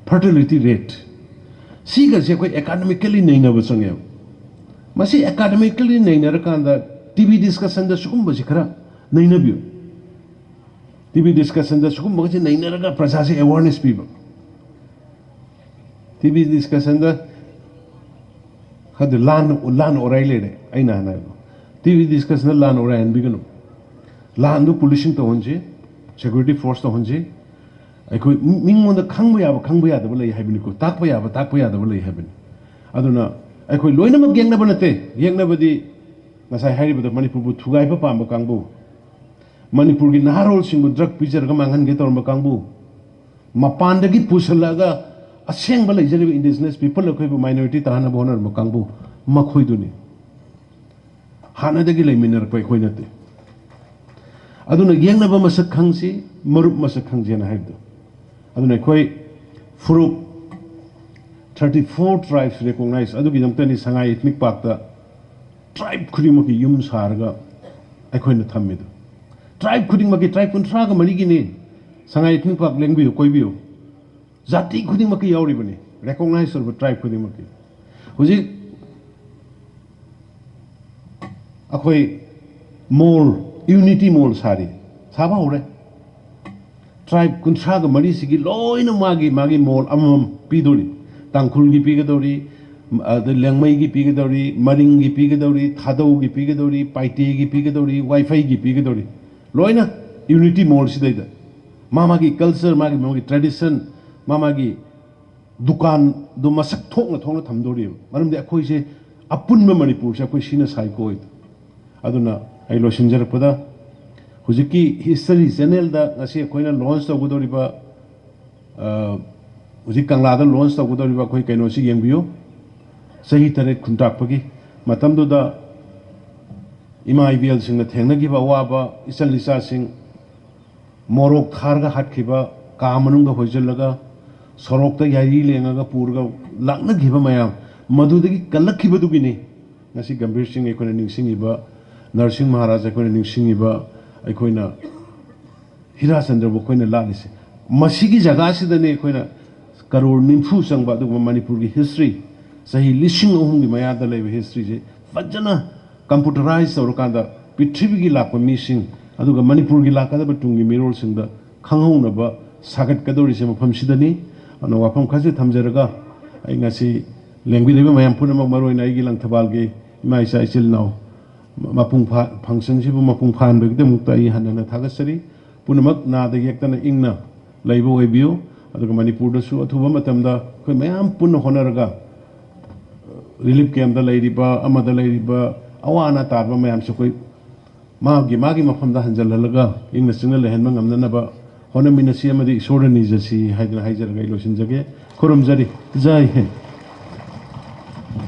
fertility rate, ꯁꯤꯒꯁꯦ ꯑꯩꯈꯣꯏ academically ꯅꯩꯅꯕ ꯆꯪꯉꯦꯕ꯫ ꯃꯁꯤ academically ꯅꯩꯅꯔꯀꯥꯟꯗ ꯇꯤ ꯚꯤ discussionꯗ ꯁꯤꯒꯨꯝꯕꯁꯤ ꯈꯔ ꯅꯩꯅꯕꯤꯌꯨ꯫ ꯇꯤ ꯚꯤ discussionꯗ ꯁꯤꯒꯨꯝꯕꯒꯁꯦ ꯅꯩꯅꯔꯒ ꯄ꯭ꯔꯖꯥꯁꯦ awareness ꯄꯤꯕ꯫ ꯇꯤ ꯚꯤ discussionꯗ ꯈꯪꯗꯦ, ꯂꯥꯟ, ꯂꯥꯟ ꯑꯣꯔꯥꯏ ꯂꯩꯔꯦ꯫ ꯑꯩꯅ ꯍꯥꯟꯅ ꯍꯥꯏꯕꯗꯣ, ꯇꯤ ꯚꯤ discussionꯗ ꯂꯥꯟ ꯑꯣꯔꯥꯏꯍꯟꯕꯤꯒꯅꯨ꯫ ꯂꯥꯟꯗꯨ policing ꯇꯧꯍꯟꯁꯤ, security force ꯇꯧꯍꯟꯁꯤ꯫ ꯑꯩꯈꯣꯏ ꯃꯤ-, ꯃꯤꯉꯣꯟꯗ ꯈꯪꯕ ꯌꯥꯕ, ꯈꯪꯕ ꯌꯥꯗꯕ ꯂꯩ ꯍꯥꯏꯕꯅꯤꯀꯣ, ꯇꯥꯛꯄ ꯌꯥꯕ, ꯇꯥꯛꯄ ꯌꯥꯗꯕ ꯂꯩ ꯍꯥꯏꯕꯅꯤ꯫ ꯑꯗꯨꯅ ꯑꯩꯈꯣꯏ ꯂꯣꯏꯅꯃꯛ ꯌꯦꯛꯅꯕ ꯅꯠꯇꯦ꯫ ꯌꯦꯛꯅꯕꯗꯤ ꯉꯁꯥꯏ ꯍꯥꯏꯔꯤꯕꯗꯣ, ꯃꯅꯤꯄꯨꯔꯕꯨ ꯊꯨꯒꯥꯏꯕ ꯄꯥꯝꯕ ꯀꯥꯡꯕꯨ, ꯃꯅꯤꯄꯨꯔꯒꯤ ꯅꯍꯥꯔꯣꯜꯁꯤꯡꯕꯨ drug ꯄꯤꯖꯔꯒ ꯃꯥꯡꯍꯟꯒꯦ ꯇꯧꯔꯝꯕ ꯀꯥꯡꯕꯨ, ꯃꯄꯥꯟꯗꯒꯤ ꯄꯨꯁꯤꯜꯂꯛꯑꯒ ꯑꯁꯦꯡꯕ ꯂꯩꯖꯔꯤꯕ indigenous people ꯑꯩꯈꯣꯏꯕꯨ minority ꯇꯥꯍꯟꯅꯕ ꯍꯣꯠꯅꯔꯝꯕ ꯀꯥꯡꯕꯨ, ꯃꯈꯣꯏꯗꯨꯅꯤ꯫ ꯍꯥꯟꯅꯗꯒꯤ ꯂꯩꯃꯤꯟꯅꯔꯛꯄ ꯑꯩꯈꯣꯏ ꯅꯠꯇꯦ꯫ ꯑꯗꯨꯅ ꯌꯦꯛꯅꯕ ꯃꯁꯛ ꯈꯪꯁꯤ, ꯃꯔꯨꯞ ꯃꯁꯛ ꯈꯪꯁꯤ ꯍꯥꯏꯅ ꯍꯥꯏꯕꯗꯣ꯫ ꯑꯗꯨꯅ ꯑꯩꯈꯣꯏ ꯐꯨꯔꯨꯞ thirty four tribes recognize, ꯑꯗꯨꯒꯤꯗꯃꯛꯇꯅꯤ ꯁꯉꯥꯏ Ethnic Parkꯇ tribe ꯈꯨꯗꯤꯡꯃꯛꯀꯤ ꯌꯨꯝ ꯁꯥꯔꯒ ꯑꯩꯈꯣꯏꯅ ꯊꯝꯃꯤꯗꯣ꯫ ꯇ꯭ꯔꯥꯏꯕ ꯈꯨꯗꯤꯡꯃꯛꯀꯤ, ꯇ꯭ꯔꯥꯏꯕ ꯀꯨꯟꯊ꯭ꯔꯥꯒ ꯃꯔꯤꯒꯤꯅꯤ ꯁꯉꯥꯏ ꯏꯊꯅꯤꯛ ꯄꯥꯔꯛ ꯂꯦꯡꯕꯤꯌꯨ, ꯀꯣꯏꯕꯤꯌꯨ꯫ ꯖꯥꯇꯤ ꯈꯨꯗꯤꯡꯃꯛꯀꯤ ꯌꯥꯎꯔꯤꯕꯅꯤ, ꯔꯦꯀꯣꯛꯅꯥꯏꯖ ꯇꯧꯔꯕ ꯇ꯭ꯔꯥꯏꯕ ꯈꯨꯗꯤꯡꯃꯛꯀꯤ꯫ ꯍꯧꯖꯤꯛ ꯑꯩꯈꯣꯏ ꯃꯣꯜ, ꯌꯨꯅꯤꯇꯤ ꯃꯣꯜ ꯁꯥꯔꯤ, ꯁꯥꯕ ꯍꯧꯔꯦ꯫ ꯇ꯭ꯔꯥꯏꯕ ꯀꯨꯟꯊ꯭ꯔꯥꯒ ꯃꯔꯤꯁꯤꯒꯤ ꯂꯣꯏꯅ ꯃꯥꯒꯤ ꯃꯥꯒꯤ ꯃꯣꯜ ꯑꯃꯃꯝ ꯄꯤꯗꯣꯔꯤ꯫ ꯇꯥꯡꯈꯨꯜꯒꯤ ꯄꯤꯒꯗꯧꯔꯤ, ꯑꯗ ꯂꯦꯡꯃꯩꯒꯤ ꯄꯤꯒꯗꯧꯔꯤ, ꯃꯔꯤꯡꯒꯤ ꯄꯤꯒꯗꯧꯔꯤ, ꯊꯥꯗꯧꯒꯤ ꯄꯤꯒꯗꯧꯔꯤ, ꯄꯥꯏꯇꯦꯒꯤ ꯄꯤꯒꯗꯧꯔꯤ, ꯋꯥꯏꯐꯩꯒꯤ ꯄꯤꯒꯗꯧꯔꯤ꯫ ꯂꯣꯏꯅ ꯌꯨꯅꯤꯇꯤ ꯃꯣꯜꯁꯤꯗꯩꯗ ꯃꯥ ꯃꯥꯒꯤ ꯀꯜꯆꯔ, ꯃꯥꯒꯤ ꯃꯥꯒꯤ ꯇ꯭ꯔꯦꯗꯤꯁꯟ, ꯃꯥ ꯃꯥꯒꯤ ꯗꯨꯀꯥꯟꯗꯣ ꯃꯁꯛ ꯊꯣꯛꯅ ꯊꯣꯛꯅ ꯊꯝꯗꯣꯔꯤꯕ꯫ ꯃꯔꯝꯗꯤ ꯑꯩꯈꯣꯏꯁꯦ ꯑꯄꯨꯟꯕ ꯃꯅꯤꯄꯨꯔꯁꯦ ꯑꯩꯈꯣꯏ ꯁꯤꯅ ꯁꯥꯏꯀꯣ꯫ ꯑꯗꯨꯅ ꯑꯩ ꯂꯣꯏꯁꯤꯟꯖꯔꯛꯄꯗ, ꯍꯧꯖꯤꯛꯀꯤ ꯍꯤꯁꯇꯔꯤ ꯆꯦꯅꯦꯜꯗ ꯉꯁꯤ ꯑꯩꯈꯣꯏꯅ ꯂꯣꯟꯆ ꯇꯧꯒꯗꯧꯔꯤꯕ, ꯑ, ꯍꯧꯖꯤꯛ ꯀꯪꯂꯥꯗ ꯂꯣꯟꯆ ꯇꯧꯒꯗꯧꯔꯤꯕ ꯑꯩꯈꯣꯏ ꯀꯩꯅꯣꯁꯤ ꯌꯦꯡꯕꯤꯌꯨ꯫ ꯆꯍꯤ ꯇꯔꯦꯠ ꯈꯨꯟꯇꯥꯛꯄꯒꯤ ꯃꯇꯝꯗꯨꯗ ꯏꯃꯥ ꯏꯕꯦꯜꯁꯤꯡꯅ ꯊꯦꯡꯅꯈꯤꯕ ꯑꯋꯥꯕ, ꯏꯆꯜ ꯏꯆꯥꯁꯤꯡ ꯃꯣꯔꯣꯛ ꯊꯥꯔꯒ ꯍꯥꯠꯈꯤꯕ, ꯀꯥ ꯃꯅꯨꯡꯗ ꯍꯣꯏꯖꯤꯜꯂꯒ ꯁꯣꯔꯣꯛꯇ ꯌꯥꯏꯔꯤ ꯂꯦꯡꯉꯒ ꯄꯨꯔꯒ ꯂꯥꯛꯅꯈꯤꯕ ꯃꯌꯥꯝ, ꯃꯗꯨꯗꯒꯤ ꯀꯜꯂꯛꯈꯤꯕꯗꯨꯒꯤꯅꯤ ꯉꯁꯤ ꯒꯝꯚꯤꯔ ꯁꯤꯡ ꯑꯩꯈꯣꯏꯅ ꯅꯤꯡꯁꯤꯡꯉꯤꯕ, ꯅꯔꯁꯤꯡ ꯃꯍꯥꯔꯥꯖ ꯑꯩꯈꯣꯏꯅ ꯅꯤꯡꯁꯤꯡꯉꯤꯕ, ꯑꯩꯈꯣꯏꯅ ꯍꯤꯔꯥꯆꯟꯗ꯭ꯔꯕꯨ ꯑꯩꯈꯣꯏꯅ ꯂꯥꯠꯂꯤꯁꯦ꯫ ꯃꯁꯤꯒꯤ ꯖꯒꯥꯁꯤꯗꯅꯤ ꯑꯩꯈꯣꯏꯅ ꯀꯔꯣꯔ ꯅꯤꯐꯨ ꯆꯪꯕ ꯑꯗꯨꯒꯨꯝꯕ ꯃꯅꯤꯄꯨꯔꯒꯤ ꯍꯤꯁꯇ꯭ꯔꯤ, ꯆꯍꯤ ꯂꯤꯁꯤꯡ ꯑꯍꯨꯝꯒꯤ ꯃꯌꯥꯗ ꯂꯩꯕ ꯍꯤꯁꯇ꯭ꯔꯤꯁꯦ ꯐꯖꯅ ꯀꯝꯄ꯭ꯌꯨꯇꯔꯥꯏꯖ ꯇꯧꯔꯀꯥꯟꯗ ꯄ꯭ꯔꯤꯊꯤꯕꯤꯒꯤ ꯂꯥꯛꯄ ꯃꯤꯁꯤꯡ, ꯑꯗꯨꯒ ꯃꯅꯤꯄꯨꯔꯒꯤ ꯂꯥꯛꯀꯗꯕ ꯇꯨꯡꯒꯤ ꯃꯤꯔꯣꯜꯁꯤꯡꯗ ꯈꯪꯍꯧꯅꯕ ꯁꯥꯒꯠꯀꯗꯧꯔꯤꯁꯦ ꯃꯐꯝꯁꯤꯗꯅꯤ꯫ ꯑꯗꯨꯅ ꯋꯥꯐꯝ ꯈꯔꯁꯤ ꯊꯝꯖꯔꯒ ꯑꯩ ꯉꯁꯤ ꯂꯦꯡꯕꯤꯔꯤꯕ ꯃꯌꯥꯝ ꯄꯨꯝꯅꯃꯛ, ꯃꯔꯨꯑꯣꯏꯅ ꯑꯩꯒꯤ ꯂꯪꯊꯕꯥꯜꯒꯤ ꯏꯃꯥ ꯏꯆꯥ ꯏꯆꯤꯜ ꯏꯅꯥꯎ ꯃꯄꯨꯡ ꯐꯥ-, ꯐꯪꯁꯟꯁꯤꯕꯨ ꯃꯄꯨꯡ ꯐꯥꯍꯟꯕꯒꯤꯗꯃꯛꯇ ꯑꯩ ꯍꯟꯅ ꯍꯟꯅ ꯊꯥꯒꯠꯆꯔꯤ꯫ ꯄꯨꯝꯅꯃꯛ ꯅꯥꯗ ꯌꯦꯛꯇꯅ ꯏꯪꯅ ꯂꯩꯕ ꯑꯣꯏꯕꯤꯌꯨ꯫ ꯑꯗꯨꯒ ꯃꯅꯤꯄꯨꯔꯗꯁꯨ ꯑꯊꯨꯕ ꯃꯇꯝꯗ ꯑꯩꯈꯣꯏ ꯃꯌꯥꯝ ꯄꯨꯟꯅ ꯍꯣꯠꯅꯔꯒ ꯔꯤꯂꯤꯐ ꯀꯦꯝꯞꯇ ꯂꯩꯔꯤꯕ, ꯑꯃꯗ ꯂꯩꯔꯤꯕ ꯑꯋꯥ ꯑꯅꯥ ꯇꯥꯔꯕ ꯃꯌꯥꯝꯁꯦ ꯑꯩꯈꯣꯏ ꯃꯥꯒꯤ, ꯃꯥꯒꯤ ꯃꯐꯝꯗ ꯍꯟꯖꯜꯍꯜꯂꯒ ꯏꯪꯅ ꯆꯤꯛꯅ ꯂꯩꯍꯟꯕ ꯉꯝꯅꯅꯕ ꯍꯣꯠꯅꯃꯤꯟꯅꯁꯤ ꯑꯃꯗꯤ ꯏꯁꯣꯔꯗ ꯅꯤꯖꯁꯤ ꯍꯥꯏꯗꯅ ꯍꯥꯏꯖꯔꯒ ꯑꯩ ꯂꯣꯏꯁꯤꯟꯖꯒꯦ꯫ ꯈꯨꯔꯨꯝꯖꯔꯤ꯫ ꯖꯥꯏ ꯍꯤꯟꯗ꯫